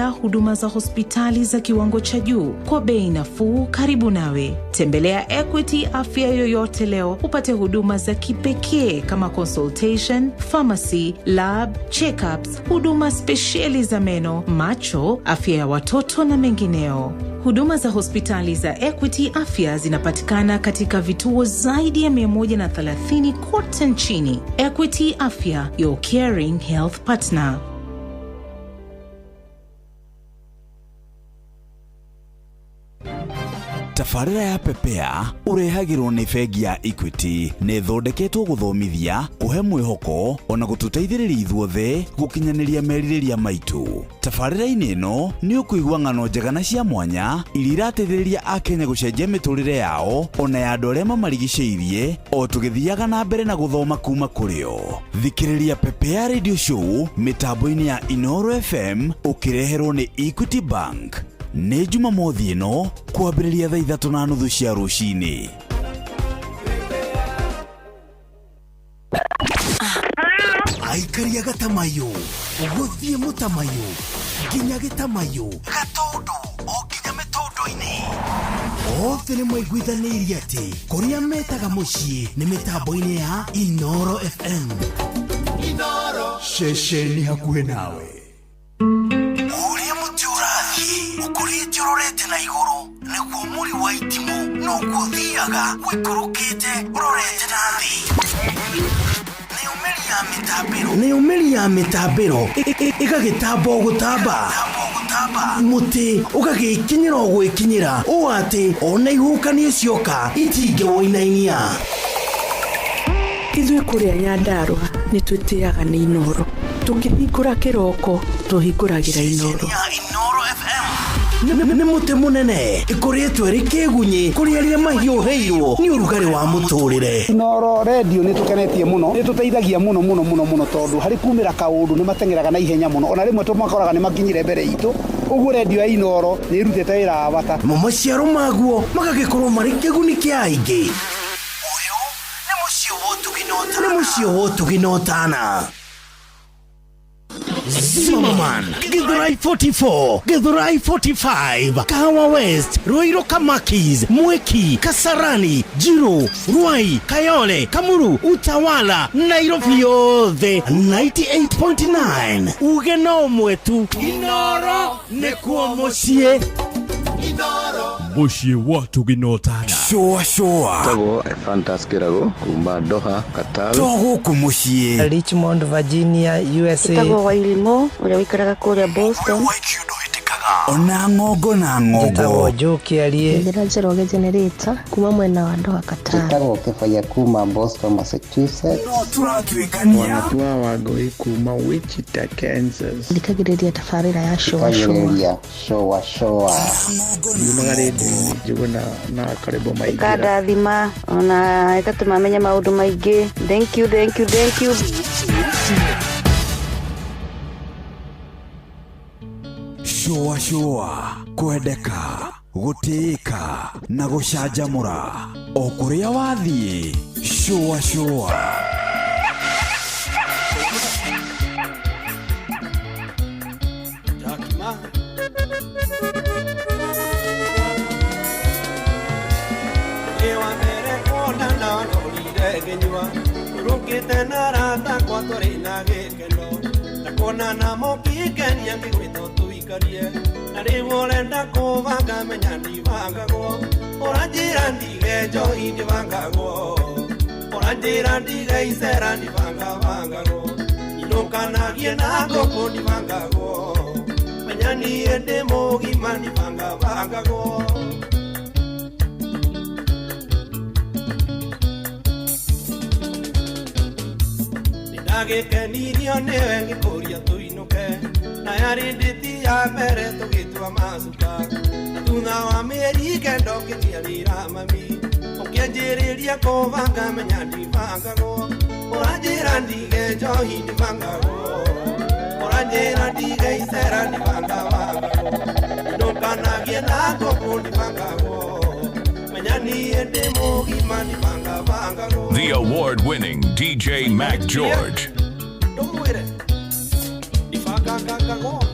Huduma za hospitali za kiwango cha juu kwa bei nafuu karibu nawe. Tembelea Equity Afya yoyote leo upate huduma za kipekee kama consultation, pharmacy, lab, checkups, huduma spesheli za meno, macho, afya ya watoto na mengineo. Huduma za hospitali za Equity Afya zinapatikana katika vituo zaidi ya 130 kote nchini. Equity Afya, your caring health partner. Tabarĩra ya Pepea ũrehagĩrwo nĩ bengi ya Equity nĩ ĩthondeketwo gũthomithia, kũhe mwĩhoko ona gũtũteithĩrĩria ithuothe gũkinyanĩria merirĩria maitũ. Tabarĩra-inĩ ĩno nĩ ũkũigua ng'ano njega na cia mwanya iria irateithĩrĩria Akenya gũcenjia mĩtũrĩre yao ona ya andũ arĩa mamarigicĩirie o tũgĩthiaga na mbere na gũthoma kuma kũrĩ o. Thikĩrĩria Pepea Radio Show mĩtambo-inĩ ya Inoro FM ũkĩreherwo nĩ Equity Bank. Nĩ Jumamothi ĩno kwambĩrĩria thaa 3:30 cia rũcinĩ. Aikaria gatamayo gũthiĩ mũtamayo nginya gĩtamayo gatũndũ o nginya mĩtũndũ-inĩ, othe nĩ maiguithanĩirie atĩ kũrĩa metaga mũciĩ nĩ mĩtambo-inĩ ya Inoro FM. Ceceni hakuhĩ nawe. Ũrĩa mũtĩ ũrathiĩ ũkũrĩte ũrorete na igũrũ, nĩguo mũri wa itimũ noguo ũthiaga ũikũrũkĩte ũrorete na thĩ. Nayo mĩri ya mĩtambĩro, nayo mĩri ya mĩtambĩro ĩgagĩtamba o gũtamba, mũtĩ ũgagĩkinyĩra o gwĩkinyĩra ũũ atĩ ona ihuhũkanio cioka itingĩwũinainia. Ithuĩ kũrĩa Nyandarũa nĩ twĩtĩaga nĩ Inoro. Tũkĩhingũra kĩroko tũhingũragĩra Inoro. Ya Inoro FM nĩ mũtĩ mũnene ĩkũrĩtwo ĩrĩ kĩgunyĩ kũrĩ arĩa mahiũhĩirwo nĩ ũrugarĩ wa mũtũrĩre. Inoro Radio nĩ tũkenetie mũno, nĩ tũteithagia mũno mũno mũno mũno, tondũ harĩ kumĩra kaũndũ nĩ mateng'eraga na ihenya mũno, ona rĩmwe tũmakoraga nĩ makinyire mbere itũ. Ũguo redio ya Inoro nĩ ĩrutĩte wĩra wa bata. Mo maciaro maguo magagĩkorwo marĩ kĩguni kĩa aingĩ. Ũyũ nĩ mũciĩ wa ũtugi na ũtana, nĩ mũciĩ wa ũtugi na ũtana. Zimmerman, Githurai 44, Githurai 45, Kahawa West, Ruiru Kamakis, Mwiki, Kasarani, Jiru, Ruai, Kayole, Kamuru, Utawala, Nairobi yothe 98.9, uge no mwetu Inoro nĩkuo mũciĩ. Mũciĩ wa ũtugi na ũtana. Shũa shũa. Tagwo Fantas Kĩrago kuma Doha, Qatar. To gũkũ mũciĩ. Richmond, Virginia, USA. Ĩtagwo Wairimũ ũrĩa ũikaraga kũrĩa Boston. Ona ng'ongo na ng'ongo. Njĩtagwo Joe Kĩarie. Njĩra Njoroge Generator kuma mwena wa Doha, Qatar. Njĩtagwo Kĩbaya kuma Boston, Massachusetts. No tũratuĩkania. Wanatua Wangũi kuma Wichita, Kansas. Thikagĩrĩria tabarĩra ya Shũa Shũa. Thikagĩrĩria Shũa Shũa. Yumaga rĩndiũ-inĩ njigua na karĩmbo maingĩra. Ĩkandathima ona ĩgatũma menye maũndũ maingĩ. Thank you, thank you, thank you. Shũa shũa, kwendeka, gũtĩĩka na gũcanjamũra o kũrĩa wathiĩ. Shũa shũa. Jakima. Wa mbere kuonana ndorire ngĩnyua rũkĩte na arata akwa tũrĩ na gĩkeno na kuonana mũkĩngenia ngĩgwĩtwo tũikarie na rĩu ũrenda kũbanga menya ndibangagwo, ũranjĩra ndige njohi ndibangagwo, ũranjĩra ndige icera ndibangabangagwo, inũkanagie na ngũkũ ndibangagwo, menya niĩ ndĩ mũgima ndibangabangagwo. Ndagĩkenirio nĩwe ngĩkũria tũinũke na yarĩ ndĩti ya mbere tũgĩtua macuka, na thutha wa mĩeri 9 ũkĩnjiarĩra mami, ũkĩanjĩrĩria kũbanga menya ndibangagwo, ũranjĩra ndige njohi ndibangagwo, ũranjĩra ndige icera ndibangabangagwo, ndũkanagie na ngũkũ ndibangagwo, menya niĩ ndĩ mũgima ndibangabangagwo. The award winning DJ Mac George. Ndũmwĩre ndibangangangagwo.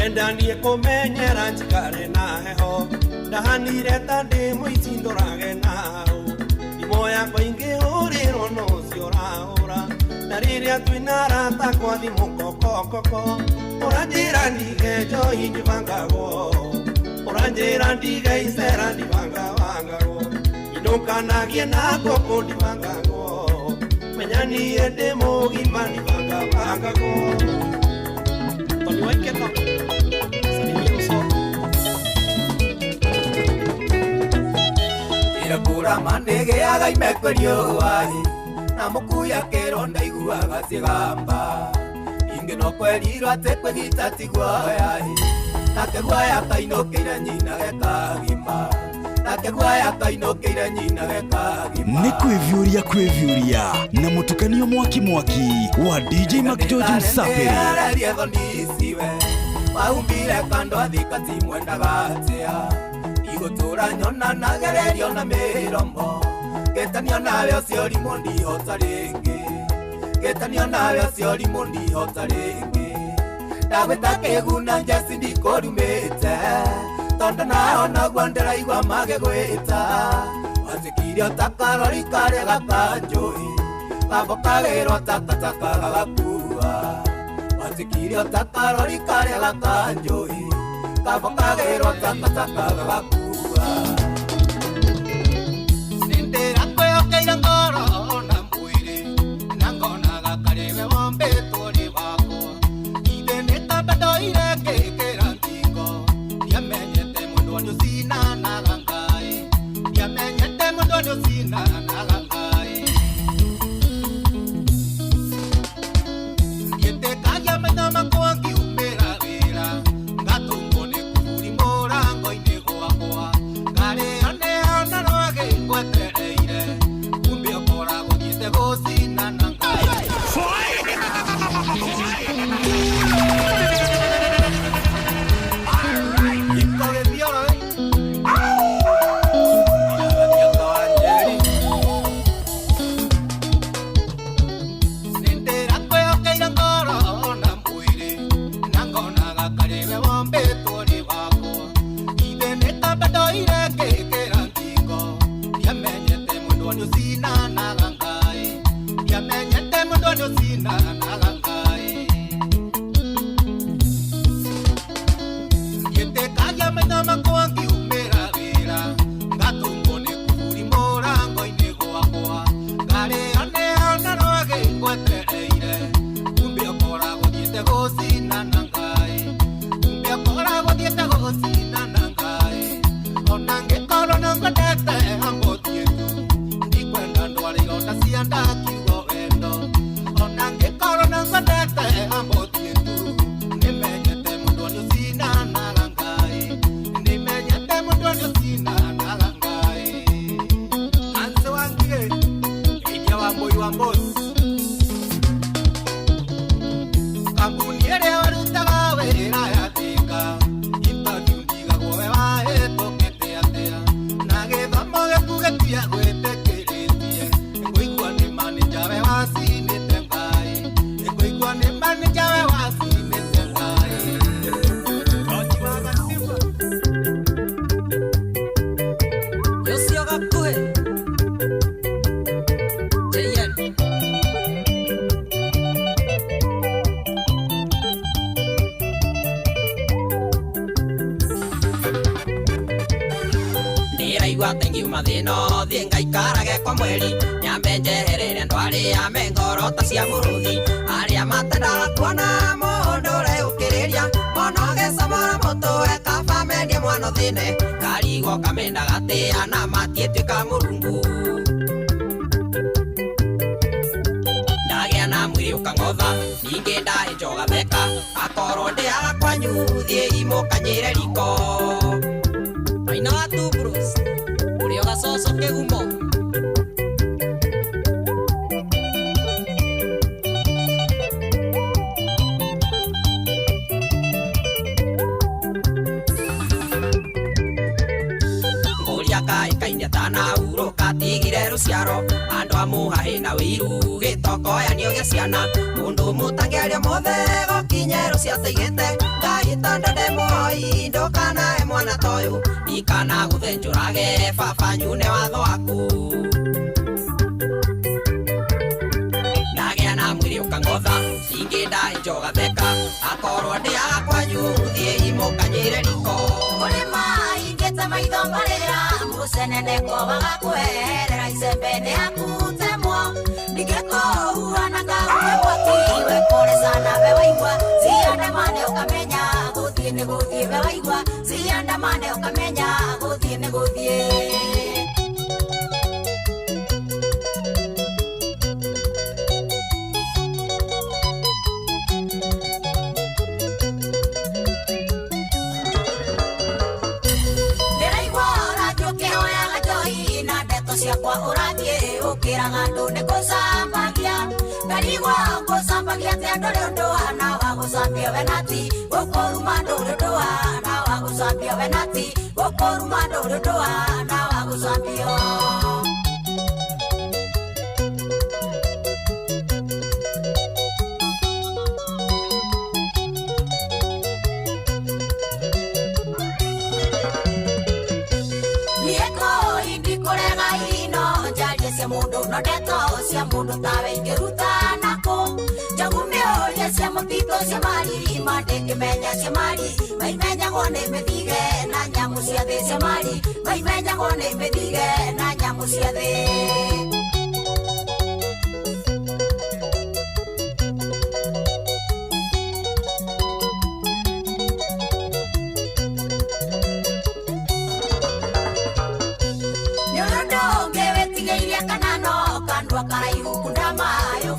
Ũrenda niĩ kũmenyera njikare na heho ndahanire ta ndĩ mũici ndũrage na hau thimũ yakwa ingĩhũrĩrwo no ũcio ũrahũra na rĩrĩa twĩna arata kwa thimũ kokokoko ũranjĩra ndige njohi ndibangagwo ũranjĩra ndige icera ndibangabangagwo inũkanagie na ngũkũ ndibangagwo menya niĩ ndĩ mũgima ndibangabangagwo Tony Waikeno salimia Usoro Irakura mandegeaga imekwerio wahi na mukuya kero ndaiguaga cigamba ingi no kwerirwo atĩ kwĩgita ti guoya nake guoya kainũkĩire nyina gekagima nake guoya kainũkĩire nyina gekagima Nĩ kwĩviũria kwĩviũria na mũtukanio mwaki mwaki wa DJ McGeorge Msafiri. Arerie thoni iciwe maumbire kando athika timwendaga atĩa igũtũra nyona nagererio na mĩromo gĩtanio nawe ũcio ũrimũ ndihota rĩngĩ gĩtanio nawe ũcio ũrimũ ndihota rĩngĩ ndagwĩta kĩguna njeci ndikũrumĩte tondũ nao noguo ndĩraigua magĩgwĩta wanjĩkire ũtakarori karĩa gakanjũĩ gambũkagĩrwo takataka gagakua wanjĩkire ũtakarori karĩa gakanjũĩ gambũkagĩrwo takataka gagakua Nĩndĩrakwĩhokeire ngoro na mwĩrĩ na ngonaga karĩ we wombĩtwo nĩ wakwa ithe nĩ tamba ndoire ngĩkĩra ngingo ndiamenyete mũndũ nĩũcinanaga Ngai ndiamenyete mũndũ nĩũcinanaga Ngai ndiĩtĩkagia maitho makwa ngiumĩra wĩra ngatũngwo nĩ kuburi mũrango-inĩ gwakwa ngarĩo nĩo na rwagĩ ngwetereire kumbe ũkoragwo thiĩte gũcinana Ngai. Nĩndĩrakwĩhokeire ngoro na mwĩrĩ na ngonaga karĩ we wombĩtwo nĩ wakwa ithe nĩ tamba ndoire ngĩkĩra ngingo ndiamenyete mũndũ nĩũcinanaga Ngai ndiamenyete mũndũ nĩũcinanaga Ngai ndiĩtĩkagia maitho makwa ngiumĩra wĩra ngatũngwo nĩ kuburi mũrango-inĩ gwakwa ngarĩo nĩo na rwagĩ ngwetereire kumbe ũkoragwo thiĩte gũcinana Ngai kumbe ũkoragwo thiĩte gũcinana Ngai ona ngĩkorwo no ngwendete ambũthiĩ tu ndikwenda ndware ironda cia nda kiugo wendo ona ngĩkorwo no ngwendete ambũthiĩ tu nĩmenyete mũndũ nĩũcinanaga Ngai nĩmenyete mũndũ nĩũcinanaga Ngai Anse wangige Idia wa Mbui wa Mbosi kambuni ĩrĩa warutaga wĩra ya Thika interview ndigagwo we wahĩtũkĩte atĩa na gĩthomo gĩaku gĩtia gwĩtĩkĩrĩtie ngũigua nĩ manĩja we wacinĩte Ngai ngũigua nĩ manĩja we wacinĩte Ngai George wa Gatiba Ũcio gakuhĩ JN Ndĩraigua atĩ ngiuma thĩna thiĩ ngaikarage kwa mweri nyambe njeherere andũ arĩa me ngoro ta cia mũrũthi arĩa matendaga kuona mũndũ ũreũkĩrĩria mono gĩcomora mũtwe kaba mendie mwana ũthĩne karigwo kamenda gatĩa na matiĩtuĩka mũrungu ndagĩa na mwĩrĩ ũkang'otha ningĩ ndahĩnja ũgatheka akorwo ndĩaga kwanyu thiĩ imũkanyĩre riko Maina wa Two Bros ũrĩa ũgacoco kĩgumo Ngũria kaĩ kaini atanahurũka tigire Rũciaro andũ a mũhahĩ na wĩiru gĩtokoyanio gĩa ciana mũndũ mũtangĩaria mothe gũkinyerũ ciateigĩte Ngai tondũ ndĩ muoi ndũkanahe mwana ta ũyũ ndikana gũthenjũrage baba nyune watho waku ndagĩa na mwĩrĩ ũkang'otha ingĩnda njogatheka akorwo ndĩaga kwanyu thiĩ imũkanyĩre riko Ũrĩma ingĩte maitho marĩra mũcenene kowaga kweherera icembe nĩ hakutemwo ndingĩkũhuana ngaume mwaki we pole sana we waigua ciandamane ũkamenya gũthiĩ nĩ gũthiĩ we waigua ciandamane ũkamenya gũthiĩ nĩ gũthiĩ. Ciakwa ũrathiĩ ũkĩraga andũ nĩ gũcambagia ngarigwa gũcambagia atĩ ndũrĩ ũndũ hana wa gũcambia we nati gũkũruma ndũrĩ ũndũ hana wa gũcambia we nati gũkũruma ndũrĩ ũndũ hana wa gũcambio. Cia mũndũ no ndeto cia mũndũ tawe ingĩruta nakũ njogu mĩũria cia mũtitũ cia mari mandĩkĩmenya cia mari maimenyagwo nĩ mĩthige na nyamũ cia thĩ cia mari maimenyagwo nĩ mĩthige na nyamũ cia thĩ.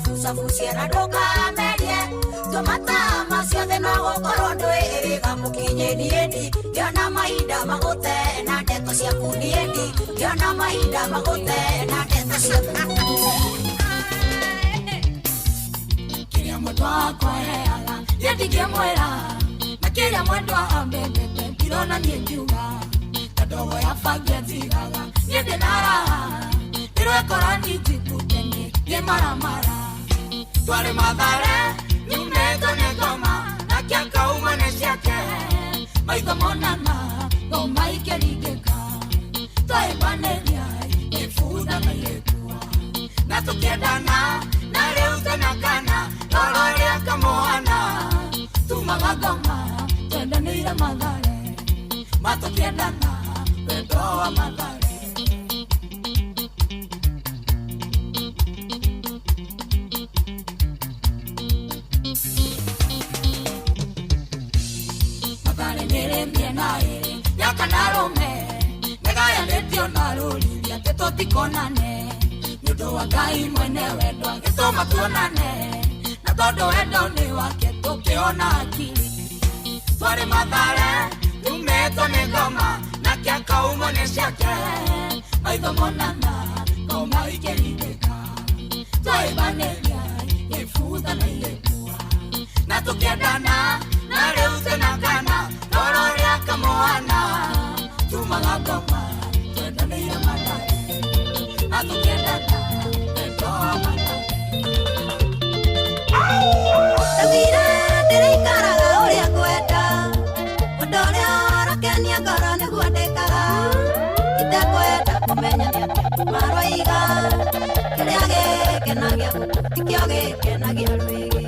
Bucabucia na ndũkamerie tũmata macio thĩ no gũkorwo ndwĩrĩga mũkinye niĩndi ngĩona mahinda magũte na ndeto ciaku niĩndi ngĩona mahinda magũte na ndeto ciaku. Kĩrĩa mwendwa wakwa aheaga niĩ ndingĩmwĩra na kĩrĩa mwendwa ambendete ndirona niĩ ngiuga ta ndogo ya bangi anjigaga niĩ ndĩna raha ndĩrwekora ninjikute niĩ maramara twari Mathare nyumĩtwo nĩ ngoma nake akauma nĩ ciake maitho monana ngoma ikĩringĩka twahĩmbanĩria ibunda na irĩkua na tũkĩendana na rĩu twĩna kana rora ũrĩa kamũhana tumaga ngoma twendanĩire Mathare matũkĩendana wendo wa Mathare. Yakanarome nĩgayanĩtio na rũriri atĩ tũtikonane nĩ ũndũ wa Ngai mwene wendo agĩtũma tuonane na tondũ wendo nĩ wake tũkĩona akili twarĩ Mathare tumĩtwo nĩ ngoma nake akaumwo nĩ ciake maitho monana ngoma ikĩringĩka twahĩmbanĩria ibutha na irĩkua na tũkĩendana na rĩu twĩna kana rora ũrĩa kamũhana tumaga ngoma twendanĩire Mathare na tũkĩendana wendo wa Mathare. Ndaugire ndĩrĩikaraga ũrĩa ngwenda ũndũ ũrĩa ũrakenia ngoro nĩguo ndĩkaga itekwenda kũmenya nĩ atĩa maroiga kĩrĩa gĩkenagia ngũkũ tikĩo gĩkenagia rwĩgĩ.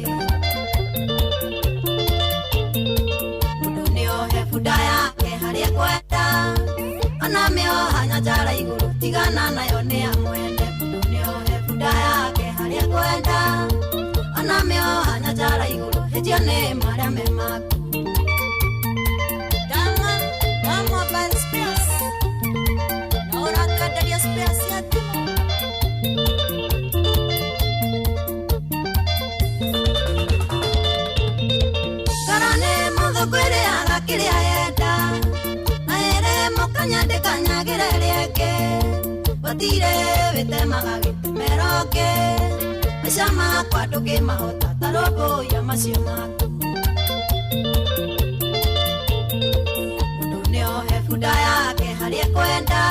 Mũndũ nĩohe bunda yake harĩa ekwenda ona mĩoha nyanjara igũrũ tigana nayo nĩ ya mwene. Mũndũ nĩohe bunda yake harĩa ekwenda ona mĩoha nyanjara igũrũ hĩtio nĩ marĩa me maku. Na ũratwenderia spares cia thimũ. Ngoro nĩ mũthũngũ ĩrĩaga kĩrĩa yenda na ĩrĩ mũkanya ndĩkanyagĩra ĩrĩa ĩngĩ gũtirĩ wĩtemaga gĩtemero ũngĩ maica makwa ndũngĩmahota ta rũmbũiya macio maku. Mũndũ nĩohe bunda yake harĩa ekwenda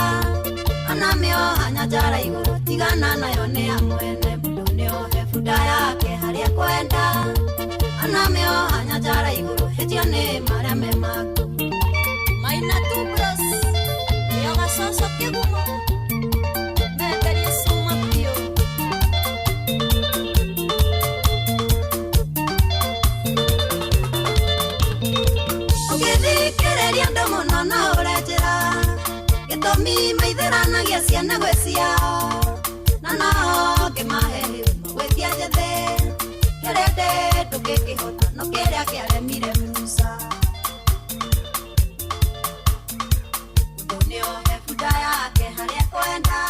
ona mĩoha nyanjara igũrũ. Tigana nayo nĩ ya mwene mũndũ nĩohe bunda yake harĩa kwenda. Anamĩoha nyanjara igũrũ hĩtio nĩ marĩa me maku. Maina tu bros, nĩo gacoco kĩgumo. Menderie cuma biũ. Ũngĩthikĩrĩria andũ mũno no ũre njĩra. Gĩtũmi maithĩranagia ciana gwĩ ciao. Na no ngĩmahe rĩu magwĩtia njĩthĩ. Kĩrĩa ndĩ ndũngĩkĩhota no kĩrĩa kĩaremire Musa. Mũndũ nĩohe bunda yake harĩa kwenda.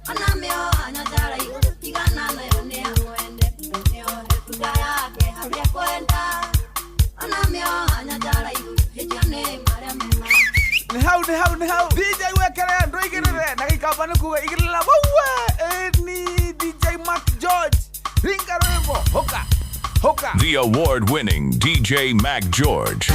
Anamĩoha nyanjara igũrũ tigana nayo nĩ ya mwene. Mũndũ nĩohe bunda yake harĩa kwenda. Anamĩoha nyanjara igũrũ hĩtio nĩ marĩa me Nĩ hau nĩ hau nĩ hau DJ wekere ndũigĩrĩre na gĩkamba nĩ kuga igĩrĩra waue ni DJ Mac George ringa rwĩmbo hoka hoka. The award winning DJ Mac George.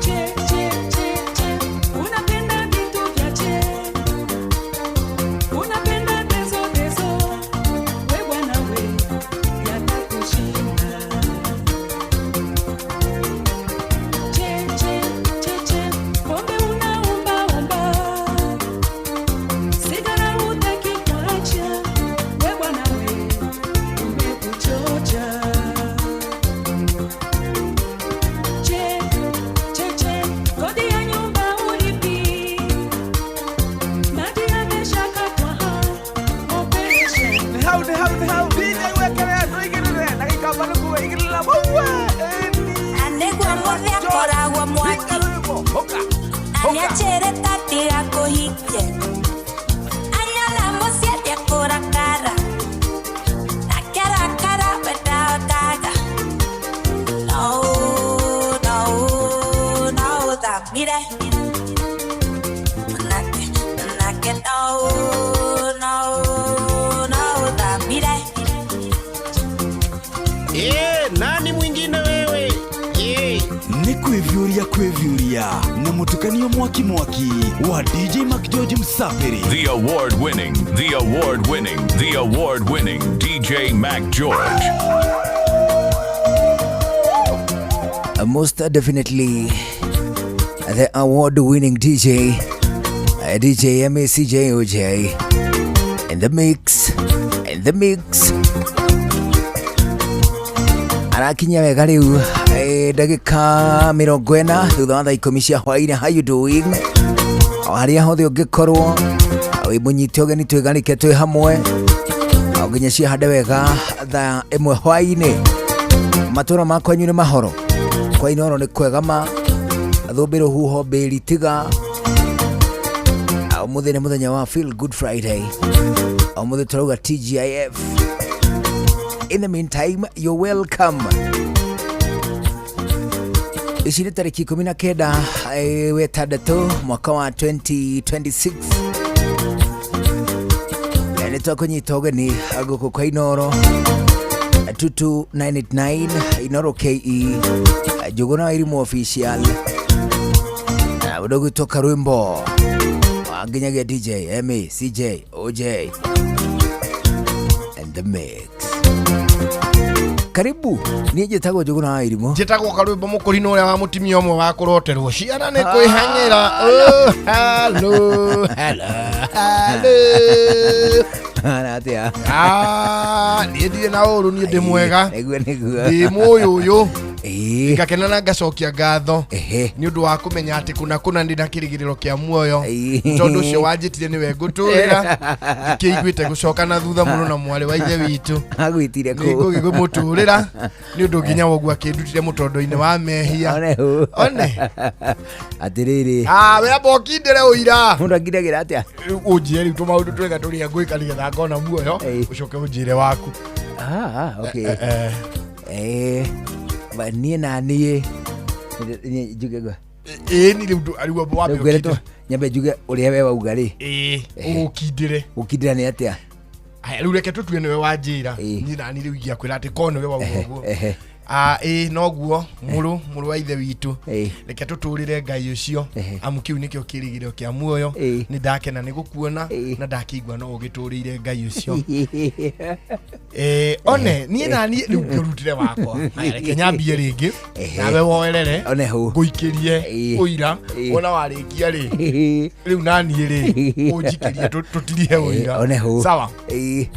Che, che, che, che, unapenda vitu vya che, unapenda tezo tezo, we bwana we, yatakushinda. Che, che, che, che, pombe unaomba omba, sigara hutaki kuacha, we bwana we, umekuchocha. Che, che, che, kodi ya nyumba ulipi, maji yameshakatwa, operation. Nĩ hau nĩ hau nĩ hau DJ wekere ndũigĩrĩre na gĩkamba nĩ kuga igĩrĩra waue Anĩguo mũthĩ akoragwo mwaki na nĩanjĩrĩte ndigakũhikie anyona mũciĩ ndĩkũrakara nake arakara we ndahotaga no no no ũthamire nake nake no no no ũthamire. Nani mwingine wewe? Nĩ kwĩviũria kwĩviũria na mũtukanio mwaki mwaki wa DJ Mac George Msafiri. The award winning, the award winning, the award winning DJ Mac George. Most definitely the award-winning DJ, DJ MACJOJ, in the mix, in the mix. Arakinya wega rĩu ndagĩka 40 thutha wa thaa 10 cia hwainĩ. How you doing? O harĩa hothe ũngĩkorwo wĩ mũnyite ũgeni, twĩganĩke twĩ hamwe o nginya ciahande wega thaa 1 hwainĩ. Matũra ma kwanyu nĩ mahoro, kwa Inooro nĩ kwega ma thũmbĩ rũhuho mbĩri tiga. Ũmũthĩ nĩ mũthenya wa Feel Good Friday, ũmũthĩ tũrauga TGIF. In the meantime, you're welcome. Ici nĩ tarĩki 19 wetandatũ mwaka wa 2026. Nĩ twakũnyita ũgeni gũkũ kwa Inooro 22989 Inooro KE Njũgũna wa Irimũ official ũndũ gwĩtwo rwĩmbo nginyagia DJ M C J O J and the mix. Karibu, niĩ njĩtagwo Njũgũna wa Irimũ. Njĩtagwo Karwĩmbo mũkũrinũ ũrĩa wa mũtumia ũmwe wa kũroterwo ciana nĩ kwĩhang'ĩra. Oh, hello, hello, hello. Atĩa? Ah, niĩ ndirĩ na ũru, niĩ ndĩ mwega. Nĩguo nĩguo. Ndĩ mũyũyũ. Ngakena na ngacokia ngatho nĩ ũndũ wa kũmenya atĩ kũna kũna ndĩ na kĩrĩgĩrĩro kĩa muoyo, tondũ ũcio wanjĩtire nĩwe ngũtũrĩra, ndikĩiguĩte gũcoka na thutha mũno na mwarĩ wa ithe witũ. Agwĩtire kũ? Nĩngũgĩmũtũrĩra nĩ ũndũ nginya woguo akĩndutire mũtondo-inĩ wa mehia. One hũ. One. Atĩrĩrĩ. Ah, we amba ũkindĩre ũira. Mũndũ akindagĩra atĩa? Ũnjĩre rĩu tũmaũndũ twega tũrĩa ngwĩka nĩgetha ngona muoyo, ũcoke ũnjĩre waku. Ah, okay. Ba niĩ na niĩ njuge gwa. Ĩĩ ni rĩu rĩu wambe Rĩu ngwĩre ũkindĩre. Nyambe njuge ũrĩa we wauga rĩ. Ĩĩ, ũgũkindĩre. Gũkindĩra nĩ atĩa? Aya, rĩu reke tũtue nĩwe wanjĩra, niĩ nani rĩu ingĩakwĩra atĩ korwo nĩwe wauga ũguo. Ah, ĩĩ noguo mũrũ wa ithe witũ, reke tũtũrĩre Ngai ũcio, amu kĩu nĩkĩo kĩrĩgĩrĩro kĩa muoyo. Nĩ ndakena nĩ gũkuona na ndakĩigua no ũgĩtũrĩire Ngai ũcio. One niĩ nani rĩu ngĩrutire wakwa. Aya, reke nyambie rĩngĩ nawe woerere One hau. Ngũikĩrie ũira. Wona warĩkia rĩ, rĩu naniĩ rĩ ũnjikĩrie tũtirihe ũira. One hau. Sawa. Ĩĩ,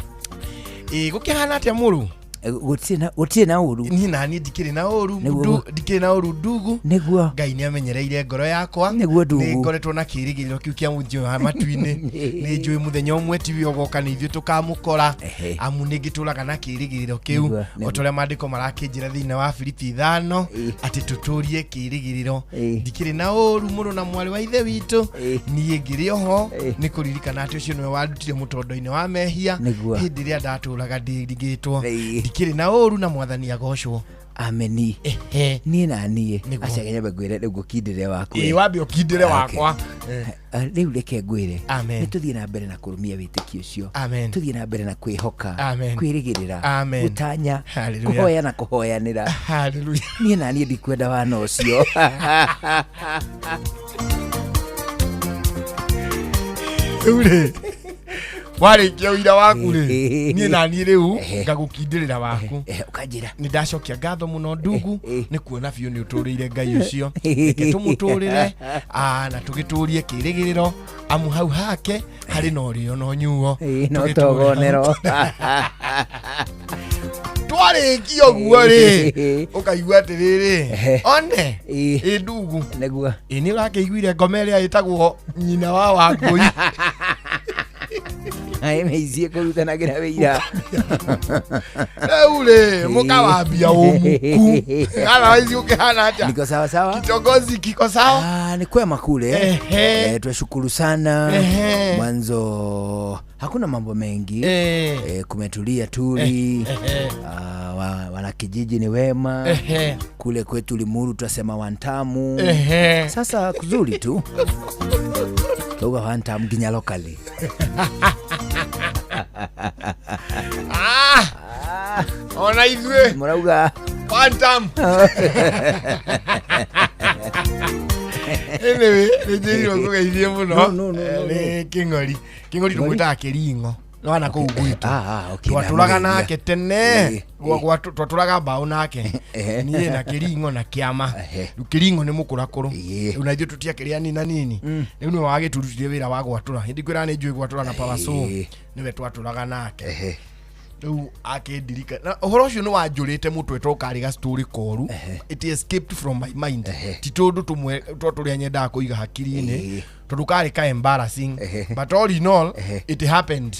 gũkĩhana atĩa mũrũ? Gũtirĩ na ũru. Niĩ naniĩ ndikĩrĩ na ũru. Nĩguo. Ndikĩrĩ na ũru ndugu. Nĩguo. Ngai nĩ amenyereire ngoro yakwa. Nĩguo ndugu. Nĩ ngoretwo na kĩĩrĩgĩrĩro kĩu kĩa mũthia wa matu-inĩ. Nĩ njũĩ mũthenya ũmwe tiwe ũgoka nĩ ithuĩ tũkamũkora, amu nĩ ngĩtũraga na kĩĩrĩgĩrĩro kĩu. Nĩguo, nĩguo. O ta ũrĩa maandĩko marakĩnjĩra thĩinĩ wa Filipi 5 atĩ tũtũrie kĩĩrĩgĩrĩro. Ndikĩrĩ na ũru mũrũ na mwarĩ wa ithe witũ. Niĩ ngĩrĩ oho nĩ kũririkana atĩ ũcio nĩwe wandutire mũtondo-inĩ wa mehia Nĩguo. hĩndĩ ĩrĩa ndatũraga ndĩrigĩtwo. Ndikĩrĩ na ũru na Mwathani agocwo. Ameni. Niĩ na niĩ Nĩguo. aca nyambe ngwĩre rĩu ngũkindĩre waku. Ĩĩ, wambe ũkindĩre wakwa. Rĩu reke ngwĩre. Amen. Nĩ tũthiĩ na mbere na kũrũmia wĩtĩkio ũcio. Amen. Tũthiĩ na mbere na kwĩhoka. Amen. Kwĩrĩgĩrĩra. Amen. Gũtanya. Hallelujah. Kũhoya na kũhoyanĩra. Hallelujah. Niĩ na niĩ ndikwenda wana ũcio. Rĩu rĩ warĩkia ũira waku rĩ, niĩ na niĩ rĩu ngagũkindĩrĩra waku. Ũkanjĩra. Nĩ ndacokia ngatho mũno ndugu nĩ kuona biũ nĩ ũtũrĩire Ngai ũcio. Reke tũmũtũrĩre na tũgĩtũrie kĩrĩgĩrĩro, amu hau hake harĩ na ũrĩo na ũnyuo. No Tũgĩtũre togonero. Twarĩkia ũguo rĩ, ũkaigua atĩrĩrĩ, one ĩ ndugu. Nĩguo. Ĩ nĩ ũrakĩiguire ngoma ĩrĩa ĩtagwo nyina wa Wangũi? Aĩ mĩici kũrutanagĩra wĩira. Rĩu rĩ mũkawambia ũmuku otherwise ũkĩhana atĩa? Niko sawa sawa. Kitongozi kiko sawa? Ah, ni kwema kule. Ehe. Twashukuru sana. Ehe. Mwanzo hakuna mambo mengi. Kumetulia tuli. Ah, wanakijiji ni wema. Ehe. Kule kwetu Limuru twasema wantamu. Ehe. Sasa kuzuri tu. Tuga wantamu nginya locally. Ah! Ona ithuĩ Mũrauga. Wantam. Anyway, nĩ njĩrirwo ngũgeithie mũno. No, no, no, no, Nĩ Kĩng'ori. Kĩng'ori tũmwĩtaga Kĩring'o. Nĩwana kũu gwitũ. Okay, Twatũraga ndamũgeithia. nake tene. Twatũraga mbaũ nake. Niĩ na Kĩring'o na kĩama. Rĩu Kĩring'o nĩ mũkũrakũrũ. Rĩu na ithuĩ tũtiakĩrĩ anini na nini. Rĩu nĩwe wagĩtũrutire wĩra wa gwatũra. Hĩndĩ kwĩra nĩ njũĩ gwatũra na power saw. Nĩwe twatũraga nake. Rĩu akĩndirika na ũhoro ũcio nĩ wanjũrĩte mũtwe to karĩ ga story koru. It escaped from my mind. Ti tũndũ tũmwe twa tũrĩa nyendaga kũiga hakiri-inĩ, tondũ karĩ ka embarrassing, but all in all it happened.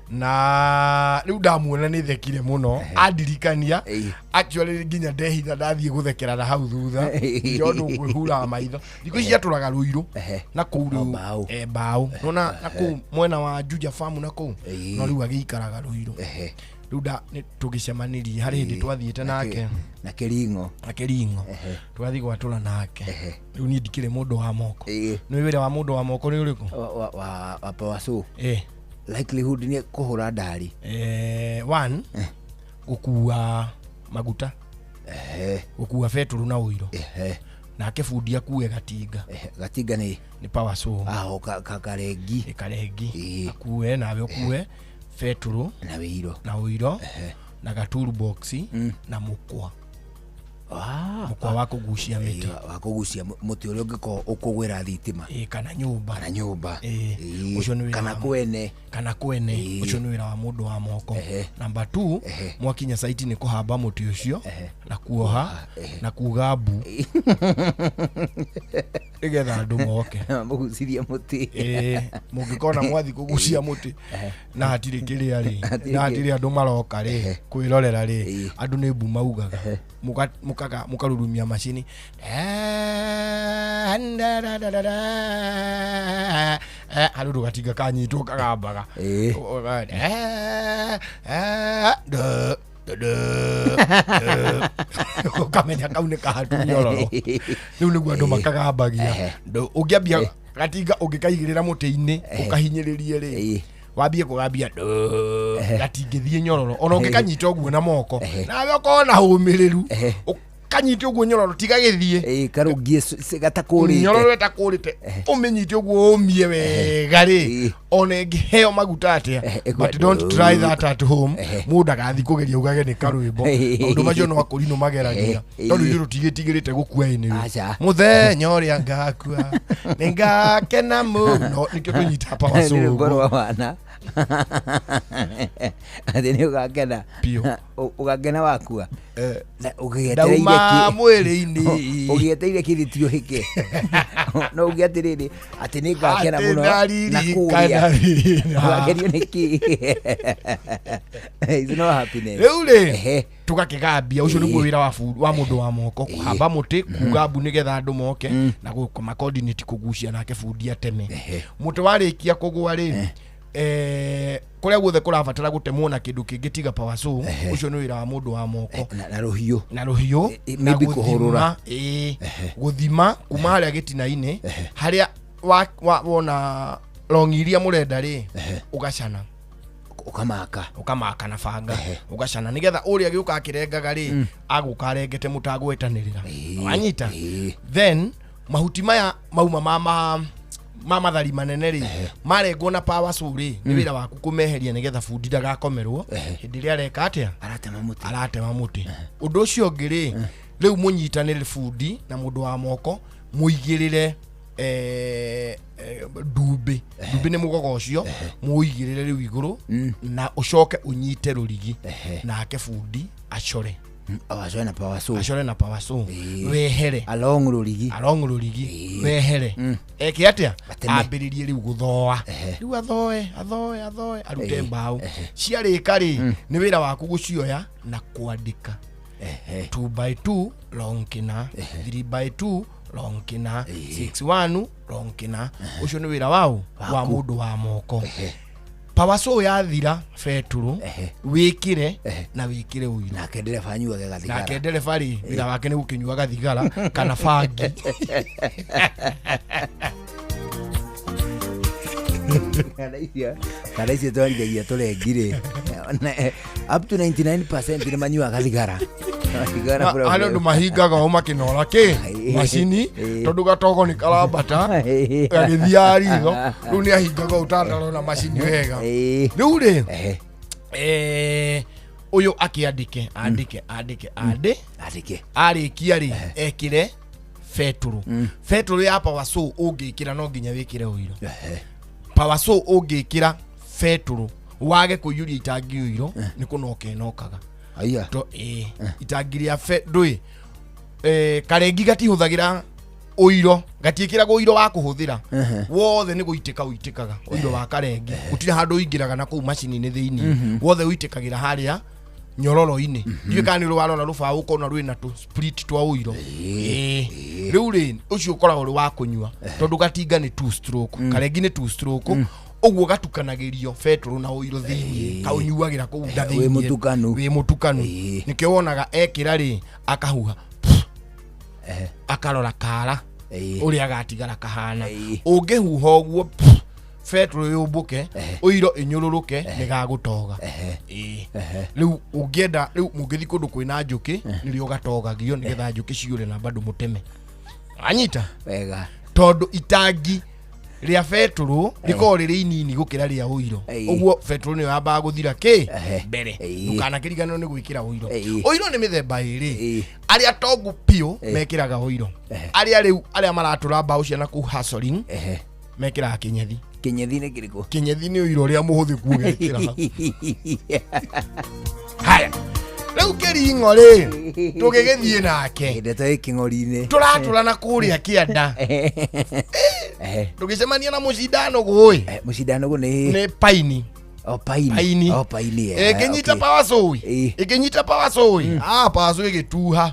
Na rĩu ndamuona nĩ thekire mũno andirikania. Actually nginya ndehitha ndathiĩ gũthekera na hau thutha tondũ ngwĩhuraga maitho. Thikũ ici atũraga rũirũ na kũu rĩu mbaũ nona na kũu mwena wa Juja Farm na kũu, no rĩu agĩikaraga rũirũ. Rĩu nĩ tũgĩcemanirie harĩ hĩndĩ twathiĩte nake Na Kĩring'o. Na Kĩring'o tũgathiĩ gwatũra nake. Rĩu niĩ ndikĩrĩ mũndũ wa moko. Nĩ wĩra wa mũndũ wa moko nĩ ũrĩkũ? Wa power saw. Likelihood nĩ kũhũra ndari. One, gũkua maguta, gũkua betũrũ na ũiro. Nake bundi akue gatinga. Gatinga nĩ power saw. Ah, karengi. Ĩ, karengi akue, nawe ũkue betũrũ na wĩiro. Na ũiro na gatoolbox na mũkwa. Mũkwa wa kũgucia mĩtĩ. Wa kũgucia mũtĩ ũrĩa ũngĩkorwo ũkũgwĩra thitima. Ĩ, kana nyũmba. Kana nyũmba. Ĩ, ũcio nĩ wĩra Kana wa kwene. Kana kwene. Ũcio nĩ wĩra wa mũndũ wa moko. Namba 2, mwakinya saiti nĩ kũhamba mũtĩ ũcio na kuoha na kuga mbu nĩgetha andũ moke. Mũgucirie mũtĩ. Ĩ, mũngĩkona mwathi kũgucia mũtĩ na hatirĩ kĩrĩa rĩ, na hatirĩ andũ maroka rĩ kwĩrorera rĩ, andũ nĩ mbu maugaga. Mũkarurumia macini. Harĩ ũndũ gatinga kanyitwo kagambaga. Ũkamenya kau nĩ kahatu nyororo. Rĩu nĩguo andũ makagambagia. Ũngĩambia gatinga ũngĩkaigĩrĩra mũtĩ-inĩ ũkahinyĩrĩrie rĩ, wambie kũgambia gatingĩthiĩ nyororo. Ona ũngĩkanyita ũguo na moko, nawe ũkorwo na ũmĩrĩru, ũkanyite ũguo nyororo tiga gĩthiĩ. Karũngie gatakũrĩte. Nyororo ĩtakũrĩte, ũmĩnyite ũguo ũmie wega rĩ, ona ĩngĩheo maguta atĩa, but don't try that at home. Mũndũ ndagathiĩ kũgeria ugage nĩ karwĩmbo. Maũndũ macio no akũrinũ mageragia, tondũ ithuĩ tũtigĩtigĩrĩte gũkua anyway. Aca. Mũthenya ũrĩa ngakua nĩ ngakena mũno, nĩkĩo tũnyita power Nĩ rwĩmbo saw. rwa wana atĩ nĩ ũgakena. Biũ. Ũgakena wakua. Na ũgĩetereire Ndauma kĩ- mwĩrĩ-inĩ. Ũgĩetereire kĩthĩ ti ũhĩke. No uge atĩrĩrĩ atĩ nĩ ngakena Atĩ mũno na ndaririkana kũrĩa. thĩna. Ũgakenio nĩ kĩ? It's no happiness. Rĩu rĩ, tũgakĩgambia ũcio nĩguo wĩra wa wa mũndũ wa moko, kũhamba mũtĩ, kuga mbu nĩgetha andũ moke, na gũkoma coordinate kũgucia nake bundi ateme mũtĩ. Warĩkia kũgũa rĩ, kũrĩa guothe kũrabatara gũtemwo na kĩndũ kĩngĩ tiga power saw, ũcio nĩ wĩra wa mũndũ wa moko. Na rũhiũ. Na rũhiũ. Na Maybe gũthima, kũhũrũra. Gũthima kuma harĩa gĩtina-inĩ harĩa wona longi iria mũrenda rĩ, ũgacana. Ũkamaka. Ũkamaka na banga, ũgacana nĩgetha ũrĩa gĩũka akĩrengaga rĩ, agũka arengete mũtagwetanĩrĩra. Wanyita? Then mahuti maya mauma ma mathari manene rĩ, marengwo na power saw rĩ, nĩ wĩra waku kũmeheria nĩgetha bundi ndagakomerwo hĩndĩ ĩrĩa areka atĩa, aratema mũtĩ. Aratema mũtĩ. Ũndũ ũcio ũngĩ rĩ, rĩu mũnyitanĩre bundi na mũndũ wa moko, mũigĩrĩre ndumbĩ. Ndumbĩ nĩ mũgogo ũcio, mũigĩrĩre rĩu igũrũ na ũcoke ũnyite rũrigi, nake bundi acore. Acore na power saw. Acore na power saw, wehere. Along rũrigi. Along rũrigi, wehere. Eke atĩa? Ateme. Ambĩrĩrie rĩu gũthoa. Rĩu athoe, athoe, athoe, arute mbaũ. Ciarĩka rĩ, nĩ wĩra waku gũcioya na kwandĩka 2 by 2 long kĩna, 3 by 2 long kĩna, 6 1 long kĩna. Ũcio nĩ wĩra waũ? Wa mũndũ wa moko. Power saw yathira betũrũ, wĩkĩre na wĩkĩre ũiro. Nake ndereba anyuage gathigara. Nake ndereba rĩ, wĩra wake nĩ gũkĩnyua gathigara kana bangi. Kana icio twarithagia tũrengi rĩ, up to 99% nĩ manyuaga thigara. Thigara bũrũri. Harĩ ũndũ mahingaga o makĩnora kĩ macini, tondũ gatogo nĩ karambata gagĩthiaga ritho. Rĩu nĩ ahingaga ũtandarona macini wega. Rĩu rĩ, ũyũ akĩandĩke, andĩke, andĩke, andĩ andĩke, arĩkia rĩ, ekĩre betũrũ. Betũrũ ya power saw ũngĩkĩra no nginya wĩkĩre ũiro. Power saw ũngĩkĩra betũrũ wage kũiyũria itangi ũiro, nĩ kũnoka ĩnokaga. Aya. To itangi rĩa ndũĩ karengi gatihũthagĩra ũiro, gatiĩkĩraga ũiro wa kũhũthĩra. Wothe nĩ gũitĩka ũitĩkaga ũiro wa karengi, gũtirĩ handũ ũingĩraga na kũu macini-inĩ thĩinĩ. Wothe ũitĩkagĩra harĩa nyororo-inĩ. Ndiũĩ kana nĩ ũrĩ warora rũbaũ ũkona rwĩna tũ split twa ũiro. Rĩu rĩ, ũcio ũkoragwo ũrĩ wa kũnyua, tondũ gatinga nĩ two stroke, karengi nĩ two stroke, ũguo gatukanagĩrio betũrũ na ũiro thĩinĩ, kaũnyuagĩra kũu nda Wĩ thĩinĩ. mũtukanu. Wĩ mũtukanu. Nĩkĩo wonaga ekĩra rĩ, akahuha, akarora kara ũrĩa agatigara kahana. Ũngĩhuha ũguo betũrũ yũmbũke, ũiro ĩnyũrũrũke, nĩ gagũtoga. Rĩu ũngĩenda, rĩu mũngĩthiĩ kũndũ kwĩna njũkĩ, nĩrĩo gatogagio nĩgetha njũkĩ ciũre na bado mũteme. Anyita? Wega. Tondũ itangi rĩa betũrũ rĩkoragwo rĩrĩ inini gũkĩra rĩa ũiro, ũguo betũrũ nĩyo yambaga gũthira kĩ mbere. Ndũkanakĩriganĩrwo nĩ gwĩkĩra ũiro. Ũiro nĩ mĩthemba ĩrĩ. Arĩa tongu piũ mekĩraga ũiro, arĩa rĩu arĩa maratũra mbaũ cia na kũu hustling mekĩraga kĩnyethi. Kĩnyethi nĩ kĩrĩkũ? Kĩnyethi nĩ ũiro ũrĩa mũhũthĩku ũgekĩra hau. Haya, rĩu kĩring'o rĩ, tũgĩgĩthiĩ nake. Ndeto ĩ kĩng'ori-inĩ. Tũratũra na kũrĩa kĩanda, tũgĩcemania na mũcindano gũĩ. Mũcindano gũ nĩ nĩ paini. O paini. Paini. O paini. eh, ĩngĩnyita okay. power ĩngĩnyita power saw ah power saw ĩgĩtuha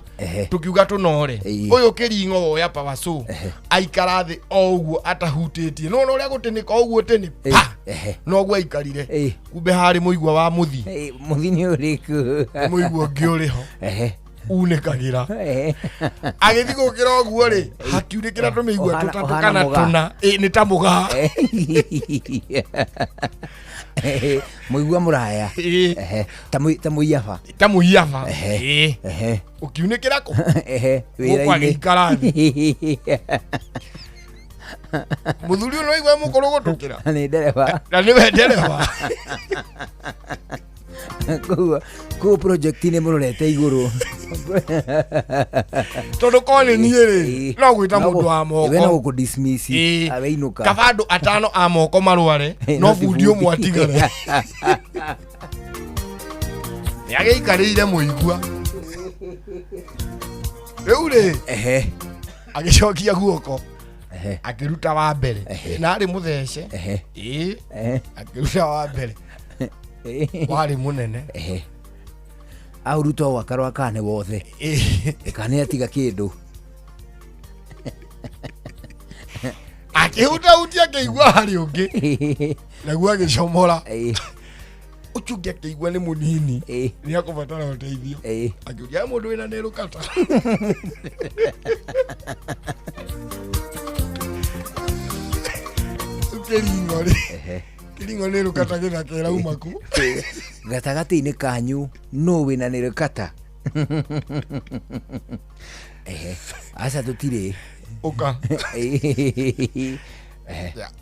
tũkiuga tũnore ũyũ kĩring'o woya power saw aikara thĩ o ũguo atahutĩtie nĩwona ũrĩa gũtĩnĩka o ũguo tĩnĩ pa noguo aikarire kumbe harĩ mũigua wa mũthi Mũthi nĩ ũrĩkũ? Mũigua ũngĩ ũrĩ ho Ehe. unĩkagĩra agĩthiĩ gũkĩra ũguo rĩ hakiunĩkĩra tũmĩigua Ũhana- tũtatũ ũhana kana mũgaa. tũna Ĩ, nĩ ta mũgaa Ehe, Mũigua mũraya. Ehe, Ta mũi- ta mũiaba. Ta mũiaba. Ehe. Ehe. Ũkiunĩkĩra kũ? Ehe, Gũkũ wĩra-inĩ. agĩikara thĩ. Mũthuri ũyũ nĩwaigua mũkũrũ gũtũkĩra Nĩ ndereba. Na nĩwe ndereba. Koguo koguo project nĩ mũrorete igũrũ. Tondũ korwo nĩ niĩ rĩ no gwĩta mũndũ wa moko. We no gũkũ dismiss. Awe inũka. Kaba andũ atano a moko marware no bundi ũmwe atigare. Nĩ agĩikarĩire mũigua. Rĩu rĩ Ehe. agĩcokia guoko akĩruta wa mbere na arĩ mũthece ĩĩ akĩruta wa mbere warĩ mũnene Ehe. Aũruta o akarwa kana nĩ wothe. Kana nĩ atiga kĩndũ. Akĩhutahutia akĩigua harĩ ũngĩ naguo agĩcomora ũcio ũngĩ akĩigua nĩ mũnini nĩ akũbatara ũteithio akĩũria "He mũndũ wĩna nĩrũkata kĩring'o rĩ kĩring'o nĩ rũkata gĩthaka ĩrauma kũ Gatagatĩ-inĩ kanyu nũ wĩna nĩ rũkata. Ehe. Aca tũtirĩ. Ũka. Ehe.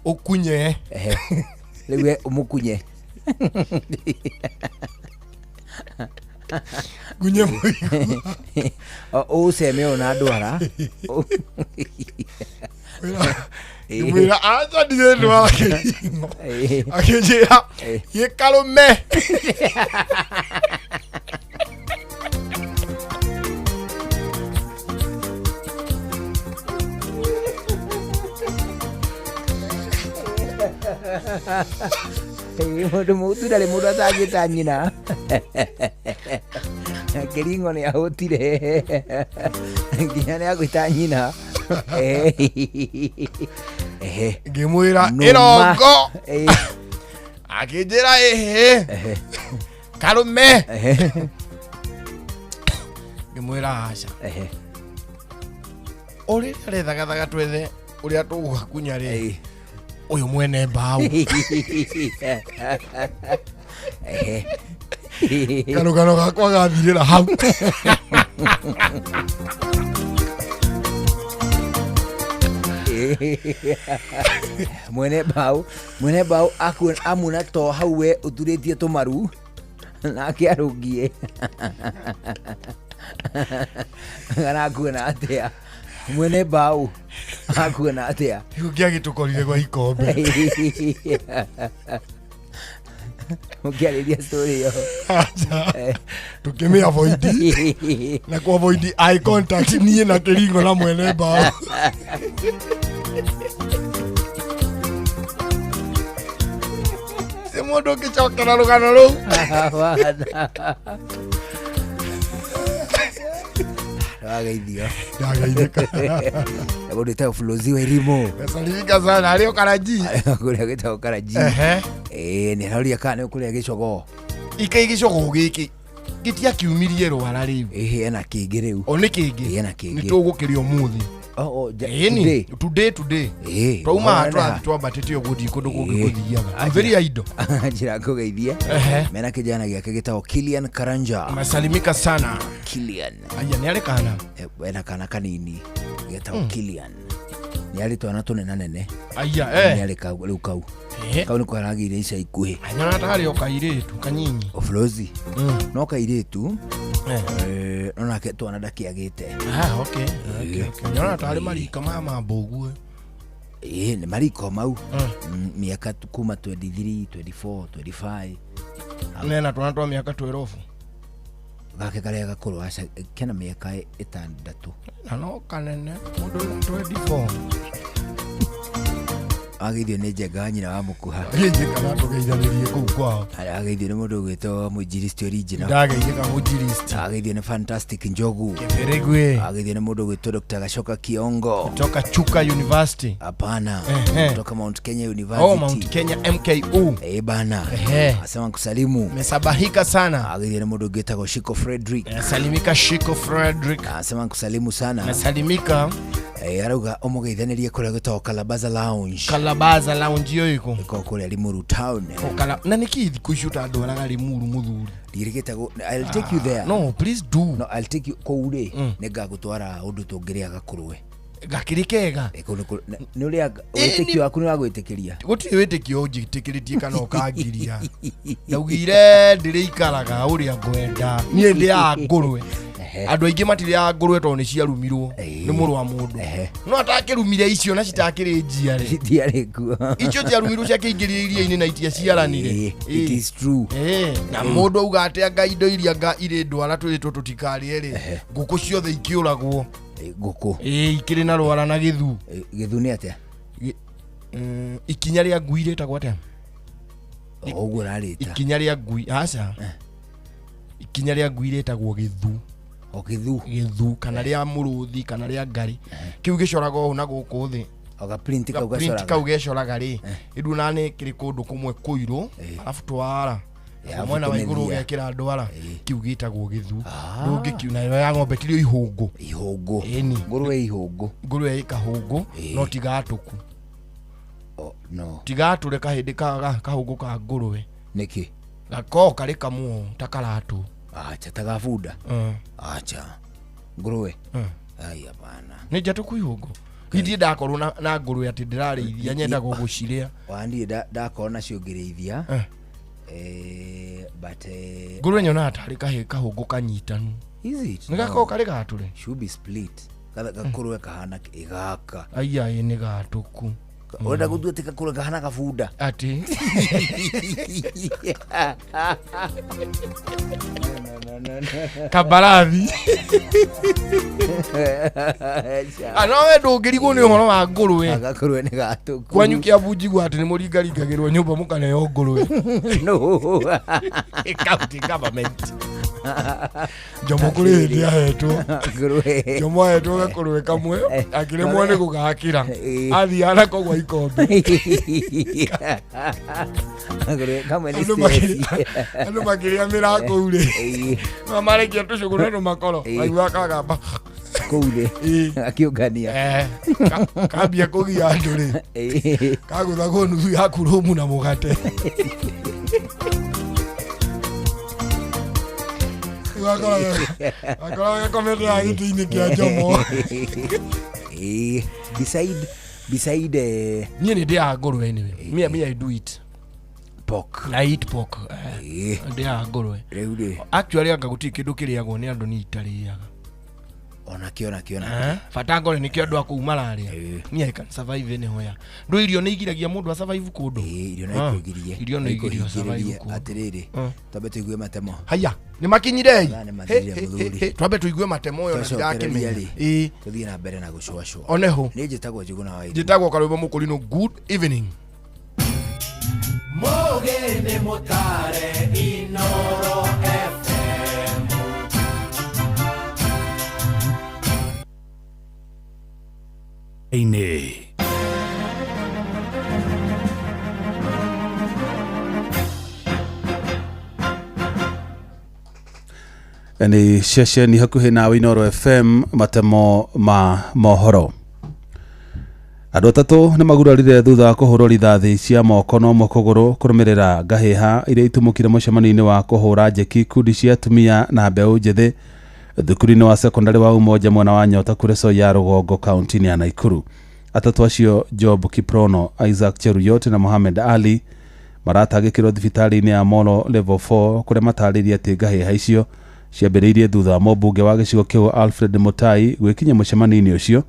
Ũkunye. Ehe. Rĩu we ũmũkunye. Ngunye mũigua. Ũceme ũyũ na ndwara. Ngĩmwĩra aca ndirĩ ndwara kĩring'o akĩnjĩra gĩkarũme Mũndũ mũhutu ndarĩ mũndũ atangĩta nyina. Kĩring'o nĩ ahũtire nginya nĩ agwĩta nyina. Ehe. Ngĩmwĩra Nũma. ĩrongo akĩnjĩra ĩhĩ karũme ngĩmwĩra aca o rĩrĩa arethagaathaga twethe ũrĩa tũgũgakunya rĩ ũyũ mwene mbaũ karũgano gakwa gathirĩra hau Mwene mbaũ mwene mbaũ amuna to hau we ũturĩtie tũmaru nake arũngie arakuona atĩa mwene mbaũ akuona atĩa Gĩkuũ kĩagĩtũkorire gwa ikombe Mũkĩarĩria story ĩyo Tũkĩmĩ avoid na kũ avoid eye contact niĩ na kĩringo na mwene mbaũ Ti mũndũ ũngĩcokera rũgano rũu Wageithio. Ndageithĩka. Mũndũ wĩtagwo Flozi wa Irimũ. Mesalimika sana arĩ o Karanji. Kũrĩa gwĩtagwo Karanji. Ehe. Ĩĩ nĩ aroria kana nĩ ũkũrĩa gĩcogoo. Ikai gĩcogoo gĩkĩ gĩtiakiumirie rwara rĩu. Ĩhĩ ena kĩngĩ rĩu. O nĩ kĩngĩ. Ĩĩ ena kĩngĩ. Nĩ tũgũkĩria ũmũthĩ. O o Ĩni today. today today. Ĩĩ. Twauma ũhoro tũrathiĩ na- twambatĩte ũguo ndirĩ kũndũ kũngĩ Ĩĩ. gũthiaga. Hũthĩria indo. Njĩra ngũgeithie. Mena kijana gĩake gĩtagwo Kilian Karanja. Masalimika sana. Kilian. Aya nĩ arĩ kana. Ena kana kanini getagwo Kilian. Nĩ arĩ twana tũnenanene. Aya eh. Nĩ arĩ kau rĩu kau. Ehe. Kau nĩko aragĩire ica ikuhĩ. Anyona tarĩ o kairĩtu kanyinyi. Oflozi. No kairĩtu. No nake twana ndakĩagĩte. Ah okay. Okay. okay. Nyona tarĩ marika maya ma mbũguo. Ĩĩ nĩ mariko mau. Mĩaka kuma 23, 24, 25. Nena twana twa mĩaka 12. Gake karĩa gakũrũ aca kena mĩaka ĩtandatũ. Na no kanene mũndũ wĩna 24. Ageithio nĩ Njenga nyina wa mũkuha. Njenga natũgeithanĩrie kũu kwao. Ageithio nĩ mũndũ ũgwĩtwo mũinjilisti original. Ndageithĩka mũinjilisti. Ageithio nĩ Fantastic Njogu. Kĩbĩrĩgwe. Ageithio nĩ mũndũ ũgwĩtwo Dr. Gashoka Kiongo. Kutoka Chuka University. Hapana. Ehe. Kutoka Mount Kenya University. Oh, Mount Kenya MKU. Eh bana. Ehe. Asema kusalimu. Mesabahika sana. Ageithio nĩ mũndũ ũngĩ Shiko Frederick. Salimika Shiko Frederick. Asema kusalimu sana. Mesalimika. Eh, arauga ũmũgeithanĩrie kũrĩa gwĩtagwo Calabaza Lounge. Calabaza Lounge yo iko. Ĩkoragwo kũrĩa Limuru town. Okala na nĩkĩ thikũ ici ũtandwaraga Limuru mũthuri? Ndirigĩtagwo I'll take you there. No, please do. No, I'll take you kũu rĩ nĩngagũtwara ũndũ tũngĩrĩa gakũrwe. Gakĩrĩ kega. Nĩ ũrĩa wĩtĩkio waku nĩ wagwĩtĩkĩria. Gũtirĩ wĩtĩkio ũnjĩtĩkĩrĩtie kana ũkangiria. Ndaugire ndĩrĩikaraga ũrĩa ngwenda. Niĩ ndĩaga ngũrwe. Andũ aingĩ matirĩaga ngũrwe tondũ nĩ ciarumirwo nĩ mũrũ wa mũndũ. No atakĩrumire icio na citakĩrĩ njiare. Citiarĩ kuo. Icio ciarumirwo ciakĩingĩrire iria-inĩ na itiaciaranire. It is true. Na mũndũ auga atĩ anga indo iria anga irĩ ndwara twĩrĩtwo tũtikarĩe rĩ, ngũkũ ciothe ikĩũragwo. Ngũkũ. Ĩĩ ikĩrĩ na rwara na gĩthu. Gĩthu nĩ atĩa? Ikinya rĩa ngui rĩtagwo atĩa? Ũguo ũrarĩta. Ikinya rĩa ngui, aca. Ikinya rĩa ngui rĩtagwo gĩthu. O gĩthu. Gĩthu kana rĩa mũrũthi kana rĩa ngarĩ. Kĩu gĩcoraga ũũ na gũkũ thĩ. O ga print kau Print gacoraga. kau gecoraga rĩ. Ĩndu nĩ kĩrĩ kũndũ kũmwe kũirũ, arabu twara. Mwena wa igũrũ ũgekĩra ndwara. Kĩu gĩtagwo gĩthu. Ndũngĩkiuna ĩyo ya ng'ombe tirio ihũngũ. Ihũngũ. Ĩni. Ngũrwe ihũngũ. Ngũrwe ĩ kahũngũ no ti gatũku. No. Tigatũre kahĩndĩ kahũngũ ka ngũrwe. Nĩkĩ? Gako karĩ kamwe ta karatũ. Acha ta gabunda. Acha. Ngũrwe. Ai hapana. Nĩ njatũku ihũngũ. Ndirĩ ndakorwo na ngũrwe atĩ ndĩrarĩithia nyendaga gũcirĩa. Wa ndirĩ ndakorwo nacio ngĩrĩithia. But ngũrwe nyonaga tarĩ kahĩ kahũngũ kanyitanu. Is it? Nĩ gakoragwo karĩ gatũre. Should be split. Gakũrwe kahana gaka. Aya ĩ nĩ gatũku. Ũrenda gũtua atĩ gakũrwe kahana gabunda. Atĩ. Kabarathi. No we ndũngĩrigwo nĩ ũhoro wa ngũrwe. Gakũrwe nĩ gatũku. Kwanyu Kiambu njigua atĩ nĩ mũringaringagĩrwo nyũmba mũkaneo ngũrwe. No. County government. Jomo kũrĩ hĩndĩ ahetwo. Ngũrwe. Jomo ahetwo gakũrwe kamwe akĩremwo nĩ gũgakĩra. Athiaga nako gwa ikombe. Ngũrwe kamwe nĩ stress. Andũ makĩrĩa mĩrango rĩ. Marekia tũcũgũ na tũmakoro. Maiguaga kagamba. Kũu rĩ. Akĩũngania. Kambia kũgia andũ rĩ. Kagũthagwo nuthu ya kurumu na mũgate. Wakoraga gakomete haha gĩtĩ-inĩ kĩa Jomo. Beside Niĩ nĩ ndĩaga ngũrwe anyway. Me I do it. Pork. I eat pork. Ndĩaga ngũrwe. Rĩu rĩ. Actually anga gũtirĩ kĩndũ kĩrĩagwo nĩ andũ niĩ itarĩaga. Onakĩo nakĩo. Bata ngore nĩkĩo andũ a kũu mararĩa. Me I can survive anywhere. Ndũ irio nĩ igiragia mũndũ a survive kũndũ. Irio no ikũgirie. Irio no igirie survive kũndũ. Atĩrĩrĩ, twambe tũigue matemo. Haya, nĩ makinyire. Twambe tũigue matemo ũyũ na ndirakĩmenya. Tũthiĩ na mbere na gũcũacũa. Oneho. Nĩ njĩtagwo Njũgũna wa Iria. Njĩtagwo Karwĩmbo Mũkũrinũ. Good evening. Mũgĩ nĩ mũtare Inoro FM. Ine. Ni ceceni hakuhĩ nawe Inoro FM matemo ma mohoro. Andũ atatũ nĩ magurarire thutha wa kũhũrwo rithathi cia moko na ũmwe kũgũrũ kũrũmĩrĩra ngahĩha iria itumũkire mũcemanio-inĩ wa kũhũra njeki ikundi cia atumia na mbeũ njĩthĩ thukuru-inĩ wa sekondari wa Umoja mwena wa Nyota kũrĩ ya Rũgongo kaunti-inĩ ya Nakuru. Atatũ acio Job Kiprono, Isaac Cheruiyot na Mohamed Ali maratangĩkĩrwo thibitarĩ-inĩ ya Molo Level 4 kũrĩa matarĩirie atĩ ngahĩha icio ciambĩrĩirie thutha wa mũmbunge wa gĩcigo kĩu Alfred Mutai gwĩkinya mũcemanio-inĩ ũcio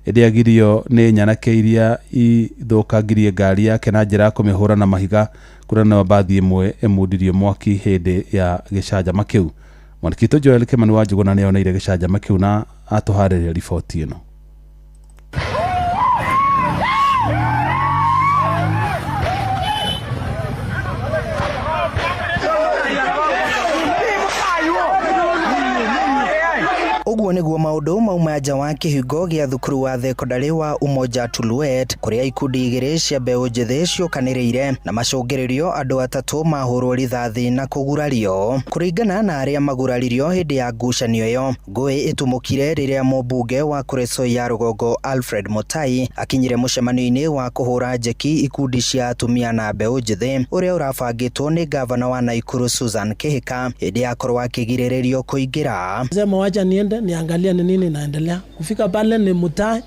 ĩndĩ agirio nĩ nyanake iria ithũkangirie ngari yake na njĩra ya kũmĩhũra na mahiga kũrĩa nayo mbathi ĩmwe ĩmundirio mwaki hĩndĩ ya gĩcanjama kĩu. Mwandĩki witũ Joel Kimani wa Njũgũna nĩoneire gĩcanjama kĩu na atũharĩria riboti ĩno. Ũguo nĩguo maũndũ mauma nja wa kĩhingo gĩa thukuru wa thekondarĩ wa Umoja Tuluet kũrĩa ikundi igĩrĩ cia mbeũ njĩthĩ ciũkanĩrĩire na macũngĩrĩrio andũ atatũ mahũrwo rithathi na kũgurario. Kũringana na arĩa maguraririo hĩndĩ ya ngucanio ĩyo, ngũĩ ĩtumũkire rĩrĩa mũmbunge wa Kuresoi ya rũgongo Alfred Mutai akinyire mũcemanio-inĩ wa kũhũra njeki ikundi cia atumia na mbeũ njĩthĩ ũrĩa ũrabangĩtwo nĩ gavana wa Naikuru Susan Kihika hĩndĩ akorwo akĩgirĩrĩrio kũingĩra. Sema wacha niende niangalie ni nini inaendelea. Kufika pale ni Mutai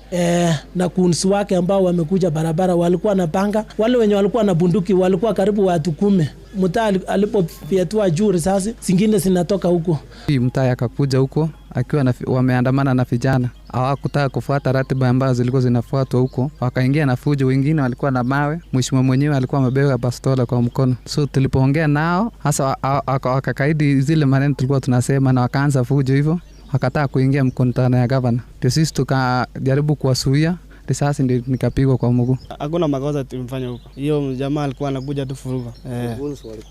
na kunsi wake ambao wamekuja barabara, walikuwa na panga, wale wenye walikuwa na bunduki walikuwa karibu watu 10. Mutai alipofyatua juu risasi zingine zinatoka huko. Mutai akakuja huko akiwa wameandamana na vijana, hawakutaka kufuata ratiba ambazo zilikuwa zinafuatwa huko, wakaingia na fujo, wengine walikuwa na mawe, mheshimiwa mwenyewe alikuwa amebeba bastola kwa mkono. So tulipoongea nao hasa wakakaidi zile maneno tulikuwa tunasema na wakaanza fujo hivyo, wakataa kuingia mkutano ya governor. Ndio sisi tukajaribu kuwasuia, risasi ndio nikapigwa kwa mguu. Hakuna makosa tulimfanya huko. Hiyo jamaa alikuwa anakuja tu furuga.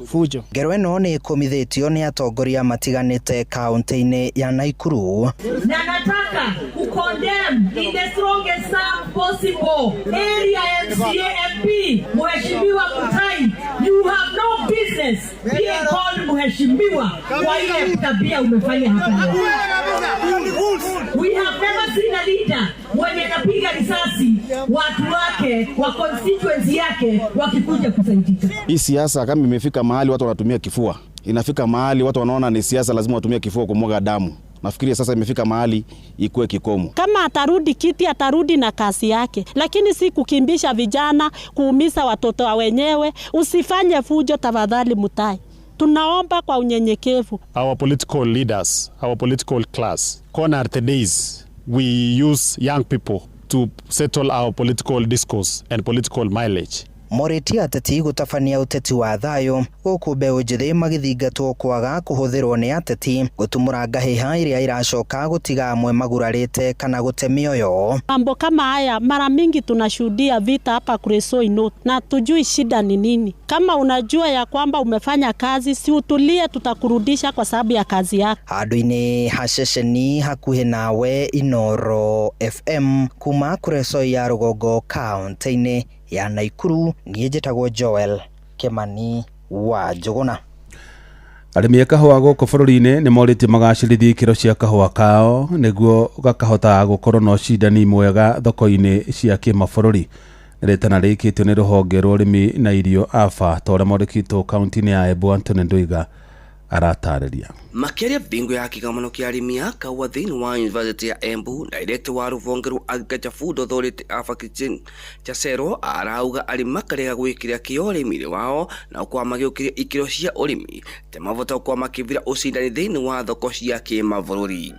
Fujo. Ngero ĩno nĩ ĩkũmithĩtio nĩ atongoria matiganĩte kaunti-inĩ ya Naikuru. Na nataka kukondemn in the strongest term possible area MCA MP Mheshimiwa Mutai, you have no business being called mheshimiwa kwa ile tabia umefanya hapa. We have never seen a leader mwenye anapiga risasi watu wake wa constituency yake wakikuja kusaidika. Hii siasa kama imefika mahali watu wanatumia kifua, inafika mahali watu wanaona ni siasa, lazima watumie kifua kumwaga damu. Nafikiria sasa imefika mahali ikuwe kikomo. Kama atarudi kiti atarudi na kasi yake, lakini si kukimbisha vijana, kuumiza watoto wa wenyewe. Usifanye fujo tafadhali Mutai. Tunaomba kwa unyenyekevu. Our political leaders, our political class, gone are the days we use young people to settle our political discourse and political mileage. Morĩtie ateti gũtabania ũteti wa thayũ gũkũ mbeũ njĩthĩ magĩthingatwo kwaga kũhũthĩrwo nĩ ateti gũtumũra ngahĩha ĩrĩa ĩracoka gũtiga amwe magurarĩte kana gũte mĩoyo. Mambo kama haya mara mingi tunashuhudia vita hapa Kuresoi North na tujui shida ni nini. Kama unajua ya kwamba umefanya kazi, si utulie, tutakurudisha kwa sababu ya kazi yako. Handũ-inĩ ha ceceni hakuhĩ nawe Inoro FM kuma Kuresoi ya rũgongo kaunti-inĩ ya Naikuru, niĩ njĩtagwo Joel Kimani wa Njũgũna. Arĩmi a kahũa gũkũ bũrũri-inĩ nĩ morĩtie magacĩrithie ikĩro cia kahũa kao nĩguo gakahota gũkorwo na ũcindani mwega thoko-inĩ cia kĩmabũrũri. Rĩtana rĩkĩtio nĩ rũhonge rwa ũrĩmi na irio AFA ta ũrĩa mwandĩki kaunti-inĩ ya Embu Anthony Ndũiga aratarĩria. Makĩaria bingo ya kĩgomano kĩa arĩmi a kahũa thĩinĩ wa University ya Embu, director wa rũhonge rwa Agriculture Food Authority AFA Christine Chasero arauga arĩmi makarega gwĩkĩra kĩo ũrĩmi-inĩ wao na gũkorwo magĩũkĩria ikĩro cia ũrĩmi ta mavota gũkorwo makĩvira ũcindani thĩinĩ wa thoko cia kĩmabũrũri.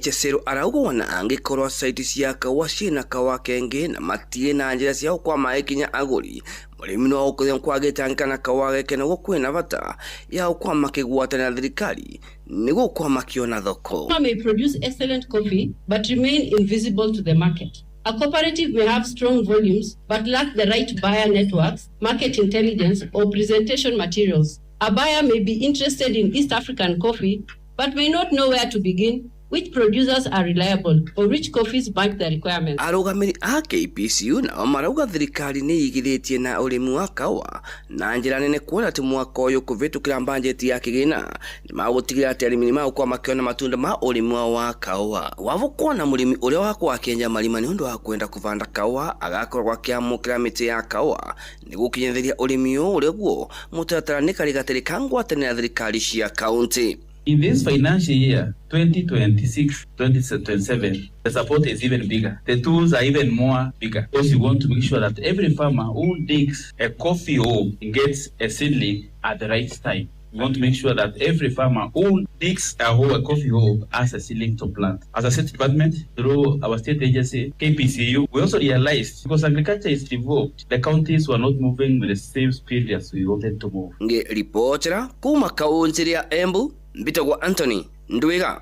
Chasero arauga ona angĩkorwo saiti cia kahũa ciĩna kahũa kengĩ na matirĩ na njĩra cia gũkorwo magĩkinya agũri, mũrĩmi no gũkorwo kwagĩtangĩka na kahũa gake nĩguo kwĩna bata ya gũkorwo makĩgwatanĩra na thirikari nĩguo gũkorwo makĩona thoko. May produce excellent coffee but remain invisible to the market. A cooperative may have strong volumes but lack the right buyer networks, market intelligence, or presentation materials. A buyer may be interested in East African coffee but may not know where to begin, which producers are reliable, or which coffees match the requirements. Arũgamĩrĩri a KPCU nao marauga thirikari nĩ ĩigithĩtie na ũrĩmi wa kahũa na njĩra nene kuona atĩ mwaka ũyũ kũvĩtũkĩra mbanjeti ya kĩgĩna nĩ magũtigĩrĩra atĩ arĩmi nĩ magũkorwo makĩona matunda ma ũrĩmi wao wa kahũa. Wavo kuona mũrĩmi ũrĩa wakorwo akĩenja marima nĩ ũndũ wa kwenda kũbanda kahũa agakorwo akĩamũkĩra mĩtĩ ya kahũa nĩguo gũkinyanĩria ũrĩmi ũyũ ũrĩa guo mũtaratara nĩ karĩ gatarĩ ka ngwatanĩro ya thirikari cia kaunti. In this financial year, 2026-2027, the support is even bigger. The tools are even more bigger because you want to make sure that every farmer who digs a coffee hole gets a seedling at the right time. We want to make sure that every farmer who digs a hole, a coffee hole, has a seedling to plant. As a state department, through our state agency, KPCU, we also realized because agriculture is devolved, the counties were not moving with the same speed as we wanted to move. Ngĩribotera kuma kaunti ya Embu, mbitagwo Anthony Ndwiga.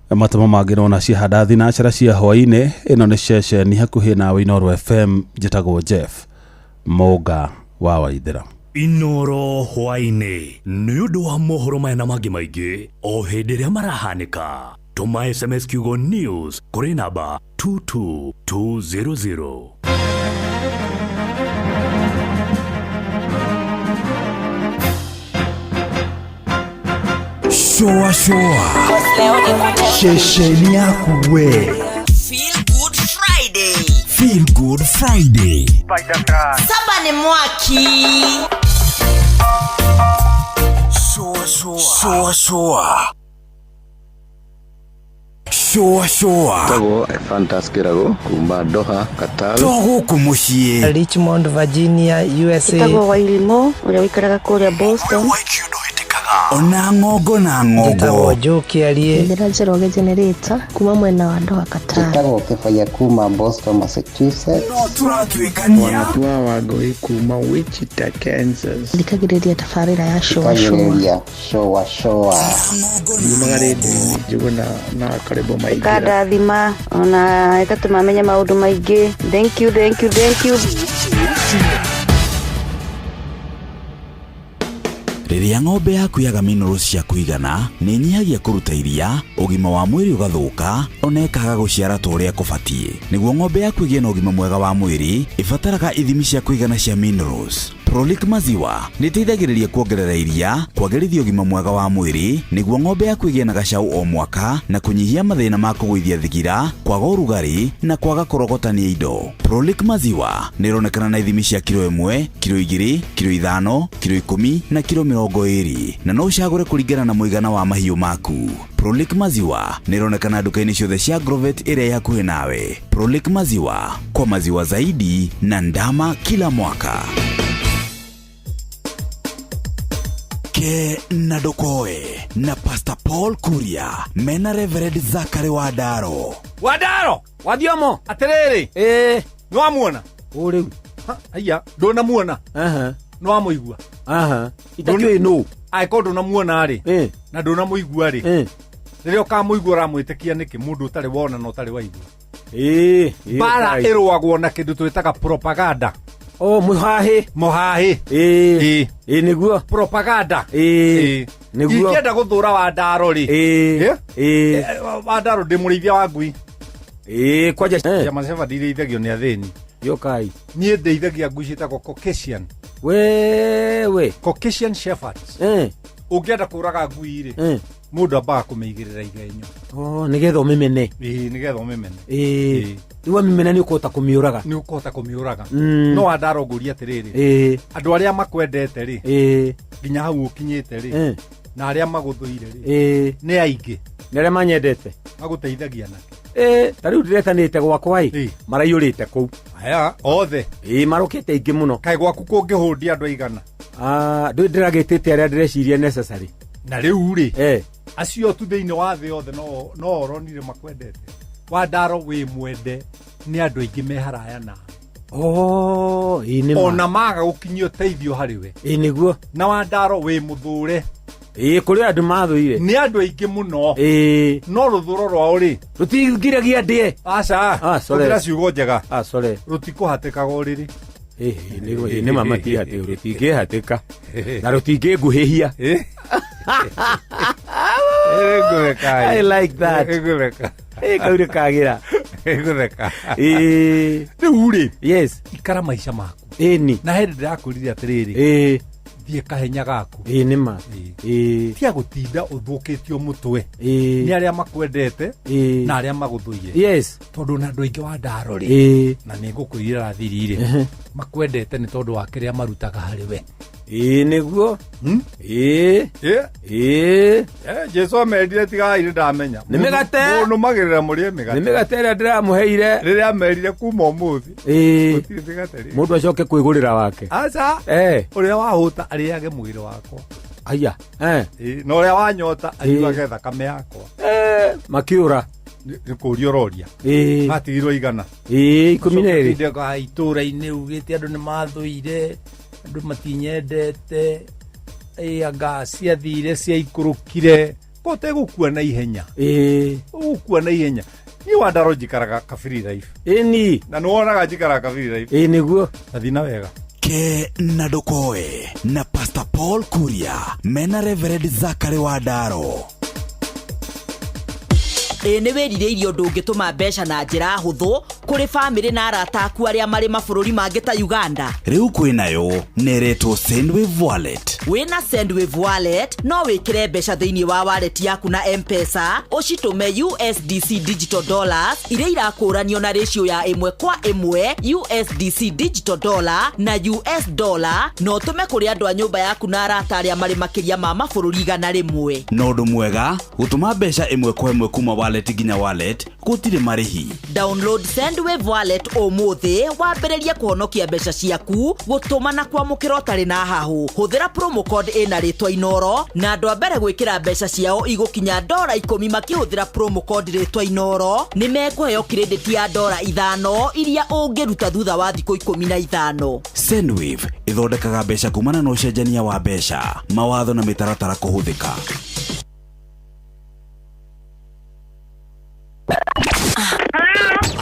Matamo mangĩ nona ciahanda thinacara cia hwaĩ-inĩ. Ĩno nĩ ceceni hakuhĩ nawe Inooro FM, njĩtagwo Jeff Mũnga wa Waithĩra. Inoro hwaĩ-inĩ nĩ ũndũ wa mohoro maya na mangĩ maingĩ o hĩndĩ ĩrĩa marahanĩka. Tũma SMS kiugo news kũrĩ namba 22200. Shoa shoa ceceni yaku we. Feel Good Friday. Feel Good Friday. Saba ni mwaki. Shoa shoa shoa shoa shoa shoa. Tagwo Fantas Kirago kuma Doha, Qatar. To gũkũ mũciĩ. Richmond, Virginia, USA. Ĩtagwo Wairimo ũrĩa ũikaraga kũrĩa Boston. Ona ng'ongo na ng'ongo. Njĩtagwo Joe Kĩarie. Njĩra Njoroge Generator kuma mwena wa Doha, Qatar. Njĩtagwo Kĩbaya kuma Boston, Massachusetts. No tũratuĩkania. Wanatua Wangũi kuma Wichita, Kansas. Thikagĩrĩria tabarĩra ya Shoa Shoa. Thikagĩrĩria Shoa Shoa. Yumaga rĩndiũ-inĩ Njũgũna na Karĩbo Maingĩra. Ĩkandathima ona ĩgatũma menye maũndũ maingĩ. Thank you, thank you, thank you. Rĩrĩa ng'ombe yaku yaga minerals cia kũigana, nĩ ĩnyihagia kũruta iria, ũgima wa mwĩrĩ ũgathũka, ona ĩkaga gũciara ta ũrĩa kũbatiĩ. Nĩguo ng'ombe yaku ĩgĩe na ũgima mwega wa mwĩrĩ, ĩbataraga ithimi cia kũigana cia minerals. Prolic Maziwa nĩ ĩteithagĩrĩria kuongerera iria, kwagĩrithia ũgima mwega wa mwĩrĩ, nĩguo ng'ombe yaku ĩgĩe na gacaũ o mwaka, na kũnyihia mathĩna ma kũgũithia thigira, kwaga ũrugarĩ, na kwaga kũrogotania indo. Prolic Maziwa nĩ ĩronekana na ithimi cia kiro 1, kiro 2, kiro 5, kiro 10 na kiro 20, na no ũcagũre kũringana na mũigana wa mahiũ maku. Prolic Maziwa nĩ ĩronekana nduka-inĩ ciothe cia Grovet ĩrĩa ĩ hakuhĩ nawe. Prolic Maziwa, kwa maziwa zaidi na ndama kila mwaka. Ke na Ndokoe na Pastor Paul Kuria mena Reverend Zakari Wadaro. Wadaro wathiomo atiriri ĩ nĩwamuona ũ rĩu aya ndũnamuona nĩwamũigua itakĩũĩ nũ angĩkorwo ndũnamuona rĩ na ndũnamũigua rĩ rĩrĩa ũkamũigua ũramwĩtĩkia nĩkĩ mũndũ ũtarĩ wona na ũtarĩ waigua. Mbara ĩrũagwo na kĩndũ twĩtaga propaganda. Oh, mũhahĩ. Mũhahĩ. Ĩ nĩguo propaganda. Ĩ nĩguo. Ingĩenda gũthũra Wandaro rĩ, Wandaro ndĩ mũrĩithia wa ngui. Ĩ kwanja German Shepherd irĩithagio nĩ athĩni. Yokai. Niĩ ndĩithagia ngui ciĩtagwo Caucasian. Wewe. Caucasian Shepherds. Ũngĩenda kũraga ngui rĩ, mũndũ ambaga kũmĩigĩrĩra igenyo. Oh, nĩgetha ũmĩmene. Ĩ nĩgetha ũmĩmene. Ĩ rĩu wamĩmena nĩ ũkũhota kũmĩũraga. Nĩ ũkũhota kũmĩũraga. No Wandaro ngũria atĩrĩrĩ, andũ arĩa makwendete rĩ, nginya hau ũkinyĩte rĩ, na arĩa magũthũire rĩ, nĩ aingĩ. Nĩ arĩa manyendete. Magũteithagia nakĩ? Ta rĩu ndĩretanĩte gwakwa ĩ, maraiyũrĩte kũu. Aya, othe. Ĩ marũkĩte aingĩ mũno. Kaĩ gwaku kũngĩhũndia andũ aigana? Ndũĩ ndĩragĩtĩte arĩa ndĩreciria necessary. Na rĩu rĩ, acio tu thĩinĩ wa thĩ yothe no ũronire makwendete. Wandaro wĩ mwende nĩ andũ aingĩ me haraya nawe. Oh, ĩ nĩ ma. Ona maga gũkinyia ũteithio harĩ we. Ĩ nĩguo. Na Wandaro wĩ mũthũre. Ĩ kũrĩ andũ mathũire. Nĩ andũ aingĩ mũno. Ĩ no rũthũro rwao rĩ, rũtingiragia ndĩe. Aca. Sorry. Hũthĩra ciugo njega. Sorry. Rũtikũhatĩkaga ũrĩrĩ. Ĩ nĩ ma matihatĩ, rũtingĩhatĩka. Na rũtingĩnguhĩhia. I like that. Ĩgũtheka. Ĩ kau nĩkagĩra. Ĩgũtheka. Ĩ rĩu rĩ, yes, ikara maica maku. Ĩni. Na hĩndĩ ndĩrakwĩrire atĩrĩrĩ, ĩ thiĩ kahenya gaku. Ĩ nĩ ma. Ĩ tia gũtinda ũthũkĩtio mũtwe nĩ arĩa makwendete na arĩa magũthũire. Yes. Tondũ na andũ aingĩ Wandaro rĩ, Ĩ na nĩ ngũkwĩrire rathiri rĩ, makwendete nĩ tondũ wa kĩrĩa marutaga harĩ we. Ĩ nĩguo. Ĩ ĩ Jesu amerire tigai nĩ ndamenya. Nĩ mĩgate. Mũnũmagĩrĩra mũrĩe mĩgate. Nĩ mĩgate ĩrĩa ndĩramũheire. Rĩrĩa amerire kuma ũmũthĩ. Ĩ Gũtirĩ mĩgate rĩngĩ. Mũndũ acoke kwĩgũrĩra wake. Aca. Ũrĩa wahũta arĩage mwĩrĩ wakwa. Aya. Na ũrĩa wanyota anyuage thakame yakwa. Makĩũra. Nĩ kũũria ũroria. Matigirwo igana. Ĩ 12. Ũcoke itũũra-inĩ ugĩte andũ nĩ mathũire, andũ matinyendete, anga ciathire ciaikũrũkire. Ko ũtegũkua na ihenya. Ũgũkua na ihenya. Niĩ Wandaro njikaraga kabiri life. Ĩni. Na nĩwonaga njikaraga kabiri life. Ĩ nĩguo. Tathiĩ na wega. Ke na Ndokoe na Pastor Paul Kuria mena Reverend Zakari Wadaro. Ĩ nĩ wĩrirĩirie ũndũ ũngĩtũma mbeca na njĩra hũthũ kũrĩ bamĩrĩ na arata aku arĩa marĩ mabũrũri mangĩ ta Uganda? Rĩu kwĩnayo neretwo Sendwave Wallet. Wĩna Sendwave Wallet no wĩkĩre mbeca thĩinĩ wa wallet yaku na M-Pesa, ũcitũme USDC digital dollars iria irakũranio na ratio ya 1:1 USDC digital dollar na US dollar, na ũtũme kũrĩ andũ a nyũmba yaku na arata arĩa marĩ makĩria ma mabũrũri 100. Na ũndũ mwega, gũtũma mbeca 1:1 kuma wallet nginya wallet gũtirĩ marĩhi. Download Sendwave Wallet ũmũthĩ wambĩrĩrie kũhonokia mbeca ciaku, gũtũma na kwamũkĩra ũtarĩ na hahũ. Hũthĩra promo code ĩna rĩtwa Inoro na andũ a mbere gwĩkĩra mbeca ciao igũkinya $10 makĩhũthĩra promo code rĩtwa Inoro nĩ mekũheo credit ya $5 iria ũngĩruta thutha wa thikũ 15. Sendwave ĩthondekaga mbeca kumana na ũcenjania wa mbeca, mawatho na mĩtaratara kũhũthĩka.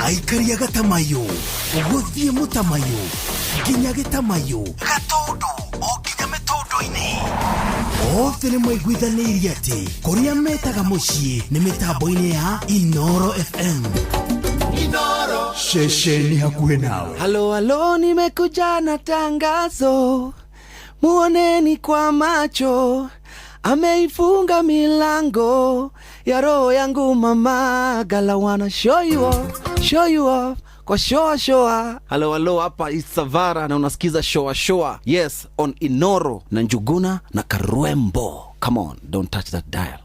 Aikaria gatamayo gũthiĩ mũtamayo nginya gĩtamayo gatũndũ o nginya mĩtũndũ-inĩ othe nĩ maiguithanĩirie atĩ kũrĩa metaga mũciĩ nĩ mĩtambo-inĩ ya Inoro FM. Inoro ceceni hakuhĩ nawe. Halo halo, nimekuja na tangazo, muoneni kwa macho, ameifunga milango ya roho yangu mama, gala wana show you off, show you off kwa shoa shoa. Halo halo, hapa Isavara na unasikiza shoa shoa. Yes, on Inoro na Njuguna na Karwembo. Come on, don't touch that dial.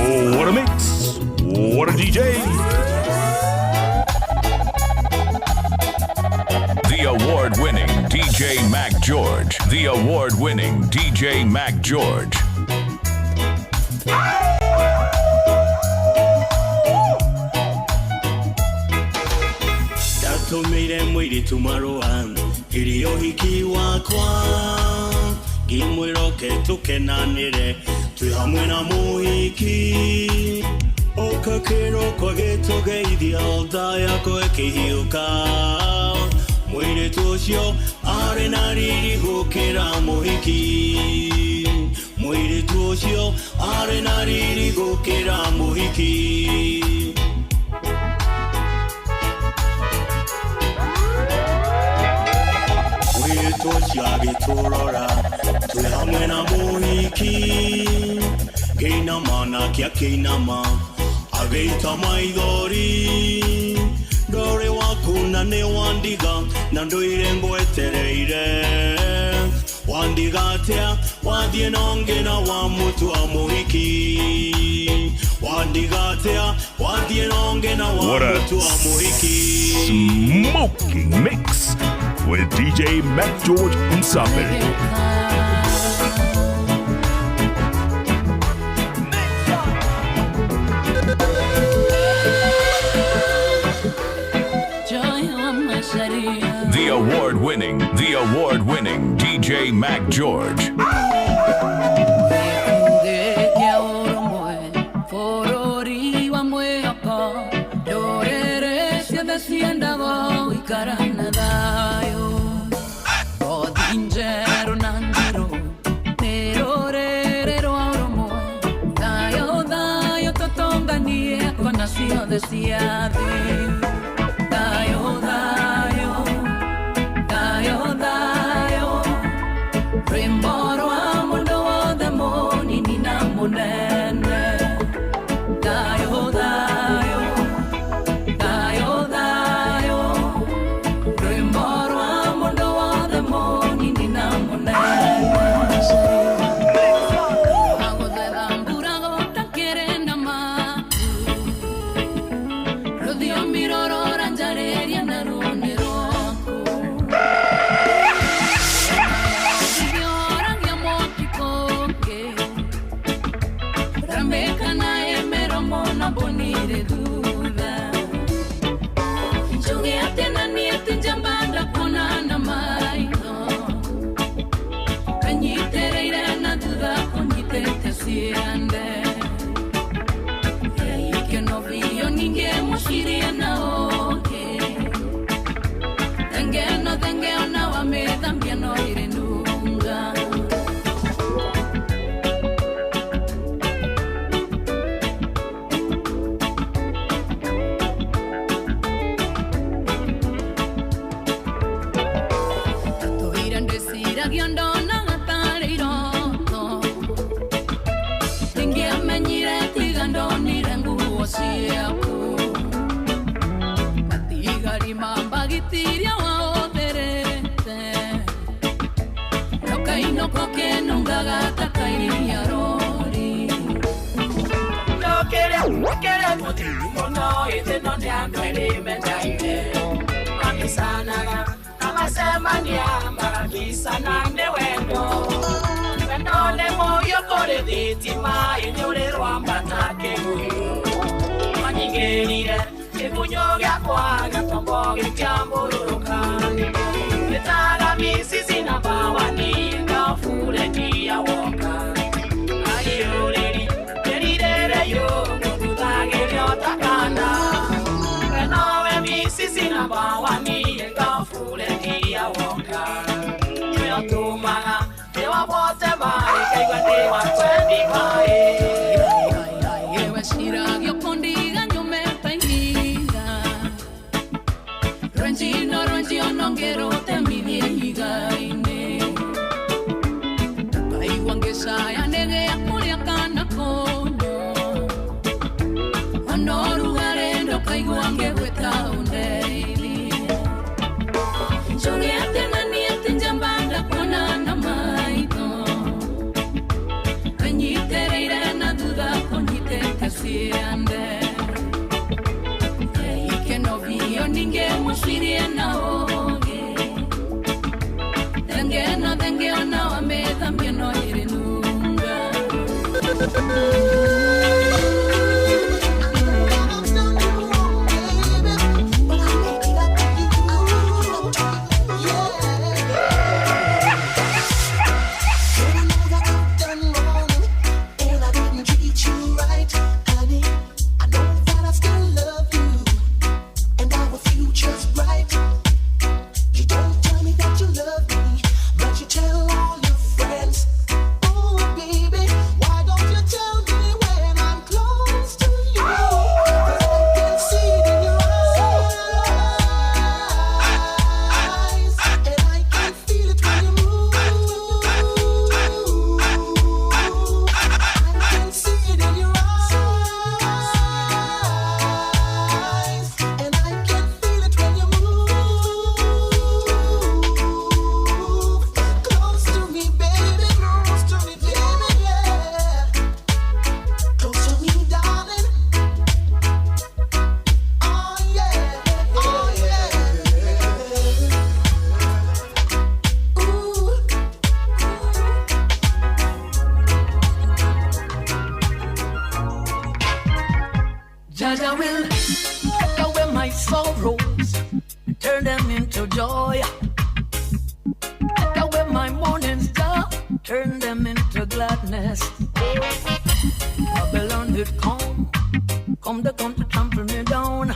Oh, what a mix. What a DJ. The award-winning DJ Mac George. The award-winning DJ Mac George. Ndatumire mwiritu marũa irio hiki wakwa ngĩmwĩra oke tũkenanĩre twĩ hamwe na mũhiki ũka kĩroko gĩtũgeithia thaa yakwa ĩkĩhiũka mwĩrĩtu ũcio arĩ na riri gũkĩra mũhiki Mũirĩtu ũcio arĩ na riri gũkĩra mũhiki. Mũirĩtu ũcio agĩtũrora twĩ hamwe na mũhiki. Ngĩinama nake akĩinama agĩita maithori. Ndũrĩ waku na nĩ wandiga na ndũire ngwetereire. Wandiga atĩa wathiĩ na ũngĩ na wamũtua mũhiki. Wandiga atĩa wathiĩ na ũngĩ na What a wamũtua mũhiki. smoking mix with DJ Mac George Msape. The award-winning DJ Mac George. Jaja will take away my sorrows, turn them into joy. Take away my mournings, Jah, turn them into gladness. Babylon did come, come they come to trample me down.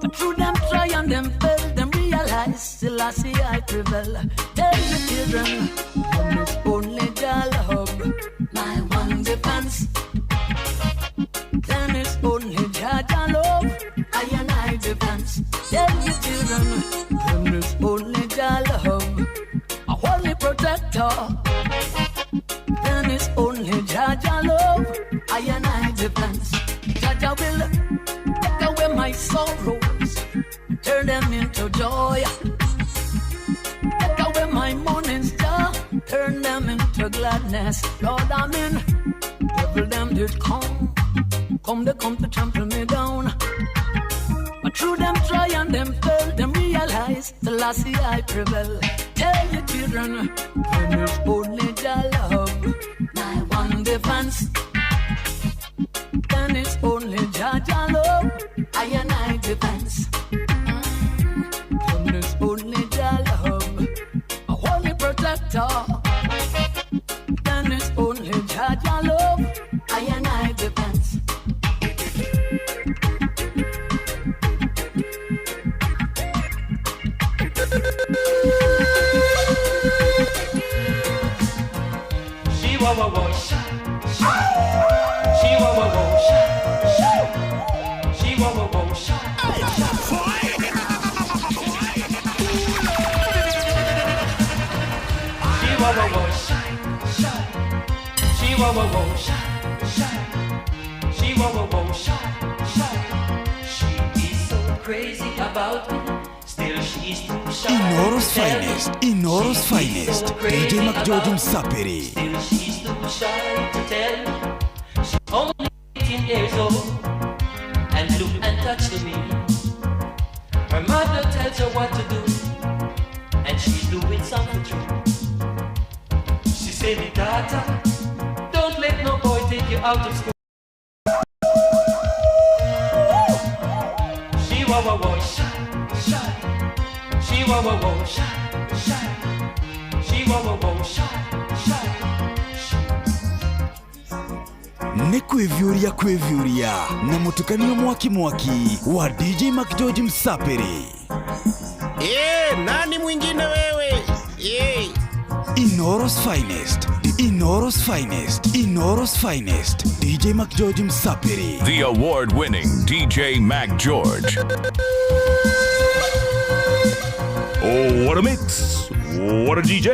But through them try and them fail, them realize still I see I prevail. Tell the children, them is only Jah love, my one defense. Then it's only Jah Jah love, I and I defense. Tell your children, them is only Jah love, a holy protector. Then it's only Jah Jah love, I and I defense. Jah Jah will take away my sorrows, turn them into joy. Take away my mournings, Jah, turn them into gladness. Lord, I'm in. Devil them did come, come they come to trample me down. But through them try and them fail, them realize the last I prevail. Tell your children, them is only Jah love, my one defense. Then it's only Jah Jah love, I and I defense. Then it's only Jah love, a holy protector. Then it's only Jah Jah love, I and I defense. She wa wa wa sha sha. She wa wa wa sha sha. She wa wa wa sha sha. She wa wa wa sha sha. She wa wa wa sha sha. She wa wa wa sha sha. She is so crazy about me. Still she's too shy. Inoro's to tell me. finest, Inoro's finest, DJ McGeorge Msapiri. Still she's too shy to tell me. She's only 18 years old and look and touch to me. Her mother tells her what to do, and she's doing something true. She said, me daughter, don't let no boy take you out of school. She wa wa wa shy, shy. She wa wa wa shy, shy. She wa wa wa shy, shy. Nĩ kwĩviũria kwĩviũria na mũtukanio mwaki mwaki wa DJ McGeorge Msapiri. Eh, nani mwingine wewe? Eh. Inoro's finest, Inoro's finest, Inoro's finest, DJ McGeorge Msapiri. The award winning DJ Mac George. Oh, what a mix! What a DJ!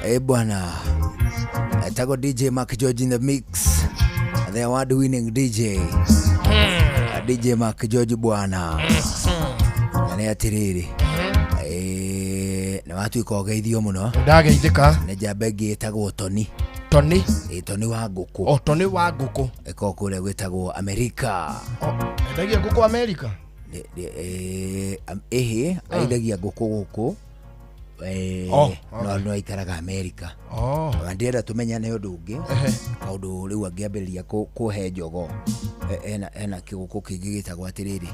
Eh bwana, etagwo DJ Mark George in the mix, the award winning DJ. DJ Mark George bwana, na nĩ atĩrĩrĩ, nĩ watuĩka ũgeithio mũno. Ndageithĩka. Nĩ njamba ĩngĩ ĩtagwo Tony. Tony. Tony wa ngũkũ. O Tony wa ngũkũ. Ĩkoragwo kũrĩa gwĩtagwo Amerika. Endagia ngũkũ Amerika? Ĩhĩ, endagia ngũkũ gũkũ. Oh, no no aikaraga Amerika. Oh. Na ndĩrenda tũmenyane ũndũ ũngĩ kaũndũ rĩu angĩambĩrĩria kũhe njogo. Ena kĩgũkũ kĩngĩ gĩtagwo atĩrĩrĩ,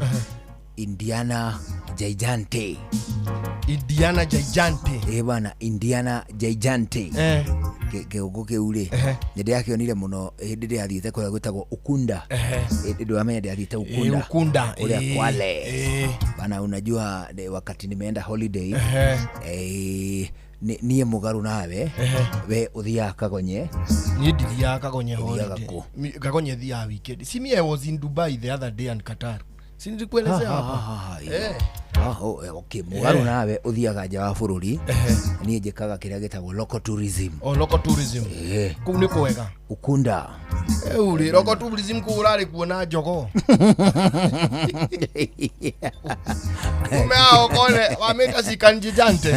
Indiana Gigante. Indiana Gigante. Bwana, Indiana Gigante. Kĩgũkũ kĩu rĩ, nĩ ndĩrakĩonire mũno hĩndĩ ĩrĩa athiĩte kũrĩa gwĩtagwo Ukunda. Hĩndĩ wamenya ndĩrathiĩte Ukunda. Ukunda. Kũrĩa Kwale. Bana, unajua wakati nimeenda holiday, Niĩ mũgarũ nawe we ũthiaga Kagonye. Niĩ ndithiaga Kagonye Ũthiaga holiday. kũ? Kagonye thiaga weekend. Si me I was in Dubai the other day and Qatar. Si nilikuelezea hapa. Eh. Okay, mũgarũ nawe ũthiaga nja wa bũrũri, niĩ njĩkaga kĩrĩa gĩtagwo local tourism. Oh, local tourism. Kũu nĩ kwega. Ukunda. Rĩu rĩ local tourism kũu ũrarĩ kuona jogoo. Umeao kone wameta sikanjijante.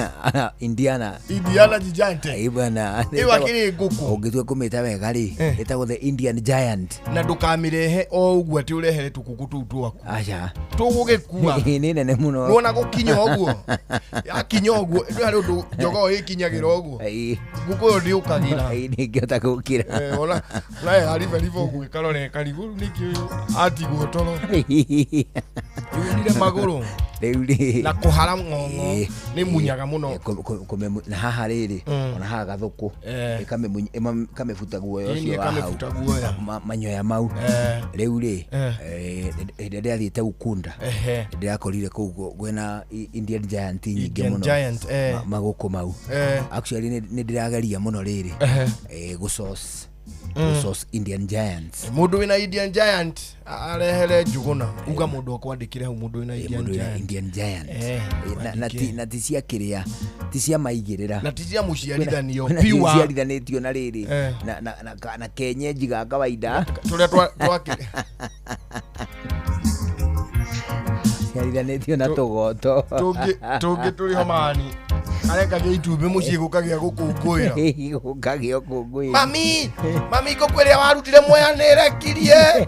Indiana. Indiana jijante. Ĩ bwana. Ĩyo akĩrĩ ngũkũ. Ũngĩtua kũmĩta wega rĩ, ĩtagwo the Indian Giant. Na ndũkamĩrehe o ũguo atĩ ũrehere tũkũkũ tũu twaku. Aca. Tũgũgĩkua. Nĩ nene mũno. Nĩwona gũkinya ũguo. Yakinya ũguo, ndũrĩ harĩ ũndũ jogoo ĩkinyagĩra ũguo. Ngũkũ ĩyo ndĩũkagĩra. Ndĩngĩhota gũkĩra. Ona naye haribariba ũguo ĩkarora ĩkarigwo rĩu nĩkĩ ũyũ atigwo toro. Yunire magũrũ. Rĩu rĩ. Na kũhara ng'ong'o nĩ munyaga mũno. Na haha rĩrĩ, ona haha gathũkũ ĩkamĩbuta guoya ũcio wa hau. Ĩkamĩbuta guoya. Manyoya mau. Rĩu rĩ, hĩndĩ ĩrĩa ndĩrathiĩte Ukunda, ndĩrakorire kũu kwĩna Indian Giant nyingĩ Indian mũno. Giant, Magũkũ mau. Actually nĩ ndĩrageria mũno rĩrĩ, gũ source Indian Giants. Mũndũ wĩna Indian Giant arehere Njũgũna. Uga mũndũ akwandĩkĩre hau mũndũ wĩna Indian Mũndũ wĩna Giant. Indian Giant. Wandĩke. Na ti cia kĩrĩa, ti cia maigĩrĩra. Na ti cia mũciarithanio, Kwĩna pure. ciarithanĩtio na rĩrĩ, na kenyenji ga kawaida. Tũrĩa Ciarithanĩtio na tũgoto. Tũngĩ tũrĩ homani. Arekagia itumbĩ mũciĩ gũkagĩa gũkũngũĩra. Gũkagĩa gũkũngũĩra. Mami, mami ngũkũ ĩrĩa warutire Mwea nĩĩrekirie.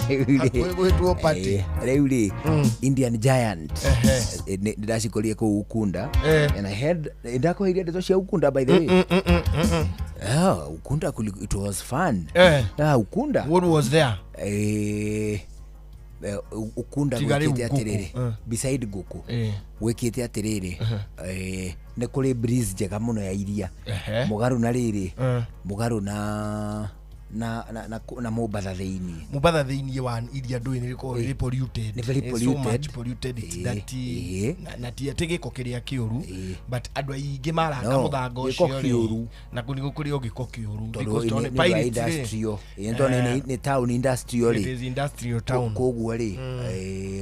Hakuhĩ gwĩtwo party. Rĩu rĩ, Indian Giant nĩ ndacikorire kũu Ukunda. And I had ndakũheire ndeto cia Ukunda by the way. Ukunda it was fun. Ukunda. What was there? Ukunda Tiga rĩu gwĩkĩte ngũkũ. atĩrĩrĩ, beside ngũkũ gwĩkĩte atĩrĩrĩ, nĩ kũrĩ breeze njega mũno ya iria. Mũgarũ na rĩrĩ, mũgarũ na Mombatha thĩinĩ. Mombatha thĩinĩ wa iria ndũĩ nĩ rĩkoragwo rĩrĩ polluted. Nĩ very It's so much polluted. polluted, it's dirty. Na ti atĩ gĩko kĩrĩa kĩũru, but andũ aingĩ maraka No, mũthanga gĩko ũcio rĩ, kĩũru. na kũ nĩguo kũrĩ o gĩko kĩũru. Tondũ Because tondũ nĩ nĩ pirates rĩ, industrial. Tondũ nĩ town industrial It rĩ. is industrial town. Koguo rĩ,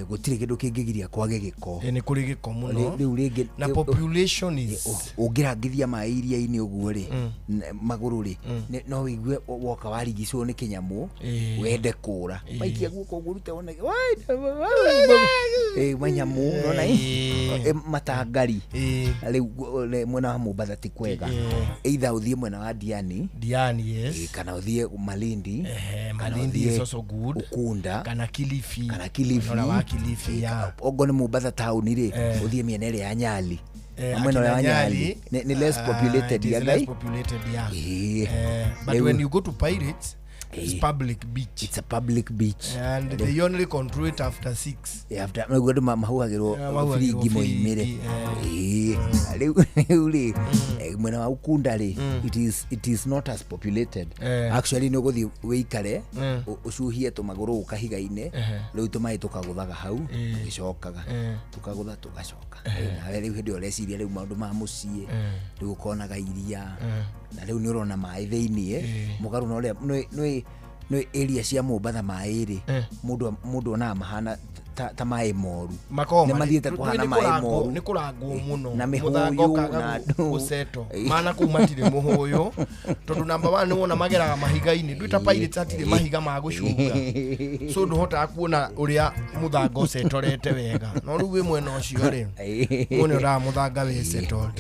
gũtirĩ kĩndũ kĩngĩgiria kwage gĩko. Nĩ kũrĩ gĩko mũno. Rĩu rĩngĩ Na population is ũngĩrangithia maĩ iria-inĩ ũguo rĩ, magũrũ rĩ, no wĩigue woka warigicwo nĩ kĩnyamũ, wende kũra. Maikia guoko ũguo ũrute wone, manyamũ, nona matangari. Rĩu mwena wa Mombatha ti kwega. Either ũthiĩ mwena wa Diani. Diani, yes. Kana ũthiĩ Malindi. Kana Malindi ũthiĩ is also good. Ukunda. Kana Kilifi. Kana Kilifi. Mwena wa Kilifi, yeah. Ogo nĩ Mombatha town rĩ, ũthiĩ mĩena ĩrĩa ya Nyali. Mwena Akina wa Nyali. Nyali, Nĩ less populated it is ya less Ngai. populated, yeah. But when you go to Pirates, it's public beach. It's a public beach. And they only control it after 6. Yeah, after nĩguo andũ mahuhagĩrwo Mahuhagĩrwo biringi moimĩre. Rĩu rĩ, mwena wa Ukunda rĩ, it is not as populated. Actually nĩ ũgũthiĩ wĩikare, ũcuhie tũmagũrũ kahiga-inĩ, rĩu tũmaĩ tũkagũthaga hau, tũgĩcokaga. Tũkagũtha tũgacoka. Nawe rĩu hĩndĩ ĩyo ũreciria rĩu maũndũ ma mũciĩ, rĩu ũkonaga iria, na rĩu nĩ ũrona maĩ thĩiniĩ, mũgarũ na ũrĩa nĩ area cia Mombatha maĩ rĩ, mũndũ onaga mahana ta maĩ moru. Nĩ mathiĩte kũhana maĩ moru. Nĩ kũrangwo mũno. Na Mũthanga mĩhũyũ ũkaga na andũ. gũcetwo. Mana kũu matirĩ mũhũyũ. Tondũ number 1 nĩ wona mageraga mahiga-inĩ. Ndũĩ ta Pirates hatirĩ mahiga ma gũcunga. So ndũhotaga kuona ũrĩa mũthanga ũcetorete wega. No rĩu wĩ mwena ũcio rĩ, wone ũraga mũthanga wĩ settled.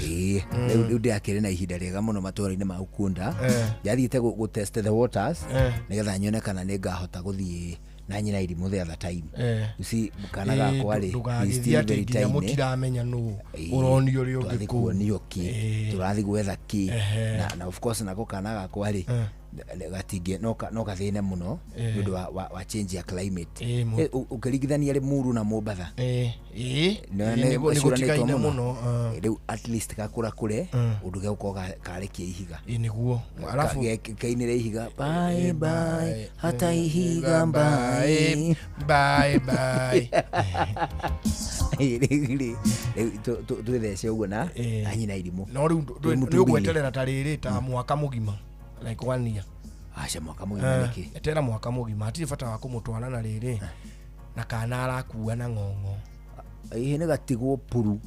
Rĩu ndĩrakĩrĩ na ihinda rĩega mũno matũũra-inĩ ma Ukunda. Ndathiĩte gũ test the waters, nĩgetha nyone kana nĩ ngahota gũthiĩ na nyina irimũ the other time. You see, kana gakwa rĩ, he is still very nginya tiny. mũtiramenya nũ ũronio ũrĩa ũngĩ Tũrathiĩ kũu. kuonio kĩ, tũrathiĩ gwetha kĩ. Na of course nako kana gakwa rĩ, gatingĩ no gathĩne mũno nĩ ũndũ wa change ya climate. Ũkĩringithania Limuru na Mombatha, nĩ nĩ gũtigaine mũno. Rĩu at least gakũra kũre ũndũ gegũkorwo karekia ihiga. Nĩguo. Alafu Kainĩre ihiga bye bye hata ihiga bye bye bye. Rĩu rĩu twĩthece ũguo na na nyina irimũ. No rĩu Rĩu nĩ mũtumia. ũgweterera ta rĩrĩ ta mwaka mũgima, like one year. Aca, mwaka mũgima nĩkĩ? Etera mwaka mũgima, hatirĩ bata wa kũmũtwara na rĩrĩ na kana arakua na ng'ong'o. Ĩhĩ, nĩ gatigwo puru.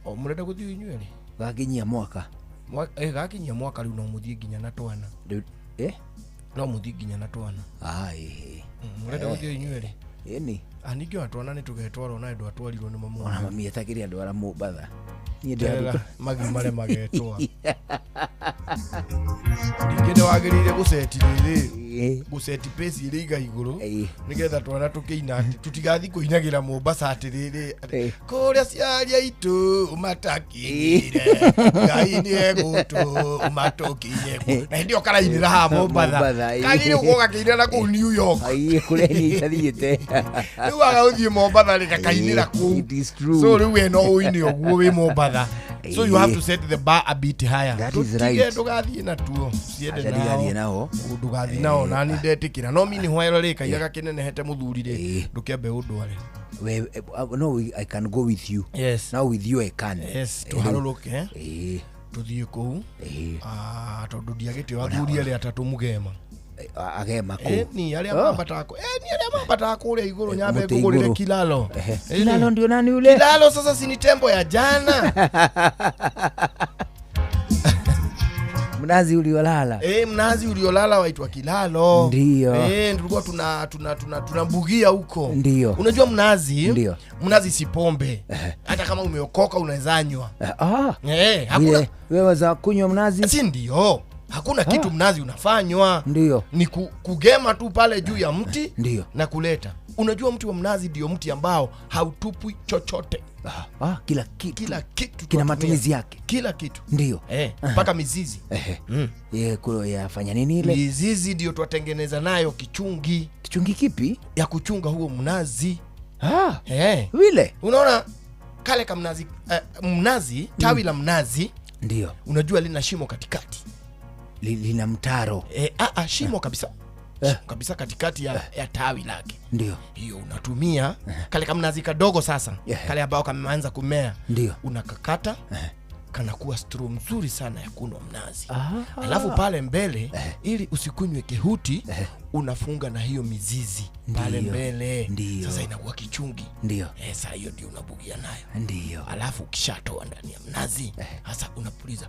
O mũrenda gũthiĩ inyuerĩ. Gakinyia mwaka. Gakinyia mwaka rĩu no mũthiĩ nginya na twana. Rĩu eh No mũthiĩ nginya na twana. Ah, ĩhĩ. Mũrenda gũthiĩ inyuerĩ? Ĩni. Ah, ningĩ ona twana nĩ tũgetwarwo na ndwatwarirwo nĩ mamu. Ona mami etagĩre andũ ara Mombatha. Niĩ Terera ndĩraruta. magimare magetwa. Ningĩ nĩ wagĩrĩire gũceti rĩrĩ, gũceti pace ĩrĩa iga igũrũ nĩgetha twana tũkĩina atĩ tũtigathiĩ kũinagĩra Mombasa atĩrĩrĩ atĩ, kũrĩa ciari aitũ matakinyire Ngai nĩ egũtũma tũkinye kuo." Na hĩndĩ ĩyo karainĩra haha Mombatha. Mombatha, ĩĩ. Kagĩrĩire gũkorwo gakĩinĩra na kũu New York. Ĩĩ, kũrĩa niĩ itathiĩte. Rĩu waga gũthiĩ Mombatha rĩ, gakainĩra kũu. It is true. So rĩu we no ũine ũguo wĩ Mombatha, so you have to set the bar a bit higher. That is Tũtige right. ndũgathiĩ natuo, ciende Aca, ndigathiĩ nao. Ndũgathiĩ nao na ni ndetĩkĩra no mini hwaero rĩ kaiya gakĩnenehete mũthuri rĩ, ndũkĩambe ũndware. We, no, I can go with you. Yes. Now with you I can. Yes, tũharũrũke. Ĩĩ. Tũthiĩ kũu. Ĩĩ. Ah, tondũ ndiagĩte athuri arĩa atatũ mũgema. Agema kũu. Ĩni arĩa Oh. mambataga ĩni arĩa mambataga kũrĩa igũrũ, nyambe mũtĩ ngũgũrĩre igũrũ. kilalo. Ehe. Ĩni. Kilalo ndio nani ule? Kilalo sasa si ni tembo ya jana. Mnazi uliolala. Mnazi uliolala waitwa kilalo. Ndio. Tulikuwa tuna tuna tuna tunambugia huko. Ndio. Unajua mnazi? Ndio. Mnazi si pombe. Hata kama umeokoka unaweza nywa. Ah. Hakuna Wewe waza kunywa mnazi? Si ndio. Hakuna kitu mnazi unafanywa. Ndio. Ni kugema tu pale juu ya mti. Ndio. Na kuleta. Unajua mti wa mnazi ndio mti ambao hautupwi chochote. Ah, kila kitu. Kila kitu Kina tunatumia. matumizi yake. Kila kitu. Ndio. Mpaka mizizi. Ehe. Ye, yafanya nini ile? Mizizi ndio twatengeneza nayo kichungi. Kichungi kipi? Ya kuchunga huo mnazi. Ah. Vile. Unaona kale kamnazi, mnazi, tawi la mnazi. Ndio. Unajua lina shimo katikati. Lina mtaro. Shimo kabisa. Shimo kabisa katikati ya tawi lake. Ndio. Hiyo unatumia kale kamnazi kadogo sasa. Kale ambao kameanza kumea. Ndio. Unakakata. Kanakuwa straw mzuri sana ya kunywa mnazi. Alafu pale mbele ili usikunywe kehuti, unafunga na hiyo mizizi pale Ndio. mbele. Ndio. Sasa inakuwa kichungi. Ndio. Sasa hiyo ndio unabugia nayo. Ndio. Alafu ukishatoa ndani ya mnazi, sasa unapuliza.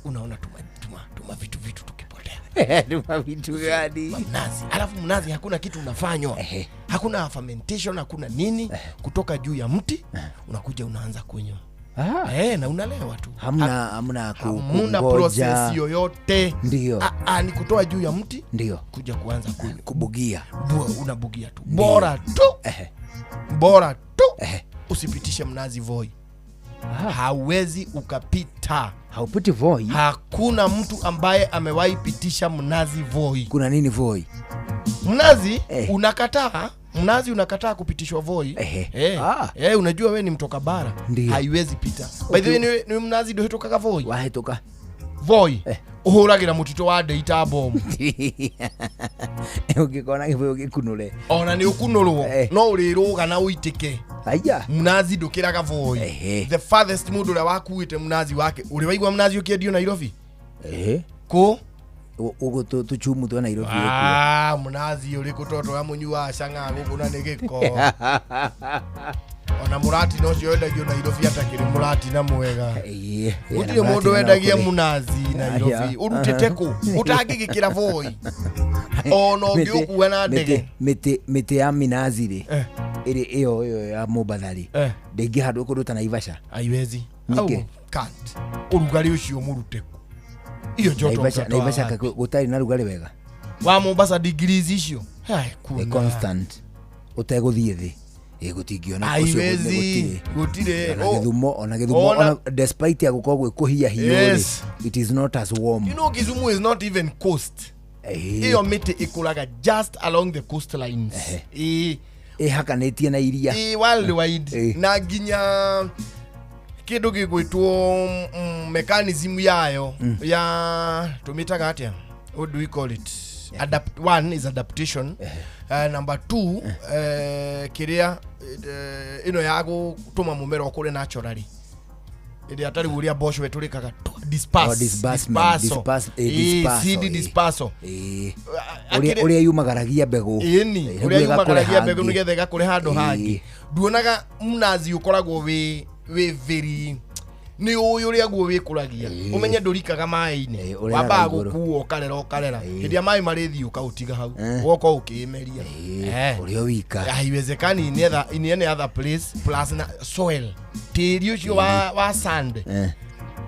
Unaona tuma vitu tukipotea. Tuma vitu gani? Mnazi. Alafu mnazi hakuna kitu unafanywa. Hakuna fermentation, hakuna nini. Kutoka juu ya mti unakuja unaanza kunywa. Na unalewa tu. Hamna Hamna kungoja. process yoyote. Ndio. Ni kutoa juu ya mti. Ndio. Kuja kuanza kunywa. Kubugia. Unabugia tu. Bora tu. Bora tu. Usipitishe mnazi voi. Hauwezi ukapita. Haupiti voi. Hakuna mtu ambaye amewahi pitisha mnazi voi. Kuna nini voi? Mnazi unakataa. Mnazi unakataa kupitishwa voi. Unajua we ni mtoka bara. Ndio. Haiwezi pita. By the way, ni mnazi ndio hetokaga voi. Wahetoka. Voi. Uhuragira mutito wa ndeita bomu. Ũngĩkona gĩbũyũ gĩkunũre. Ona nĩ ũkunũrwo. No ũrĩrũga na ũitĩke. Aya. Mnazi ndũkĩraga voi. The farthest mũndũ ũrĩa wakuĩte mnazi wake. Ũrĩ waigua mnazi ũkĩendio Nairobi? Kũ? Ũguo tũchumu twa Nairobi. Ah, mnazi ũrĩkũ toto wa mũnyuaga cang'aa gũkũ na nĩ gĩko. Ona mũratina ũcio wendagio Nairobi atakĩrĩ mũratina mwega. Gũtirĩ mũndũ wendagia mũnazi Nairobi. Ũrutĩte kũ? Ũtangĩgĩkĩra voi. Ona ũngĩũkua na ndege. Mĩtĩ ya minazi rĩ, ĩrĩ ĩyo ya Mombatha rĩ, ndĩngĩhandwo kũndũ ta Naivasha. Haiwezi. Nĩkĩ? Can't. Ũrugarĩ ũcio mũrute kũ? Iyo joto Naivasha gũtarĩ na rugarĩ wega. Wa Mombasa degrees icio. Nĩ constant. Ũtegũthiĩ thĩ. Gũtingĩona Haiwezi. Gũtirĩ. Ona Gĩthumo, ona despite ya gũkorwo gwĩ kũhiahiũ rĩ, it is not as warm. You know Kisumu is not even coast. Iyo mĩtĩ ĩkũraga just along the coastlines. Ĩhakanĩtie na iria. Worldwide. Na nginya kĩndũ gĩgwĩtwo mechanism yayo ya tũmĩtaga atĩa? What do we call it? Adapt, one is adaptation. Number two, kiria ino ya gũtũma mũmera ũkũre naturally, ĩrĩa tarĩ ũrĩa mboco ĩtũrĩkaga disperse. Oh, disbursement, dispersal. Dispersal, Seed dispersal. Ũrĩa ũrĩa yumagaragia mbegũ. Ĩni, Nĩguo ũrĩa ĩgakũre yumagaragia mbegũ hangĩ. nĩgetha ĩgakũre handũ hangĩ. Nduonaga mnazi ũkoragwo wĩ very nĩ ũĩ ũrĩa guo wĩkũragia, ũmenye ndũrikaga maĩ-inĩ, ũreraga wambaga igũrũ. gũkuo ũkarera ũkarera, hĩndĩ ĩrĩa maĩ marĩthiĩ ũkaũtiga hau, ũgoka ũkĩĩmeria. Ũrĩa wika. Haiwezekani in any other place. Plus na soil, tĩri ũcio wa sand,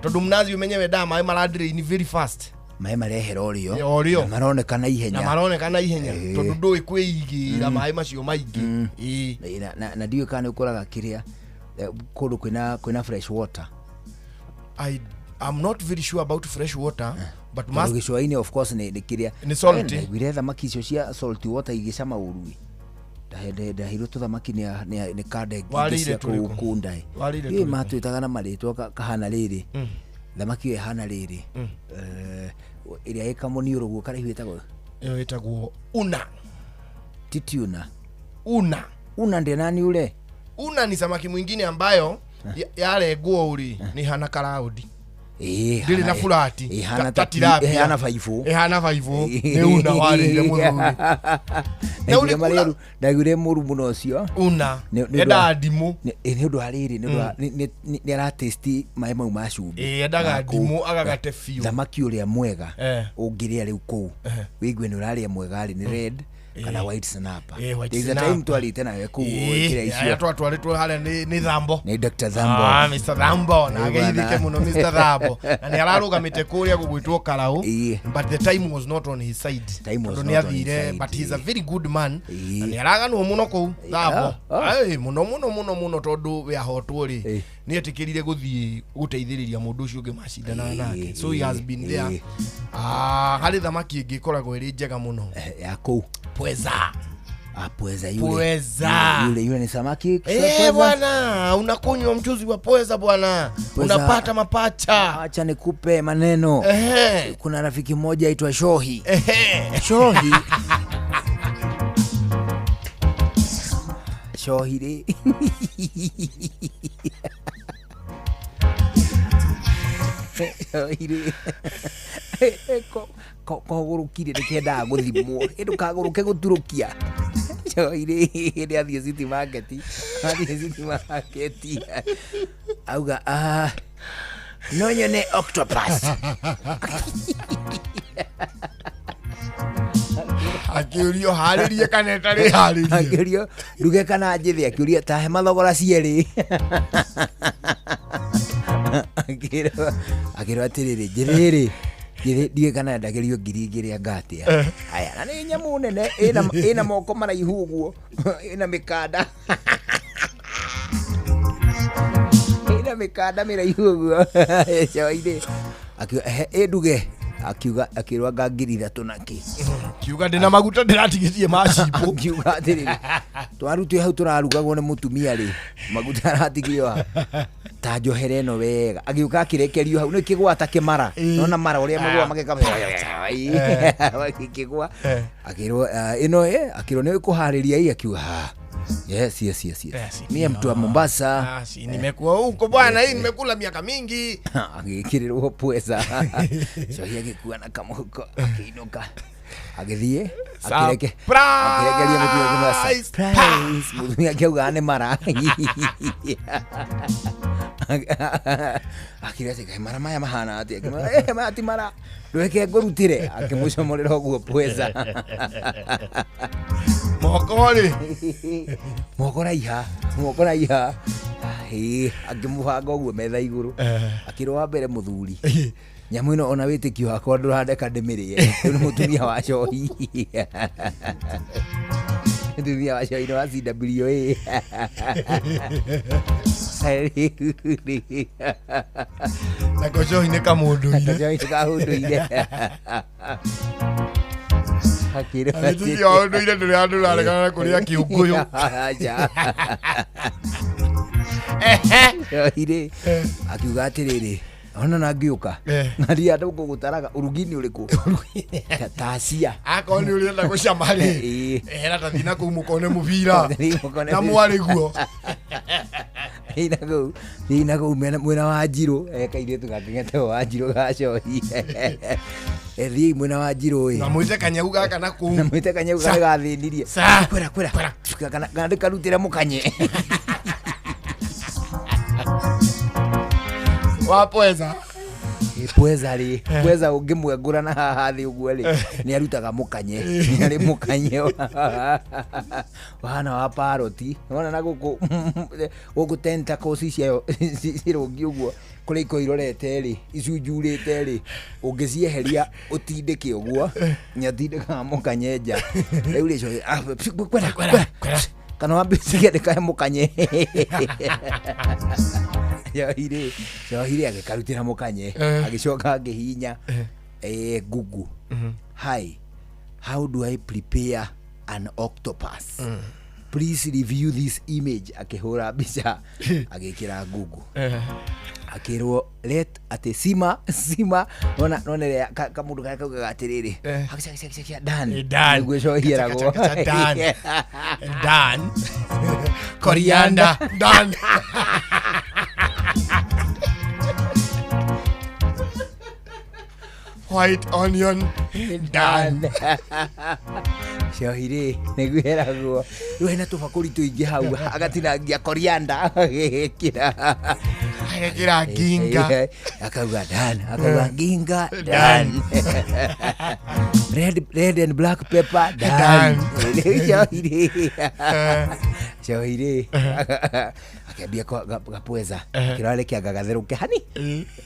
tondũ mnazi ũmenye wendaga maĩ maradrain very fast. Maĩ marehera ũrĩo. Ũrĩo. Na maroneka na ihenya. Na maroneka na ihenya, tondũ ndũĩ kwĩigĩra maĩ macio maingĩ. Ĩĩ. Na ndiũĩ kana nĩ ũkoraga kĩrĩa kũndũ kwĩna fresh water. I'm not very sure about fresh water, but Tondũ must gĩcũa-inĩ of course nĩ kĩrĩa Nĩ salty. Ndaiguire thamaki icio cia salt water igĩcama ũru. Ndaheirwo tũthamaki nĩ kande Warĩire cia kũu tũrĩkũ? kunda. Warĩire Ĩ tũrĩkũ? matwĩtaga na marĩtwa kahana rĩrĩ. Thamaki ĩyo ĩhana rĩrĩ. Ĩrĩa ĩkamũniũrũ guo karaihu ĩtagwo Ĩyo ĩtagwo una. Ti tuna. Una. Una ndiĩ nani ule. Una ni samaki mwingine ambayo yarengwo ũrĩ nĩ hana karaũndi. Ndĩrĩ na furati. Ĩhana Ta tilapia. ĩhana baibũ. Ĩhana baibũ. Nĩ una warĩire mũthuri. Ndaiguire marĩa ndaiguire mũru mũno ũcio. Una. Nĩ ũndũ Endaga ndimũ. Nĩ ũndũ wa rĩrĩ, nĩ ũndũ wa nĩ aratesti maĩ mau ma cumbĩ. Ĩĩ, endaga Ma kũu. ndimũ agagate biũ. Thamaki ũrĩa mwega ũngĩrĩa rĩu kũu wĩigue nĩ ũrarĩa mwega rĩ nĩ red kana white snapper. White There is a snapper. time twarĩte nawe kũu kĩrĩa Ĩĩ, icio. twatwarĩtwo harĩa nĩ Thambo. Nĩ Dr. Thambo. Ah, Mr. Thambo na Ĩĩ, ageithĩke bwana. mũno Mr. Thambo, na nĩ ararũgamĩte kũrĩa gũgwĩtwo Karau, but the time was not on his side. Time was Tondũ nĩ not on his athire, side, but he's a very good man na nĩ araganwo mũno kũu Thambo. Ĩĩ, mũno mũno mũno mũno, tondũ we ahotwo rĩ nĩ etĩkĩrire gũthiĩ gũteithĩrĩria mũndũ ũcio ũngĩ macindanaga nake, so he has been there. Ah, harĩ thamaki ĩngĩ ĩkoragwo ĩrĩ njega mũno ya kũu. Pweza. Ah, pweza yule. Pweza. Yule ni samaki. Eh, Pweza. bwana, unakunywa mchuzi wa pweza bwana, Pweza. unapata mapacha. Acha nikupe maneno. Kuna rafiki mmoja aitwa Shohi. Shohi. Shohi rĩ. Shohi rĩ. Kogũrũkire nĩkendaga gũthimwo. Ndũkagũrũke gũturũkia. Shohi rĩ, hĩndĩ athiĩ City Market. Athiĩ City Market. Auga, ah, no nyone octopus. Akĩũrio harĩrie kana ĩtarĩ harĩrie. Akĩũrio nduge kana njĩthĩ, akĩũria tahe mathogora cierĩ. Akĩrwo atĩrĩrĩ, njĩthĩ rĩ, njĩthĩ ndiũĩ kana ndagĩrio 2,000 anga atĩa. Aya, na nĩ nyamũ nene ĩna moko maraihu ũguo, ĩna mĩkanda. Ĩna mĩkanda mĩraihu ũguo. Coinĩ. Akiuga, ehe, ĩ nduge. Akiuga, akĩrwo anga 3,000 na kĩ. Kiuga ndĩna maguta ndĩratigĩtie macimbo. Akiuga atĩrĩrĩ, twarutio hau tũrarugagwo nĩ mũtumia rĩ, maguta aratigio ha. Ta njohere ĩno wega. Agĩũka akĩrekerio hau, nĩ kĩgwa ta kĩmara. Nona mara ũrĩa magũa magĩka. Magĩkĩgwa. Akĩrwo, ĩno ĩ, akĩrwo nĩ ũkũharĩria ĩ, akiuga, ha. Yes, yes, yes, yes. Mie mtu wa Mombasa. Si nimekuwa huko bwana, hii nimekula miaka mingi. Agĩkĩrĩrwo pweza. Cohi agĩkua na kamũhuko akĩinũka. Agĩthiĩ akĩreke akĩrekeria mũtumia akiuga surprise. Mũtumia akiuga nĩ mara. Akiuga atĩ kaĩ mara maya mahana atĩa? Akĩmwĩra, maya ti mara. Ndweke ngũrutĩre. Akĩmũcomorera ũguo pweza. Moko rĩ. Moko raiha, moko raiha. Ĩĩ, akĩmũbanga ũguo metha igũrũ. Akĩrwo wa mbere mũthuri. Nyamũ ĩno ona wĩtĩkio wakwa ndũrandeka ndĩmĩrĩe. Rĩu nĩ mũtumia wa cohi. Mũtumia wa cohi nĩ wa CWA. Nako cohi nĩ kamũndũire. Gacohi nĩ kamũndũire. Akĩrwo Mũtumia wa ũndũire ndũrĩ handũ ũraregana na kũrĩa kĩũngũyũ. Aca. Cohi rĩ, akiuga atĩrĩrĩ, Ona na ngĩũka ngaria andũ ngũgũtaraga ũrugi-inĩ ũrĩkũ tacia akorwo nĩ ũrenda gũcama rĩ ehera ta thina kũu mũkone mũbira na mwarĩ guo. Thina kũu mwena wa Njirũ kairĩtu gangĩ wa Njirũ gacohi thiĩi mwena wa Njirũ ĩ na mwĩte kanyau gaka na kũu na mwĩte kanyau gaka gathĩnirie kwĩra kwĩra kana ndĩkarutĩre mũkanye wa pweza pweza rĩ pweza ũngĩmwengũra na haha thĩ ũguo rĩ nĩ arutaga mũkanye nĩ arĩ mũkanye wahana wa paroti wona na gũkũ gũkũ tentacles ciayo cirũngi ũguo kũrĩa iko irorete rĩ icunjurĩte rĩ ũngĩcieheria ũtindĩke ũguo nĩ atindĩkaga mũkanye nja rĩu rĩ kwera kwera kana wambe ũcigendekae mũkanye Njohi agĩkarutĩra mũkanye agĩcoka akĩhihinya Google hi how do I prepare an octopus please review this image akĩhũra mbica agĩkĩra Google akĩrwo let atĩ sima sima nona nona kamũndũ karĩa kaugaga atĩrĩrĩ dan nĩguo cohi eragwo dan dan coriander dan white onion dan cohi rĩ nĩguo eragwo rĩu hena tũbakũri tũingĩ hau agatinangia coriander agĩkĩra agekĩra nginga akauga dan akauga nginga dan red and black pepper dan cohi rĩ akĩambia gapweza akĩrora reke anga gatherũke hani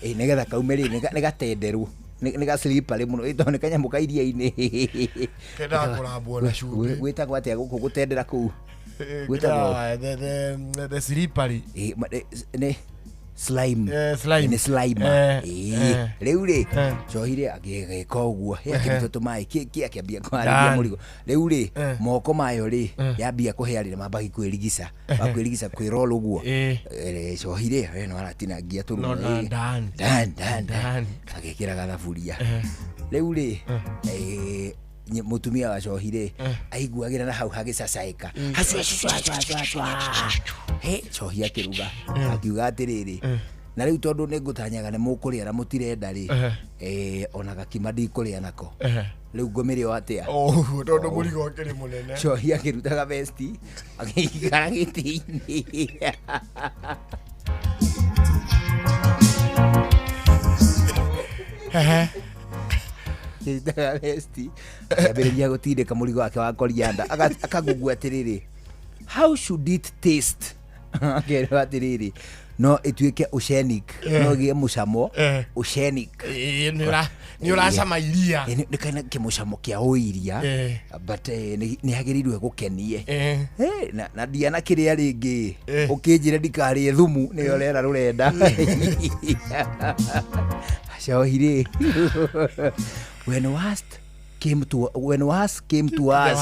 nĩgetha kaume rĩ nĩ gatenderũ nĩ gaslippery mũno tondũ nĩ kanyamũ ka iria-inĩ kendaga kũrambwo na cumbĩ gwĩtagwo atĩa gũkũ gũtendera kũu gwĩtagwo the slippery nĩ slime nĩ slime rĩu rĩ cohi rĩ agĩka ũguo akĩruta tũmaĩ kĩ akĩambia kũharĩria mũrigo rĩu rĩ moko mayo rĩ yambia kũhĩa rĩ mambagi kwĩrigica makwĩrigica kwĩroll ũguo cohi rĩ we no aratinangia tũrũma dan dan dan agĩkĩra gathaburia rĩu rĩ mũtumia wa cohi rĩ aiguagĩra na hau hagĩcacaĩka cohi akĩruga akiuga atĩrĩrĩ na rĩu tondũ nĩ ngũtanyaga nĩ mũkũrĩa na mũtirenda rĩ ona gakima ndikũrĩa nako rĩu ngũmĩrĩo atĩa tondũ mũrigo ũkĩrĩ mũnene cohi akĩrutaga vesti akĩikara gĩtĩ-inĩ akĩrutaga vesti akĩambĩrĩria gũtindĩka mũrigo wake wa coriander akagugua atĩrĩrĩ how should it taste akerwo atĩrĩrĩ no ĩtuĩke oceanic no ĩgĩe mũcamo oceanic nĩ ũracama iria nĩ kana kĩmũcamo kĩa ũiria but nĩ yagĩrĩirwo ĩgũkenie na ndiana kĩrĩa rĩngĩ ũkĩnjĩre ndikarĩe thumu nĩyo rĩera rũrenda cohi rĩ when worst came to when worst came to us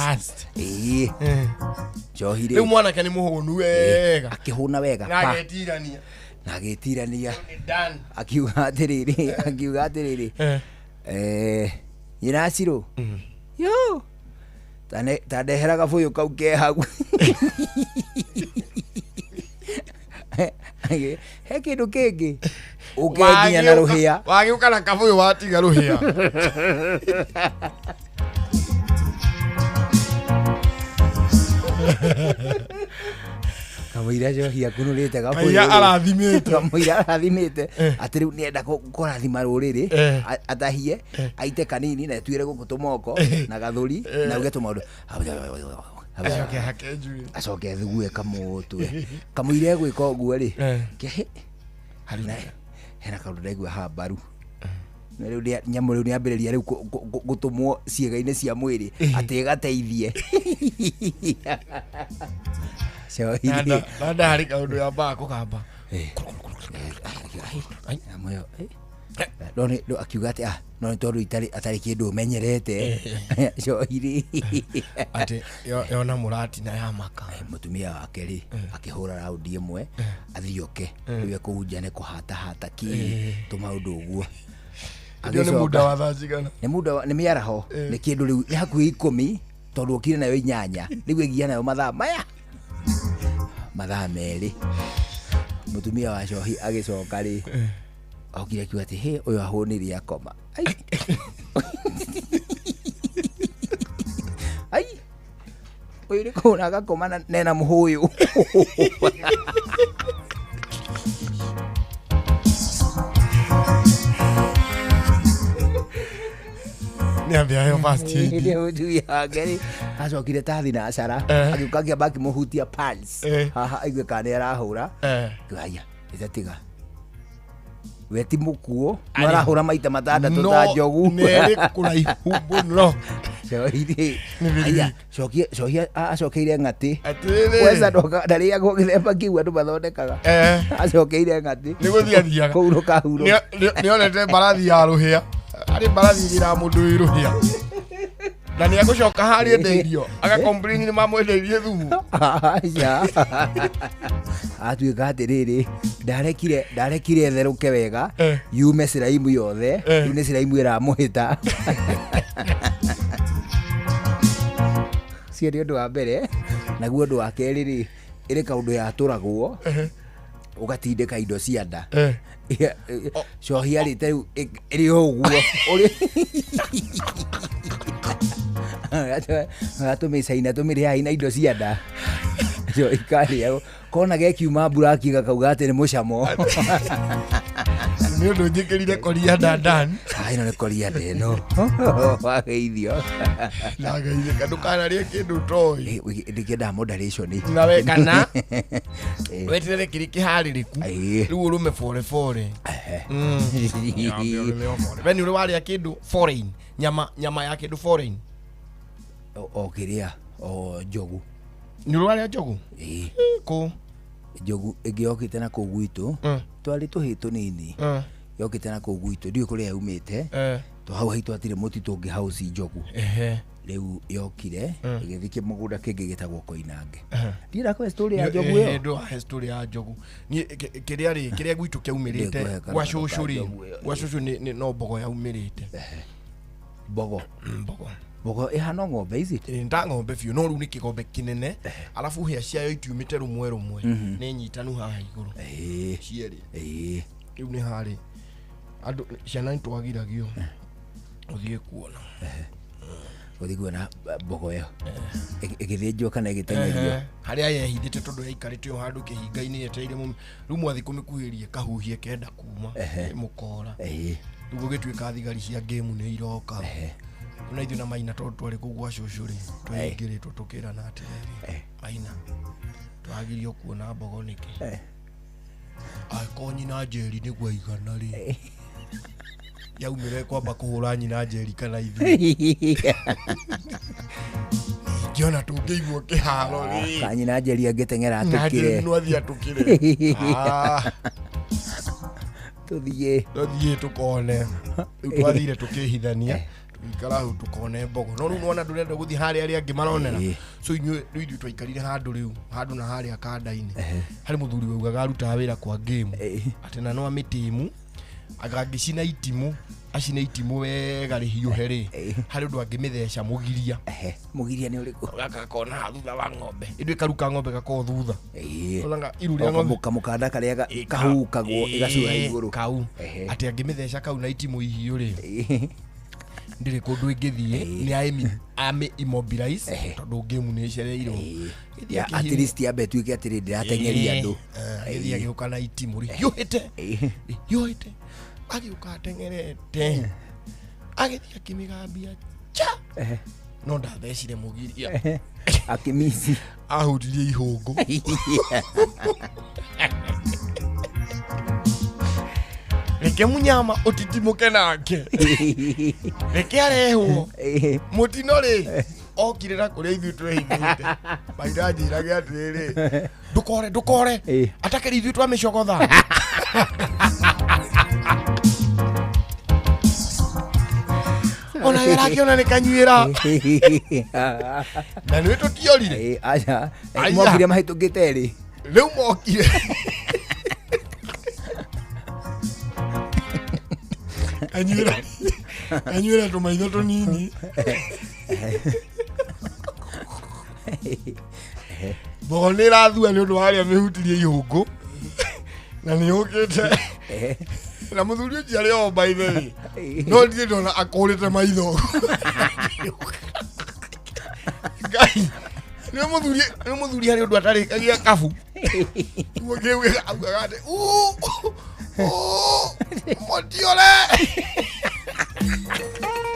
cohi rĩ rĩu mwanake nĩ mũhũnu wega akĩhũna wega na agĩtirania na agĩtirania akiuga atĩrĩrĩ nyina Cirũ yo ta ndehera gabũyũ kau ke hau he kĩndũ kĩngĩ ũkenginya na rũhĩa wagĩũka na kabũyũ watiga rũhĩa kamũira cohi akunũrĩte gabũyũ arathimĩte kamũira arathimĩte atĩ rĩu nĩenda kũrathima rũrĩrĩ atahie aite kanini na ĩtuĩre gũkũ tũmoko na gathũri na uge tũmaũndũ acoke hake njuĩrĩ acoke thugue kamũtwe kamũira egwĩka ũguo rĩ kĩhe hena kaũndũ ndaigua haha mbaru na rĩu nyamũ rĩu nĩambĩrĩria rĩu gũtũmwo ciĩga-inĩ cia mwĩrĩ atĩ ĩgateithie na ndarĩ kaũndũ yambaga kũgamba nyamũ ĩyo No nĩ no akiuga atĩ ah no nĩ tondũ itarĩ atarĩ kĩndũ ũmenyerete cohiri atĩ yona mũratina ya maka mũtumia wake rĩ akĩhũra raundi ĩmwe athioke rĩu ekũu nja nĩ kũhatahata kĩ tũmaũndũ ũguo Ĩyo nĩ muda wa thaa cigana nĩ muda nĩ mĩaraho nĩ kĩndũ rĩu nĩ hakuhĩ 10 tondũ okire nayo 8 rĩu ĩgia nayo mathaa maya mathaa 2 mũtumia wa cohi agĩcoka rĩ okire akiuga atĩ hĩ ũyũ ahũnire akoma ai ai ũyũ nĩ kũhũna agakoma na nena mũhũyũ nĩ ambia heo first aid Hĩndĩ ĩyo mũtumia wake rĩ acokire ta thinacara agĩũka akĩamba akĩmũhutia pulse haha aigue kana nĩ arahũra akiuga haiya ĩtatiga we ti mũkuo no arahũra maita matandatũ ta No, njogu nĩrĩ kũraihu mũno Cohi haiya cokie cohi acokeire ng'atĩ Atĩrĩrĩ. Kwanza ndarĩagwo gĩthemba kĩu andũ mathondekaga acokeire ng'atĩ nĩ gũthiĩ athiaga kũu rũkahurũka nĩonete mbarathi ya rũhĩa arĩ mbarathi ĩgĩraga mũndũ wĩ rũhĩa na nĩ egũcoka harĩa endeirio agakomplain nĩ mamwendeirie thumu aca atuĩka atĩrĩrĩ ndarekire ndarekire ĩtherũke wega yume ciraimu yothe rĩu nĩ ciraimu ĩramũhĩta cio nĩ ũndũ wa mbere naguo ũndũ wa kerĩ rĩ ĩrĩ kaũndũ yatũragwo ũgatindĩka indo cia nda cohi arĩte rĩu ĩrĩ o ũguo gatũmĩcaina tũmĩrĩai na indo cia nda ikarĩa kona gekiuma mburaki gakauga atĩ nĩ mũcamo nĩ ũndũ njĩkĩrire koria ndan ĩno nĩ koria ĩno wageithio ndageithĩka ndũkanarĩe kĩndũ ũtoĩ ndĩkĩendaga moderation na we kana weterere kĩrĩ kĩharĩrĩku rĩu ũrũme bore bore we nĩ ũrĩ warĩa kĩndũ foreign nyama nyama ya kĩndũ foreign o kĩrĩa o njogu nĩ ũrĩ warĩa njogu ĩĩ kũ njogu ĩngĩ yokĩte na kũu gwitũ twarĩ tũhĩ tũnini yokĩte na kũu gwitũ ndiũĩ kũrĩa yaumĩte to hau haitũ hatirĩ mũtitũ ũngĩ hauci njogu rĩu yokire ĩgĩthiĩ kĩmũgũnda kĩngĩ gĩtagwo Koinange ndiĩ kwe story ya njogu ĩyo ndwahe story ya njogu niĩ kĩrĩa rĩ kĩrĩa gwitũ kĩaumĩrĩte Ndĩngũhe gwa karũgano cũcũ ka rĩ njogu ĩyo, gwa cũcũ no mbogo yaumĩrĩte mbogo mbogo mbogo ĩhana ng'ombe ici nda ng'ombe biũ no rĩu nĩ kĩgombe kĩnene arabu hĩa ciayo itiumĩte rũmwe rũmwe nĩ nyitanu haha igũrũ cierĩ rĩu nĩ harĩ andũ ciana nĩ twagiragio ũthiĩ kuona gũthiĩ kuona mbogo ĩyo ĩgĩthĩnjwo kana ĩgĩteng'erio harĩa yehithĩte tondũ yaikarĩte o handũ kĩhinga-inĩ yetereire rĩu mwathiĩ kũmĩkuhĩrĩria kahuhie kenda kuma mũkora rĩu gũgĩtuĩka thigari cia ngĩmu nĩ iroka na ithuĩ na maina tondũ twarĩ kũu gwa cũcũ rĩ twaingĩrĩtwo tũkĩrana atĩrĩrĩ maina twagirio kuona mbogo nĩkĩ angĩkorwo nyina njeri nĩguo aigana rĩ yaumĩre kwamba kũhũra nyina njeri kana ithuĩ ingĩona tũngĩiguo kĩharo rĩ ka nyina njeri angĩteng'era Nyina atũkĩre Njeri no athiĩ atũkĩre tũthiĩ tũthiĩ tũkone rĩu twathire tũkĩhithania tũgĩikara hau tũkone mbogo no rĩu nĩwona ndũrenda gũthiĩ harĩa arĩa angĩ maronera so inyuĩ rĩu ithuĩ twaikarire handũ rĩu handũ na harĩa kanda-inĩ harĩ mũthuri waugaga arutaga wĩra kwa game atĩ na no amĩtimu anga angĩcina itimũ acine itimũ wega rĩhiũhe rĩ harĩ ũndũ angĩmĩtheca mũgiria mũgiria nĩ ũrĩkũ gaka gakona haha thutha wa ng'ombe ĩndũ ĩkaruka ng'ombe gakorwo thutha Ũronaga iru rĩa ng'ombe kamũkanda karĩa kahukagwo ĩgacuha igũrũ kau atĩ angĩmĩtheca kau na itimũ ihiũ rĩ ndĩrĩ kũndũ ĩngĩthiĩ nĩ amĩ immobilize tondũ ngĩmu nĩ ĩcereirwo Ya, at least yambe ĩtuĩke atĩrĩ ndĩrateng'eria andũ agĩthiĩ agĩũka na itimũ rĩhiũhĩte rĩhiũhĩte agĩũka ateng'erete agĩthiĩ akĩmĩgambia cha no ndathecire mũgiria akĩmici ahutirie ihũngũ reke munyama ũtitimũke nake reke arehwo mũtino rĩ okire na kũrĩa ithuĩ twehithĩte maitha njĩrage atĩrĩrĩ ndũkore ndũkore atakĩrĩ ithuĩ twamĩcogotha Ona we arakĩona nĩ kanyuĩra. Na nĩ tũtiorire. Aca. Aya. Mokire mahĩtũkĩte rĩ. Rĩu mokire. Kanyuĩra. Kanyuĩra tũmaitho tũnini. Mbogo nĩ ĩrathua nĩ ũndũ wa arĩa mĩhutirie ihũngũ. Na nĩ yũkĩte. Na mũthuri ũcio arĩ o by the way. No ndirĩ ndona akũrĩte maitho. Ngai. Nĩ mũthuri nĩ mũthuri harĩ ũndũ atarĩkagia kabu. Guo kĩu augaga atĩ "Uu, uu, mũtiore.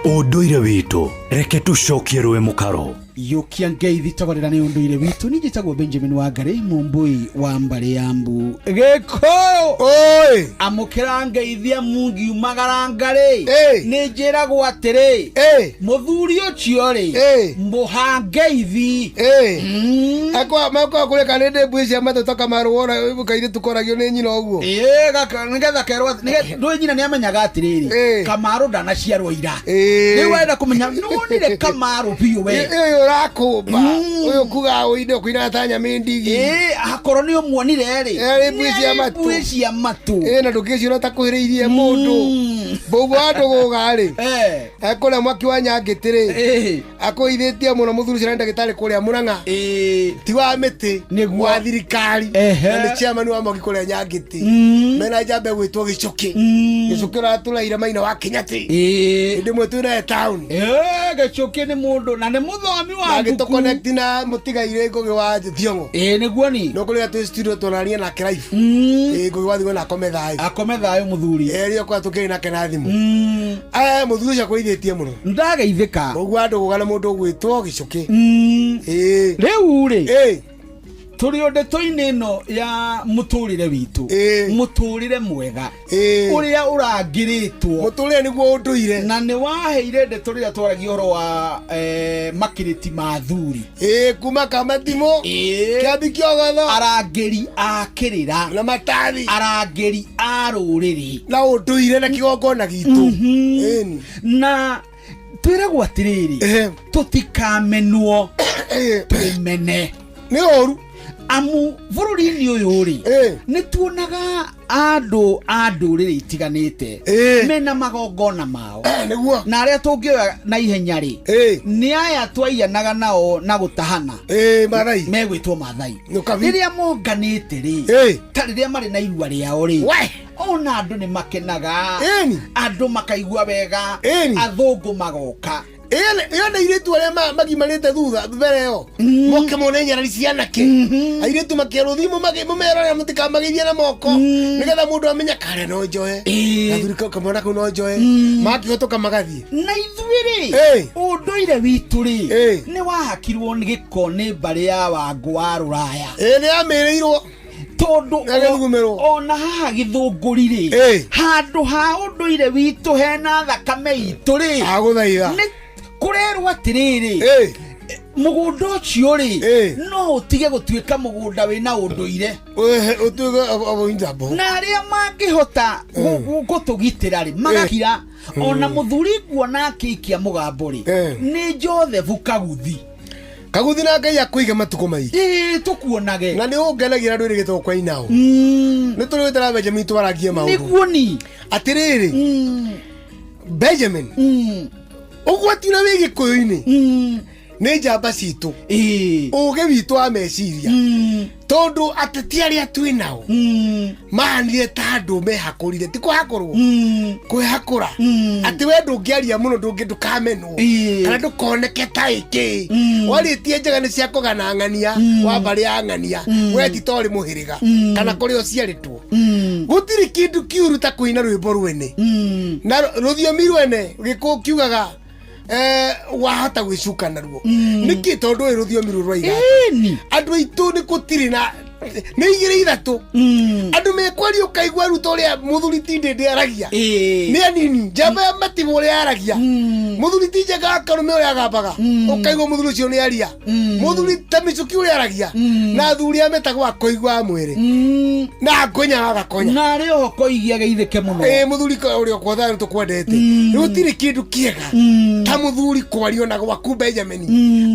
Ũndũire witũ reke tũcokie rũĩ mũkaro. Yũkia ngeithi togorera nĩ ũndũire witũ. Niĩ njĩtagwo Benjamin Wangari, mũmbũi wa mbarĩ ya mbu Gĩkũyũ. Amũkĩra ngeithia mungiumagara ngarĩ, nĩ njĩragwo atĩrĩ, mũthuri ũcio rĩ, mũhangeithi. Makwa kũrĩ kana ndĩ mbui cia matũ ta kamarũ wona kairĩtu koragio nĩ nyina ũguo. Ĩĩ, gaka nĩgetha kerwo ndũĩ nyina nĩ amenyaga atĩrĩrĩ, Kamarũ ndanaciarwo ira. Rĩu wenda kũmenya nĩwonire Kamarũ biũ we. Ũyũ ũrakũmba ũyũ kuga ũinde ũkũinaga ta nyamĩ ndigi. Ĩĩ, akorwo nĩ ũmuonire rĩ, Arĩ mbui cia matũ. Mbui cia matũ. Ĩĩ, na ndũngĩciona ta kwĩrĩirie mũndũ. Mbũguo wa ndũgũga rĩ, ekũrĩa mwaki wa nyangĩtĩ rĩ, akũithĩtie mũno mũthuri ũcio na ndagĩtarĩ kũrĩa Mũrang'a. Ti wa mĩtĩ, wa thirikari. Na nĩ chairman wa mwaki kũrĩa nyangĩtĩ. Mena njamba ĩgwĩtwo Gĩcũkĩ. Gĩcũkĩ ũratũraire maina wa Kĩnyatĩ. Hĩndĩ ĩmwe twĩ naye taũni. Gĩcũkĩ nĩ mũndũ na nĩ mũthomi wa Na mbuku. gĩtũconnect na mũtigairĩ Ngũgĩ wa Thiong'o. Ĩĩ, nĩguo ni. No kũrĩa twĩ studio tũraria nake live. Ĩĩ, Ngũgĩ wa Thiong'o na akome thayũ. Akome thayũ mũthuri. Ĩĩ, rĩo kwa tũkĩrĩ nake na thimũ. Mũthuri ũcio akũithĩtie mũno. Ndageithĩka. Ũguo andũ gũgana mũndũ ũgwĩtwo Gĩcũkĩ. Ĩĩ. Rĩu rĩ, tũrĩ o ndeto-inĩ ĩno ya mũtũrĩre witũ, mũtũrĩre mwega ũrĩa ũrangĩrĩtwo, mũtũrĩre nĩguo ũndũire, na nĩ waheire ndeto rĩrĩa twaragia ũhoro wa makĩrĩti ma thuri. Ĩĩ, kuma Kamatimũ, Kĩambi Kĩogotho, arangĩri a kĩrĩra na matathi, arangĩri a rũrĩrĩ na ũndũire na kĩgongona gitũ. Ĩni. Na twĩragwo atĩrĩrĩ, tũtikamenwo twĩmene. Nĩ ũru. Amu bũrũri-inĩ ũyũ rĩ, nĩ tuonaga andũ a ndũrĩrĩ itiganĩte mena magongona mao. Nĩguo. Na arĩa tũngĩoya na ihenya rĩ, nĩ aya twaiyanaga nao na gũtahana. Mathai. Megwĩtwo Mathai. Rĩrĩa monganĩte rĩ, ta rĩrĩa marĩ na irua rĩao rĩ, ona andũ nĩ makenaga, andũ makaigua wega, athũngũ magoka. Ĩyo nĩ airĩtu arĩa magimarĩte thutha mbere ĩyo moke mone nyarari cianake, airĩtu makĩerwo thimũ mũmerore mũtikamageithie na moko nĩgetha mũndũ amenya karĩa no njoe, gathuri kau kamwana kau no njoe, makĩhĩtũka magathiĩ. Na ithuĩ rĩ, ũndũire witũ rĩ, nĩ wahakirwo nĩ gĩko nĩ mbarĩ ya Wangũ wa Rũraya. Ĩĩ, nĩ yamĩrĩirwo tondũ ona haha gĩthũngũri rĩ, handũ ha ũndũire witũ hena thakame itũ rĩ, Agũthaitha. Nĩ kũrerwo atĩrĩrĩ, mũgũnda ũcio rĩ, no ũtige gũtuĩka mũgũnda wĩna ũndũire, ũtuĩke na arĩa mangĩhota gũtũgitĩra rĩ, magakira. Ona mũthuri nguona akĩikia mũgambo rĩ, nĩ Joseph Kaguthi. Kaguthi na Ngai akũige matukũ maingĩ. Ĩĩ, tũkuonage. Na nĩ ũngenagia na ndũrĩ gĩtwo kwa inao. Nĩ tũrĩ wĩtara Benjamin twaragie maũndũ. Nĩguo ni. Atĩrĩrĩ, Benjamin, ũgwati ũrĩa wĩ Gĩkũyũ-inĩ nĩ njamba citũ, ũgĩ witũ wa meciria, tondũ ateti arĩa twĩ nao mahanire ta andũ mehakũrire, ti kũhakũrwo, kwĩhakũra, atĩ we ndũngĩaria mũno, ndũngĩ ndũkamenwo kana ndũkoneke ta ĩkĩ warĩtie njega nĩ cia kũgana ng'ania wa mbarĩ ya ng'ania, we ti ta ũrĩ mũhĩrĩga kana kũrĩa ũciarĩtwo. Gũtirĩ kĩndũ kĩũru ta kũina rwĩmbo rwene na rũthiomi rwene. Gĩkũyũ kiugaga wahota gwĩcuka naruo nĩkĩ? Tondũ ũyũ rũthiomi rũrũ rwa igatũ andũ aitũ nĩ gũtirĩ na Nĩ igĩrĩ ithatũ. Andũ mekwaria ũkaigua Ruto ũrĩa mũthuri ti Ndĩndĩ aragia. Nĩ anini njamba ya matimũ ũrĩa aragia. Mũthuri ti Njenga wa Karũme ũrĩa agambaga. Ũkaigua mũthuri ũcio nĩ aria. Mũthuri ta Mĩcuki ũrĩa aragia. Na athuri aya metagwo akoigua a mwĩrĩ. Na akonya agakonya. Na arĩ oho koigia geithĩke mũno. Ĩ mũthuri ũrĩa ũkwotha nĩ tũkwendete. Gũtirĩ kĩndũ kĩega ta mũthuri kwario na gwaku Benjamin.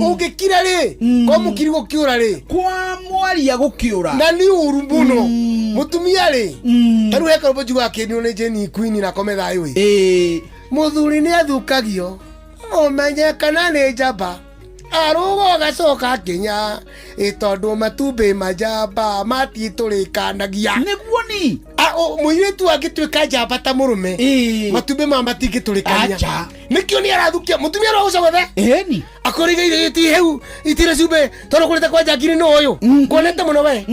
Ũngĩkira rĩ, kwa mũkiri gũkĩũra rĩ. Kwa mwaria gũkĩũra. Na nĩ ũru mũno. Mũtumia rĩ, ta rĩu he karũmbo njugaga kĩnio nĩ Jenny Queen na kome thayũ ĩ. Mũthuri nĩ athukagio ũmenye kana nĩ njamba arũga ũgacoka nginya ĩ tondũ matumbĩ majamba matitũrĩkanagia. Nĩguo ni mũirĩtu angĩtuĩka njamba ta mũrũme matumbĩ ma matingĩtũrĩkania. Acha. Nĩkĩo nĩ arathukia mũtumia no gũcogothe. Ĩni. Akũrĩgĩire gĩti hau itire cumbĩ tondũ kũrĩte kwa njangiri nĩ ũyũ. Kuonete mũno we.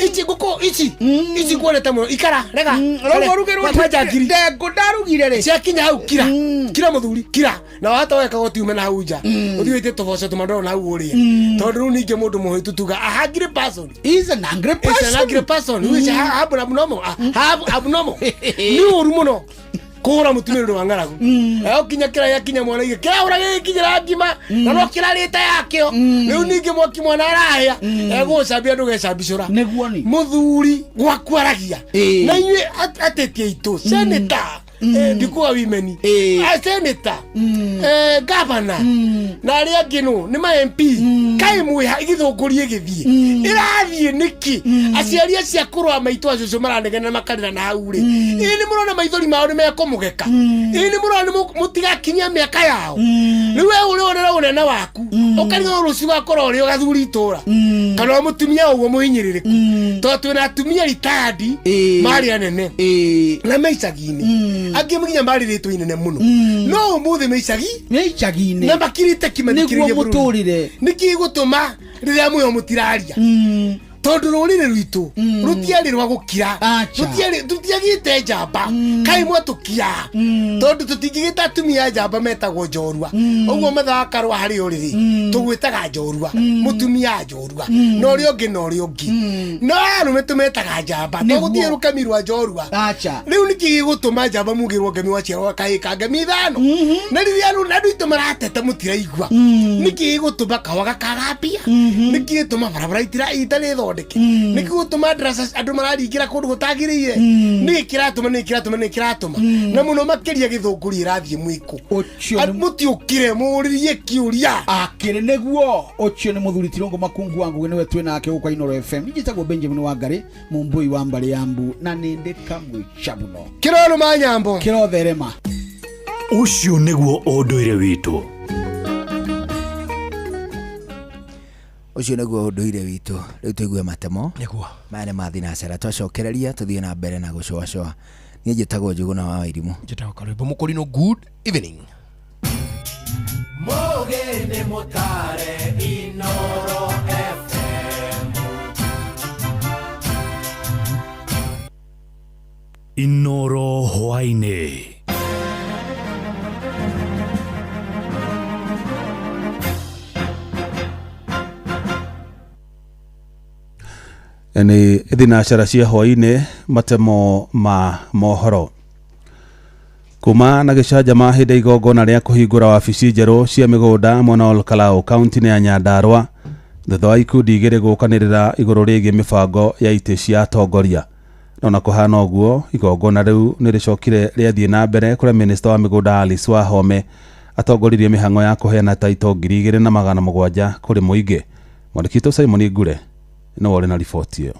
Ici ngũkũ ici ici kuonete mũno ikara rega. Rũguo rugĩrwo Kwa njangiri. Ndengũ ndarugire rĩ. Ciakinya hau kira. Kira mũthuri kira. Na wahota weka goti ume na hau nja. Ũthiĩ wĩtie tũboco tũmandoro na hau ũrĩe. Tondũ rĩu ningĩ mũndũ mũhĩtu tuga a hungry person. Is an angry person. Is an angry person. Who is abnormal. Abnormal. Nĩ ũru mũno kũhũra mũtumia ũndũ wa ng'aragu. Kinya kĩrĩa gĩakinya mwana igĩ kĩrahũra gĩgĩkinyĩra ngima na no kĩrarĩte yakĩo. Rĩu ningĩ mwaki mwana arahĩa egũgũcambia ndũgecambicũra. Nĩguo ni. Mũthuri gwaku aragia. Na inyuĩ ateti aitũ senator ndikuga women senator governor na arĩa angĩ nũ nĩ ma MP kaĩ mwĩha gĩthũngũri ĩgĩthiĩ ĩrathiĩ nĩkĩ aciari acio akũrũ a maitũ acũcũ maranegena makarĩra na hau rĩ ĩ nĩ mũrona maithori mao nĩ mekũmũgeka ĩ nĩ mũrona mũtigakinyia mĩaka yao rĩu we ũrĩonera ũnene waku ũkarigwo rũciũ wakorwo ũrĩ ũgathuri itũra kana mũtumia ũguo mũhinyĩrĩrĩku tondũ twĩna atumia retired marĩ anene na me icagi-inĩ angĩ nginya marĩ rĩtwa inene mũno no ũmũthĩ me icagi-inĩ na makirĩte kĩmathikĩrĩria nĩguo mũtũrĩre nĩkĩ gũtũma rĩrĩa mwĩho mũtiraria tondũ rũrĩrĩ rwitũ rũtiarĩ rwa gũkira tũtiagĩte njamba kaĩ mwatũkia tondũ tũtingĩgĩta atumia njamba metagwo njorua ũguo mathaa karũa harĩ ũrĩrĩ tũgwĩtaga njorua mũtumia njorua na ũrĩa ũngĩ na ũrĩa ũngĩ no arũme tũmetaga njamba to gũtirĩ rũkami rwa njorua rĩu nĩkĩ gĩgũtũma njamba mugĩrwo ngemi waciarwo kahĩka ngemi ithano na rĩrĩa andũ aitũ marateta mũtiraigua nĩkĩ gĩgũtũma kahũa gakaga mbia nĩkĩ gĩgũtũma barabara itarĩ thondeke nĩkĩ gũtũma ndaraca andũ mararingĩra kũndũ gũtagĩrĩire nĩkĩ kĩratũma nĩkĩ kĩratũma nĩkĩ kĩratũma na mũno makĩria gĩthũngũri ĩrathiĩ mwĩkũ mũtiũkire mũũrĩrie kĩũria akĩrĩ nĩguo ũcio nĩ mũthuri Tirũngũ Makungu wa Ngũgĩ nĩwe twĩ nake gũkũ Inooro FM njĩtagwo Benjamin Wangari mũmbũi wa mbarĩ ya mbu na nĩ ndĩ kamwĩca mũno kĩrorũma nyambo kĩrotherema ũcio nĩguo ũndũire witũ. Ũcio nĩguo ũndũire witũ rĩu tũigue matemo nĩguo maya nĩ mathi na cara twacokereria tũthiĩ na mbere na gũcoacoa niĩ njĩtagwo Njũgũna wa Wairimu njĩtagwo Karwĩmbo Mũkũrinũ good evening. Mũgĩ nĩ mũtare Inooro FM. Inooro hwaĩ-inĩ. Nĩ thinacara cia hwaĩ-inĩ matemo ma mohoro kuma na gĩcanjama hĩndĩ igongona rĩa kũhingũra wabici njerũ cia mĩgũnda mwena wa Olkalau kaunti-inĩ ya Nyandarua thutha wa ikundi igĩrĩ gũkanĩrĩra igũrũ rĩgiĩ mĩbango ya itĩ cia atongoria no na kũhana ũguo igongona rĩu nĩ rĩcokire rĩathiĩ na mbere kũrĩa minista wa mĩgũnda Alice Wahome atongoririe mĩhang'o ya kũheana taito 2700 kũrĩ mũingĩ. Mwandĩki witũ Simon Ngure no ũrĩ na riboti ĩyo.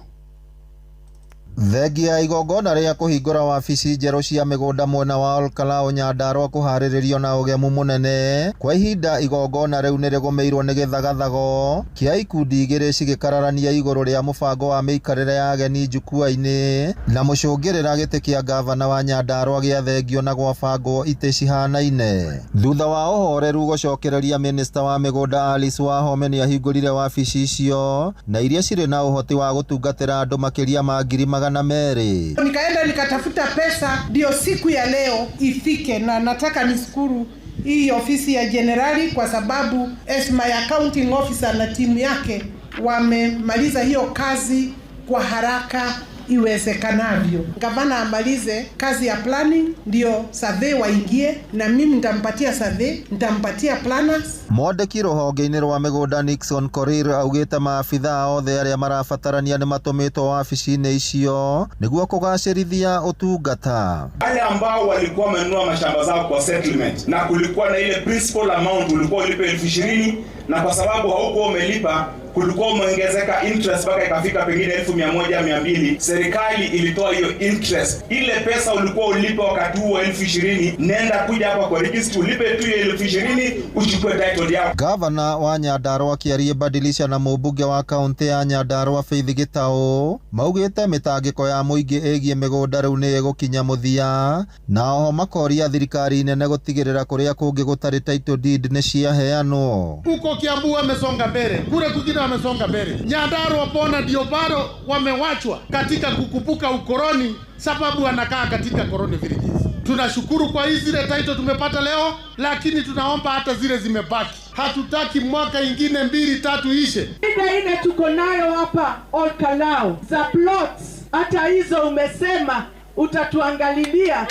Thengia igongona rĩa kũhingũra wabici njerũ cia mĩgũnda mwena wa Olkalau Nyandarua kũharĩrĩrio na ũgemu mũnene kwa ihinda igongona rĩu nĩrĩgũmĩirwo nĩ gĩthagathago kĩa ikundi igĩrĩ cigĩkararania igũrũ rĩa mũbango wa mĩikarĩre ya ageni njukua-inĩ na mũcũngĩrĩra gĩtĩ kĩa gavana wa Nyandarua gĩathengio na gwabangwo itĩ cihanaine. Thutha wa ũhoreru gũcokereria minista wa mĩgũnda Alice Wahome nĩahingũrire wabici icio na iria cirĩ na ũhoti wa gũtungatĩra andũ makĩria ma 200,000. Nikaenda nikatafuta pesa ndio siku ya leo ifike, na nataka nishukuru hii ofisi ya generali kwa sababu as my accounting officer na timu yake wamemaliza hiyo kazi kwa haraka iwezekanavyo. Gavana amalize kazi ya planning, ndio survey waingie, na mimi nitampatia survey, nitampatia planners. Mwandĩki rũhonge-inĩ rwa mĩgũnda Nixon Korir augĩte maabithaa othe arĩa marabatarania nĩ matũmĩtwo wabici-inĩ icio nĩguo kũgacĩrithia ũtungata. Wale ambao walikuwa wamenunua mashamba zao kwa settlement na kulikuwa na ile principal amount ulikuwa ulipe 20,000 na kwa sababu haukuwa umelipa kulikuwa umeongezeka interest mpaka ikafika pengine 1,100 200. Serikali ilitoa hiyo interest, ile pesa ulikuwa ulipe wakati huo 20,000, nenda kuja hapa kwa registry ulipe tu hiyo 20,000 uchukue title yako. Gavana wa Nyandarua akĩaria badilisha na mũmbunge wa kaũntĩ ya Nyandarua Faith Gĩtaũ maugĩte mĩtangĩko ya mũingĩ ĩgiĩ mĩgũnda rĩu nĩ ĩgũkinya mũthia, na oho makoria thirikari nene gũtigĩrĩra kũrĩa kũngĩ gũtarĩ title deed nĩ ciaheanwo. Huko Kiambu wamesonga mbele, kule kwingine wamesonga mbele. Nyandarua pona ndio bado wamewachwa katika kukumbuka ukoloni, sababu wanakaa katika koloni villages. Tunashukuru kwa hizi zile title tumepata leo, lakini tunaomba hata zile zimebaki. Hatutaki mwaka ingine 2 3 ishe. Shida ile tuko nayo hapa Olkalou za plots, hata hizo umesema utatuangalilia,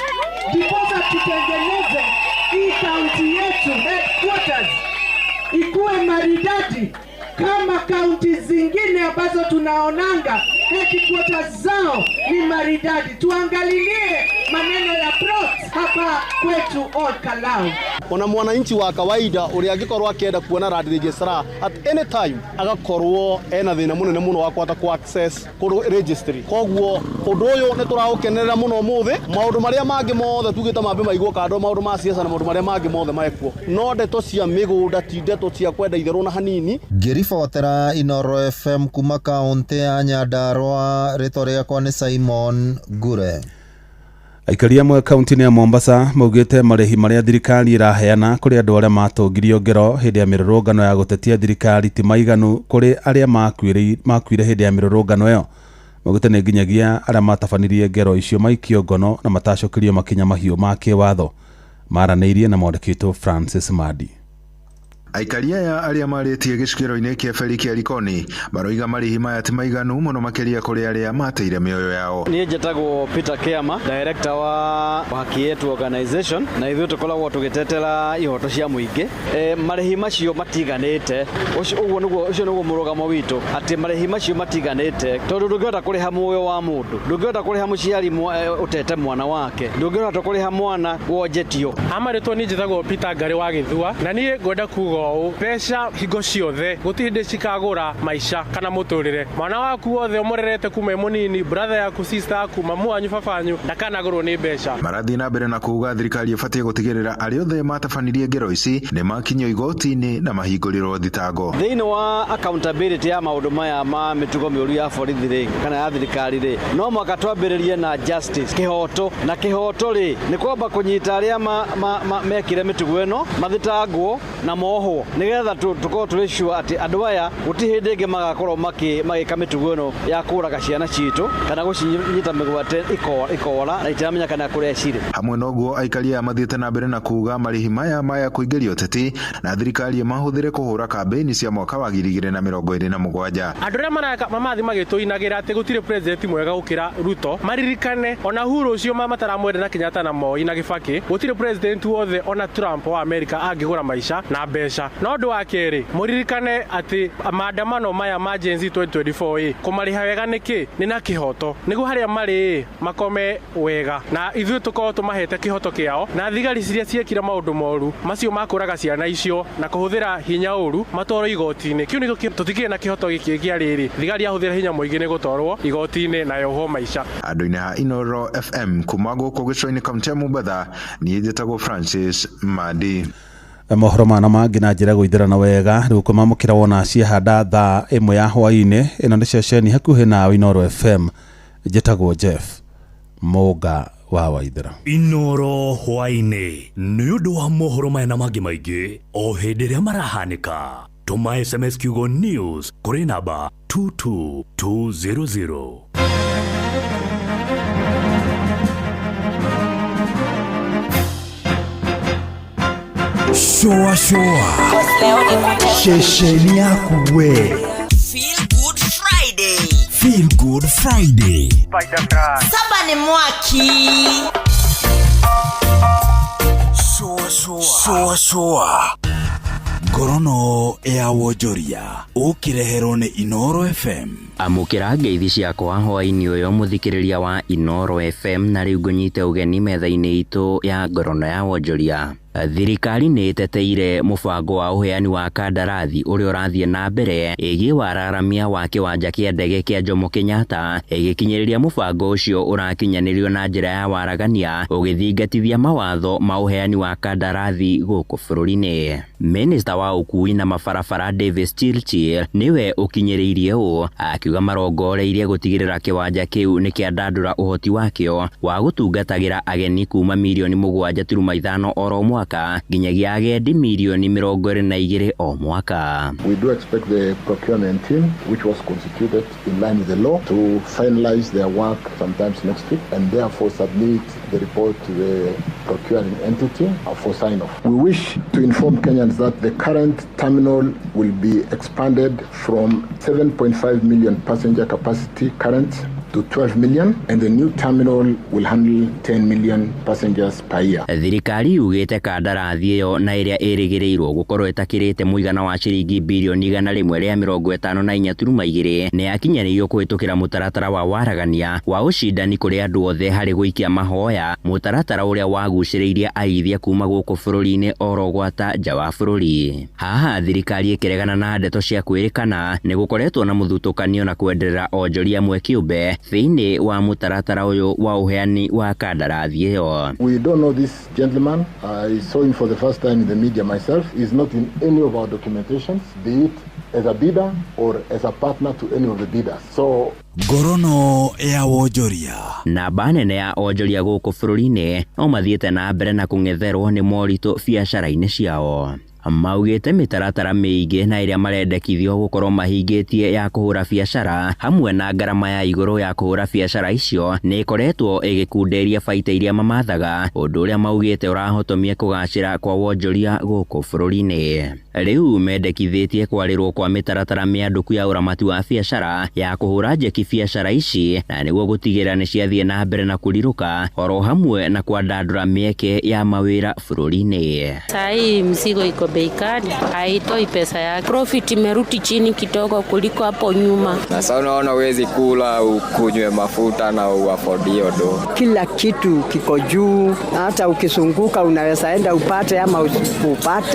ndiposa tutengeneze hii kaunti yetu headquarters ikuwe maridadi kama kaunti zingine ambazo tunaonanga headquarters zao ni maridadi. Tuangalilie maneno ya plots hapa kwetu Olkalou. Ona mwananchi wa kawaida uria angikorwo akienda kuona land registrar at any time agakorwo ena thina munene muno wa kwata ku access kuru registry. Koguo undu uyu ni turaukenerera muno umuthi. Maundu maria mangi mothe tugite mambe maigwo kando, maundu ma siasa na maundu maria mangi mothe mekwo, no ndeto cia migunda ti ndeto cia kwenda itherũ na hanini. Ngĩribotera Inoro FM kuma kaũntĩ ya Nyandarua, rĩtwa rĩakwa nĩ Simon Ngure. Aikari amwe kaunti-inĩ ya Mombasa maugĩte marĩhi marĩa thirikari ĩraheana kũrĩ andũ arĩa matũngirio ngero hĩndĩ ya mĩrũrũngano ya gũtetia thirikari ti maiganu kũrĩ arĩa makuire hĩndĩ ya mĩrũrũngano ĩyo. Maugĩte nĩ nginyagia arĩa matabanirie ngero icio maikio ngono na matacokerio makinya mahiũ ma kĩwatho. Maranĩirie na mwandĩki witũ Francis Madi. Aikari aya arĩa marĩtie gĩcukĩro-inĩ kĩa beri kĩa Likoni maroiga marĩhi maya ti maiganu mũno makĩria kũrĩ arĩa mateire mĩoyo yao. Niĩ njĩtagwo Peter Kiama, director wa Haki Yetu Organization, na ithuĩ tũkoragwo tũgĩtetera ihoto cia mũingĩ. Marĩhi macio matiganĩte, ũguo nĩguo, ũcio nĩguo mũrũgamo witũ, atĩ marĩhi macio matiganĩte tondũ ndũngĩhota kũrĩha muoyo wa mũndũ, ndũngĩhota kũrĩha mũciari ũtete mwana wake, ndũngĩhota kũrĩha mwana wonjetio. Amarĩtwo niĩ njĩtagwo Peter Ngari wa Gĩthua, na niĩ ngwenda kuga mbeca hingo ciothe gũtirĩ hĩndĩ cikagũra maica kana mũtũrĩre. Mwana waku wothe ũmũrerete kuma mũnini, brother yaku, sister yaku, mamu wanyu, baba wanyu, ndakanagũrwo nĩ mbeca. Marathiĩ na mbere na kuga thirikari ĩbatiĩ gũtigĩrĩra arĩa othe matabanirie ngero ici nĩ makinyio igoti-inĩ na mahingũrĩrwo thitango. Thĩinĩ wa accountability ya maũndũ maya ma mĩtugo mĩũru ya borithi rĩ, kana ya thirikari rĩ, no mũhaka twambĩrĩrie na justice, kĩhoto. Na kĩhoto rĩ, nĩ kwamba kũnyita arĩa mekire mĩtugo ĩno, mathitangwo na moho, nigetha tukorwo tũrĩ sure atĩ andũ aya gũtirĩ hĩndĩ ĩngĩ magakorwo magĩka mĩtugo ĩno ya kũraga ciana citũ kana gũcinyita mĩgwate ikora na itiramenya kana kũrĩa cirĩ. Hamwe na ũguo aikari aya mathiĩte na mbere na kuga marĩhi maya maya kũingĩria ũteti na thirikari ĩmahũthĩre kũhũra kambĩini cia mwaka wa 2027. Andũ arĩa maraka mamathi magĩtũinagĩra atĩ gũtirĩ president mwega gũkĩra Ruto maririkane ona Uhuru ũcio mataramwenda na Kenyatta na Moi na Kibaki, gũtirĩ president wothe ona Trump wa America angĩgũra maica na mbeca. No ũndũ wa kerĩ, mũririkane atĩ maandamano maya ma Gen Z 2024 kũmarĩha wega nĩkĩ nĩ na kĩhoto, nĩguo harĩa marĩ makome wega na ithuĩ tũkorwo tũmahete kĩhoto kĩao, na thigari ciria ciekire maũndũ moru macio makũraga ciana icio na kũhũthĩra hinya ũru matwarwo igoti-inĩ. Kĩu nĩkĩo tũtikĩrĩ na kĩhoto gĩkĩ kĩa rĩrĩ, thigari yahũthĩra hinya mũingĩ nĩ gũtwarwo igoti-inĩ na yohwo maica. Andũ-inĩ ha Inoro FM kuma gũkũ gĩcũa-inĩ kaunti ya Mombatha, niĩ njĩtagwo Francis Madi. Mohoro mana mangĩ na njĩra gũithĩrana wega rĩu kũmamũkĩra wona ciahanda thaa 1 ya hwaĩ-inĩ. Ĩno nĩ ceceni hakuhĩ nawe Inoro FM, njĩtagwo Jeff Mũnga wa Waithĩra. Inoro hwaĩ-inĩ nĩ ũndũ wa mohoro maya na mangĩ maingĩ o hĩndĩ ĩrĩa marahanĩka. Tũma SMS kiugo news kũrĩ namba 22200. Shoa shoa Shesheni yaku we. Feel Good Friday. Feel Good Good Friday. Saba nĩ mwaki. Sure, sure. Ngorono ya wonjoria ũkĩreherwo nĩ Inoro FM. Amũkĩra ngeithi ciakwa hwaĩ-inĩ ũyũ mũthikĩrĩria wa Inoro FM, na rĩu ngũnyite ũgeni metha-inĩ itũ ya ngorono ya wonjoria. Thirikari nĩ ĩteteire mũbango wa ũheani wa kandarathi ũrĩa ũrathiĩ na mbere ĩgiĩ wararamia wa kĩwanja kĩa ndege kĩa Jomo Kenyatta, ĩgĩkinyĩrĩria mũbango ũcio ũrakinyanĩrio na njĩra ya waragania ũgĩthingatithia mawatho ma ũheani wa kandarathi gũkũ bũrũri-inĩ. Minista wa ũkui na mabarabara Davis Chirchir nĩwe ũkinyĩrĩirie ũũ, akiuga marongoreirie gũtigĩrĩra kĩwanja kĩu nĩ kĩandandũra ũhoti wakĩo wa gũtungatagĩra ageni kuma mirioni 7.5 oro mwaka nginyagia agendi mirioni 22 o mwaka. We do expect the procurement team, which was constituted in line with the law, to finalize their work sometimes next week and therefore submit the report to the procuring entity for sign-off. We wish to inform Kenyans that the current terminal will be expanded from 7.5 million passenger capacity current to 12 million, and the new terminal will handle 10 million passengers per year. Thirikari yugĩte kandarathi ĩyo na ĩrĩa ĩrĩgĩrĩirwo gũkorwo ĩtakĩrĩte mũigana wa ciringi birioni 154.2 nĩ yakinyanĩirio kũhĩtũkĩra mũtaratara wa waragania wa ũcindani kũrĩ andũ othe harĩ gũikia mahoya, mũtaratara ũrĩa wagucĩrĩirie aigithia kuma gũkũ bũrũri-inĩ oro gwata nja wa bũrũri. Haha thirikari ĩkĩregana na ndeto cia kwĩrĩkana nĩ gũkoretwo na mũthutũkanio na kwenderera onjoria amwe kĩũmbe thĩinĩ wa mũtaratara ũyũ wa ũheani wa kandarathi ĩyo. We don't know this gentleman. I saw him for the first time in the media myself. He's not in any of our documentations, be it as a bidder or as a partner to any of the bidders. So Ngorono ya wonjoria. Namba nene ya onjoria gũkũ bũrũri-inĩ no mathiĩte na mbere na kũng'etherwo nĩ moritũ biacara-inĩ ciao. Maugĩte mĩtaratara mĩingĩ na ĩrĩa marendekithio gũkorwo mahingĩtie ya kũhũra biacara hamwe na ngarama ya igũrũ ya kũhũra biacara icio nĩ ĩkoretwo ĩgĩkunderia baita iria mamathaga, ũndũ ũrĩa maugĩte ũrahotomia kũgacĩra kwa wonjoria gũkũ bũrũri-inĩ. Rĩu mendekithĩtie kwarĩrwo kwa mĩtaratara mĩandũku ya ũramati wa biacara ya kũhũra njeki biacara ici na nĩguo gũtigĩrĩra nĩ ciathiĩ na mbere na kũrirũka oro hamwe na kwandandũra mĩeke ya mawĩra bũrũri-inĩ. Saa mzigo iko bei kali, haitoi pesa yake. Profit imerudi chini kidogo kuliko hapo nyuma. Na sasa unaona huwezi kula ukunywe mafuta na uafford hiyo do. Kila kitu kiko juu, hata ukisunguka unaweza enda upate ama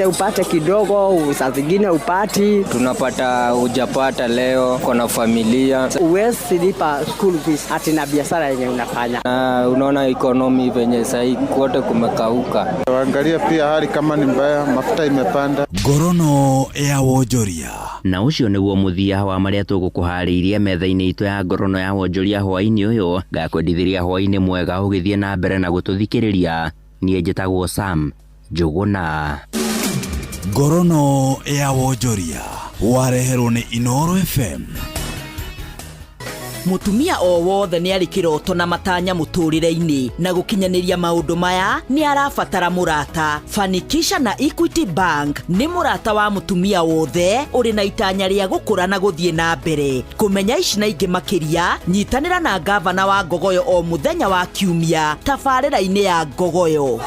upate kidogo, saa zingine upati. Tunapata hujapata leo, kuna familia. Huwezi lipa school fees ati na biashara yenye unafanya. Na unaona economy venye sasa kote kumekauka. Waangalia pia hali kama ni mbaya, mafuta imepanda. Ngorono ya wonjoria. Na ũcio nĩguo mũthia wa marĩa tũgũkũharĩirie metha-inĩ itũ ya ngorono ya wonjoria hwaĩ-inĩ ũyũ. Ngakwendithĩria hwaĩ-inĩ mwega ũgĩthiĩ na mbere na gũtũthikĩrĩria. Niĩ njĩtagwo Sam Njũgũna. Ngorono ya wonjoria wareherwo nĩ Inoro FM. Mũtumia o wothe nĩ arĩ kĩroto na matanya mũtũrĩre-inĩ, na gũkinyanĩria maũndũ maya nĩ arabatara mũrata. Fanikisha na Equity Bank nĩ mũrata wa mũtumia wothe ũrĩ na itanya rĩa gũkũra na gũthiĩ na mbere. Kũmenya ici na ingĩ makĩria, nyitanĩra na gavana wa Ngogoyo o mũthenya wa Kiumia tabarĩra-inĩ ya Ngogoyo.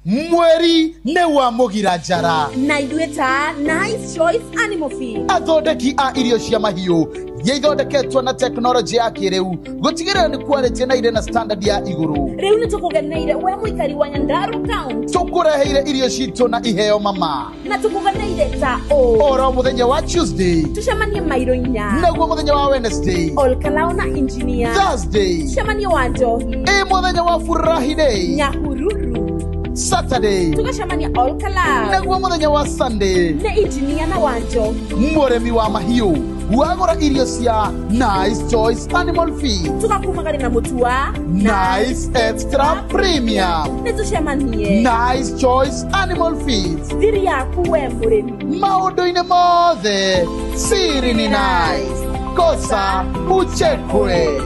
Mweri nĩ wa mũgira njara na ithuĩ ta Nice Choice Animal Feed, athondeki a irio cia mahiũ iria ithondeketwo na tekinoronjĩ ya kĩrĩu gũtigĩrĩra nĩ quality na irĩ na standard ya igũrũ. Rĩu nĩ tũkũgeneire we mũikari wa Nyandarua County, tũkũreheire irio citũ na iheo mama, na tũkũgeneire ta ũũ oro mũthenya wa Tuesday tũcemanie mairo inya, naguo mũthenya wa Wednesday Olkalao na Engineer, Thursday tũcemanie wa Njohi, ĩ mũthenya wa Furahi Day Nyahururu, Saturday tugacemania Olkalou, naguo mũthenya wa Sunday nĩ Engineer na wa Njohi. Mũrĩmi wa mahiũ wagũra irio cia Nice Choice Animal Feed tugakumagari na mũtu wa Nice Extra Premium. Nĩ tũcemanie Nice Choice Animal Feed, thiri yaku we mũrĩmi maũndũ-inĩ mothe siri ni nice, kosa uchekwe.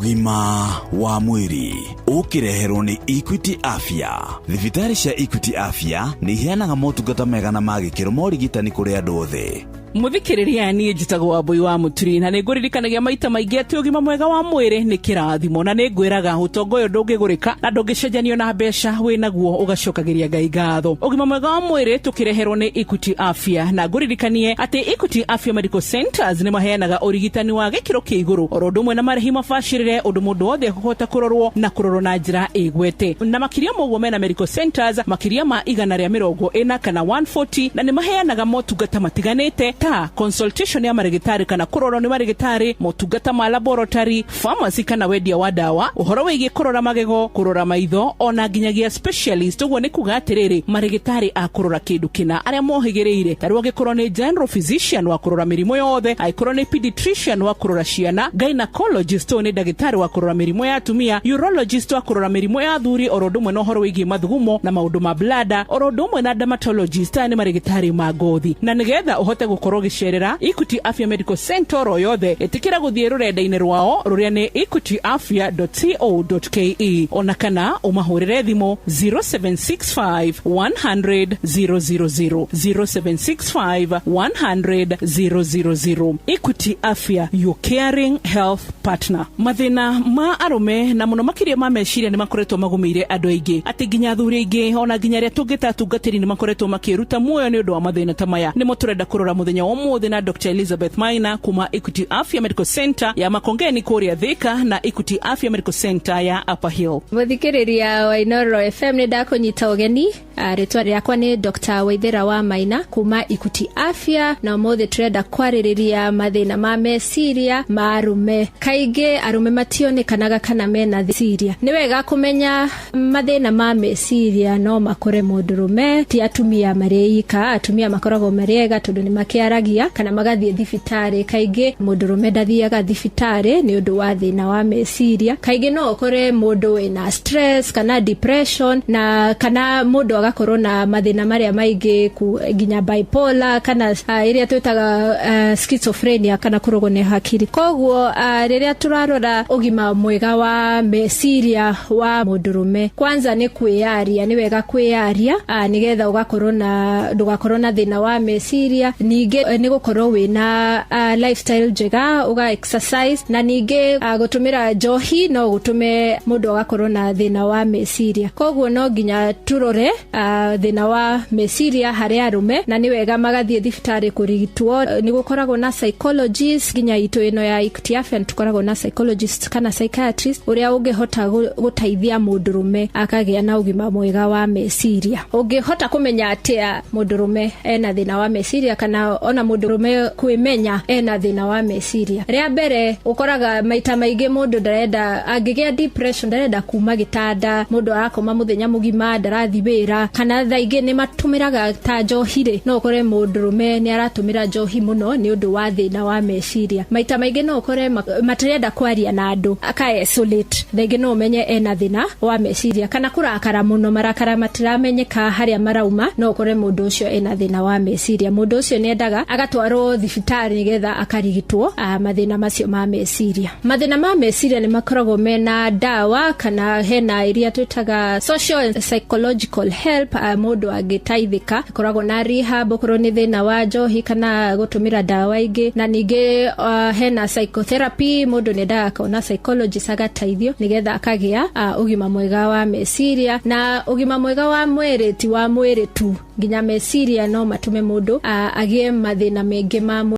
Ũgima wa mwĩrĩ ũkĩreherwo nĩ Equity Afya. Thibitarĩ cia Equity Afya nĩ iheanaga motungata mega na ma gĩkĩro ma ũrigitani kũrĩ andũ othe. Muthikiriria, niĩ njĩtagwo Wambui wa Mũturi na nĩ ngũririkanagia maita maingĩ atĩ ũgima mwega wa mwĩrĩ nĩ kĩrathimo, na nĩ ngwĩraga ũtonga ũyũ ndũngĩgũrĩka na ndũngĩcenjanio na mbeca, wĩ naguo ũgacokagĩria Ngai ngatho. Ũgima mwega wa mwĩrĩ tũkĩreherwo nĩ Equity Afya, na ngũririkanie atĩ Equity Afya Medical Centers nĩ maheanaga ũrigitani wa gĩkĩro kĩa igũrũ oro ũndũ ũmwe na marĩhi mabacĩrĩre, ũndũ mũndũ wothe ekũhota kũrorwo na kũrorwo na njĩra ĩgwete. Na makĩria ma ũguo, mena medical centers makĩria ma 140 kana 140, na nĩ maheanaga motungata matiganĩte ta consultation ya marĩgĩtarĩ kana kũrorwo nĩ marĩgĩtarĩ, motungata ma laboratory, pharmacy kana wendia wa ndawa, ũhoro wĩgiĩ kũrora magego, kũrora maitho, ona nginyagia specialist. Ũguo nĩ kuga atĩrĩrĩ, marĩgĩtarĩ a kũrora kĩndũ kĩna arĩa mohĩgĩrĩire, ta rĩu angĩkorwo nĩ general physician wa kũrora mĩrimũ yothe, angĩkorwo nĩ pediatrician wa kũrora ciana, gynecologist ũyũ nĩ ndagĩtarĩ wa kũrora mĩrimũ ya atumia, urologist wa kũrora mĩrimũ ya athuri oro ũndũ ũmwe na ũhoro wĩgiĩ mathugumo na maũndũ ma blada, oro ũndũ ũmwe na dermatologist, aya nĩ marĩgĩtarĩ ma ngothi. Na nĩgetha ũhote gũkorwo ũgĩcerera Equity Afya Medical Center oro yothe, ĩtĩkĩra gũthiĩ rũrenda-inĩ rwao rũrĩa nĩ equityafya.co.ke, ona kana ũmahũrĩre thimũ 0765 100 000, 0765 100 000. Equity Afya, your caring health partner. Mathĩna ma arũme na mũno makĩria ma meciria nĩ makoretwo magũmĩire andũ aingĩ, atĩ nginya athuri aingĩ ona nginya arĩa tũngĩta atungatĩri nĩ makoretwo makĩruta muoyo nĩ ũndũ wa mathĩna ta maya. Nĩmo tũrenda kũrora mũthenya wa ũmũthĩ na Dr Elizabeth Maina kuma Equity Afya Medical Center ya Makongeni kũrĩa Thika na Equity Afya Medical Center ya Upper Hill. Mũthikĩrĩria wa Inoro FM, nĩ ndakũnyita ũgeni. Rĩtwa rĩakwa nĩ Dr Waithera wa Maina kuma Equity Afya, na ũmũthĩ tũrenda kwarĩrĩria mathĩna ma meciria ma arũme. Kaingĩ arũme mationekanaga kana mena meciria. Nĩ wega kũmenya mathĩna ma meciria no makore mũndũrũme, ti atumia marĩ ika. Atumia makoragwo marĩ ega tondũ nĩ makĩaragia kana magathiĩ thibitarĩ. Kaingĩ mũndũrũme ndathiaga thibitarĩ nĩ ũndũ wa thĩna wa meciria. Kaingĩ no ũkore mũndũ wĩna stress kana depression, na kana mũndũ agakorwo na mathĩna marĩa maingĩ nginya bipolar kana ĩrĩa twĩtaga schizophrenia kana kũrũgwo nĩ hakiri. Koguo rĩrĩa tũrarora ũgima mwega wa meciria wa mũndũrũme, kwanza nĩ kwĩyaria. Nĩ wega kwĩyaria nĩgetha ũgakorwo na ndũgakorwo na thĩna wa meciria. Ningĩ nĩ gũkorwo wĩna lifestyle njega, ũga exercise, na ningĩ gũtũmĩra njohi no gũtũme mũndũ agakorwo na thĩna wa meciria. Koguo no nginya tũrore thĩna wa meciria harĩ arũme, na nĩ wega magathiĩ thibitarĩ kũrigitwo. Nĩ gũkoragwo na psychologist, nginya itũ ĩno ya Equity Afya tũkoragwo na psychologist kana psychiatrist ũrĩa ũngĩhota gũteithia mũndũrũme akagĩa na ũgima mwega wa meciria. Ũngĩhota kũmenya atĩa mũndũrũme ena thĩna wa meciria, kana ona mũndũrũme kwĩmenya ena thĩna wa meciria? Rĩa mbere, ũkoraga maita maingĩ mũndũ ndarenda, angĩgĩa depression ndarenda kuma gĩtanda, mũndũ arakoma mũthenya mũgima, ndarathi wĩra, kana thaa ingĩ nĩ matũmĩraga ta njohi rĩ, no ũkore mũndũrũme nĩ aratũmĩra njohi mũno nĩ ũndũ wa thĩna wa meciria. Maita maingĩ no ũkore matirenda kwaria na andũ, aka isolate. Thaa ingĩ no ũmenye ena thĩna wa meciria, kana kũrakara mũno, marakara matiramenyeka harĩa marauma, no ũkore mũndũ ũcio ena thĩna wa meciria. Mũndũ ũcio nĩ endaga agatwarwo thibitarĩ nĩgetha akarigitwo mathĩna macio ma meciria. Mathĩna ma meciria nĩ makoragwo mena ndawa, kana hena iria twĩtaga social and psychological help mũndũ angĩteithĩka. Ĩkoragwo na rehab okorwo nĩ thĩna wa njohi kana gũtũmĩra ndawa ingĩ, na ningĩ hena psychotherapy, mũndũ nĩ endaga akona psychologist agateithio nĩgetha akagĩa ũgima mwega wa meciria. Na ũgima mwega wa mwĩrĩ ti wa mwĩrĩ tu, nginya meciria no matũme mũndũ agĩe mathĩna maingĩ ma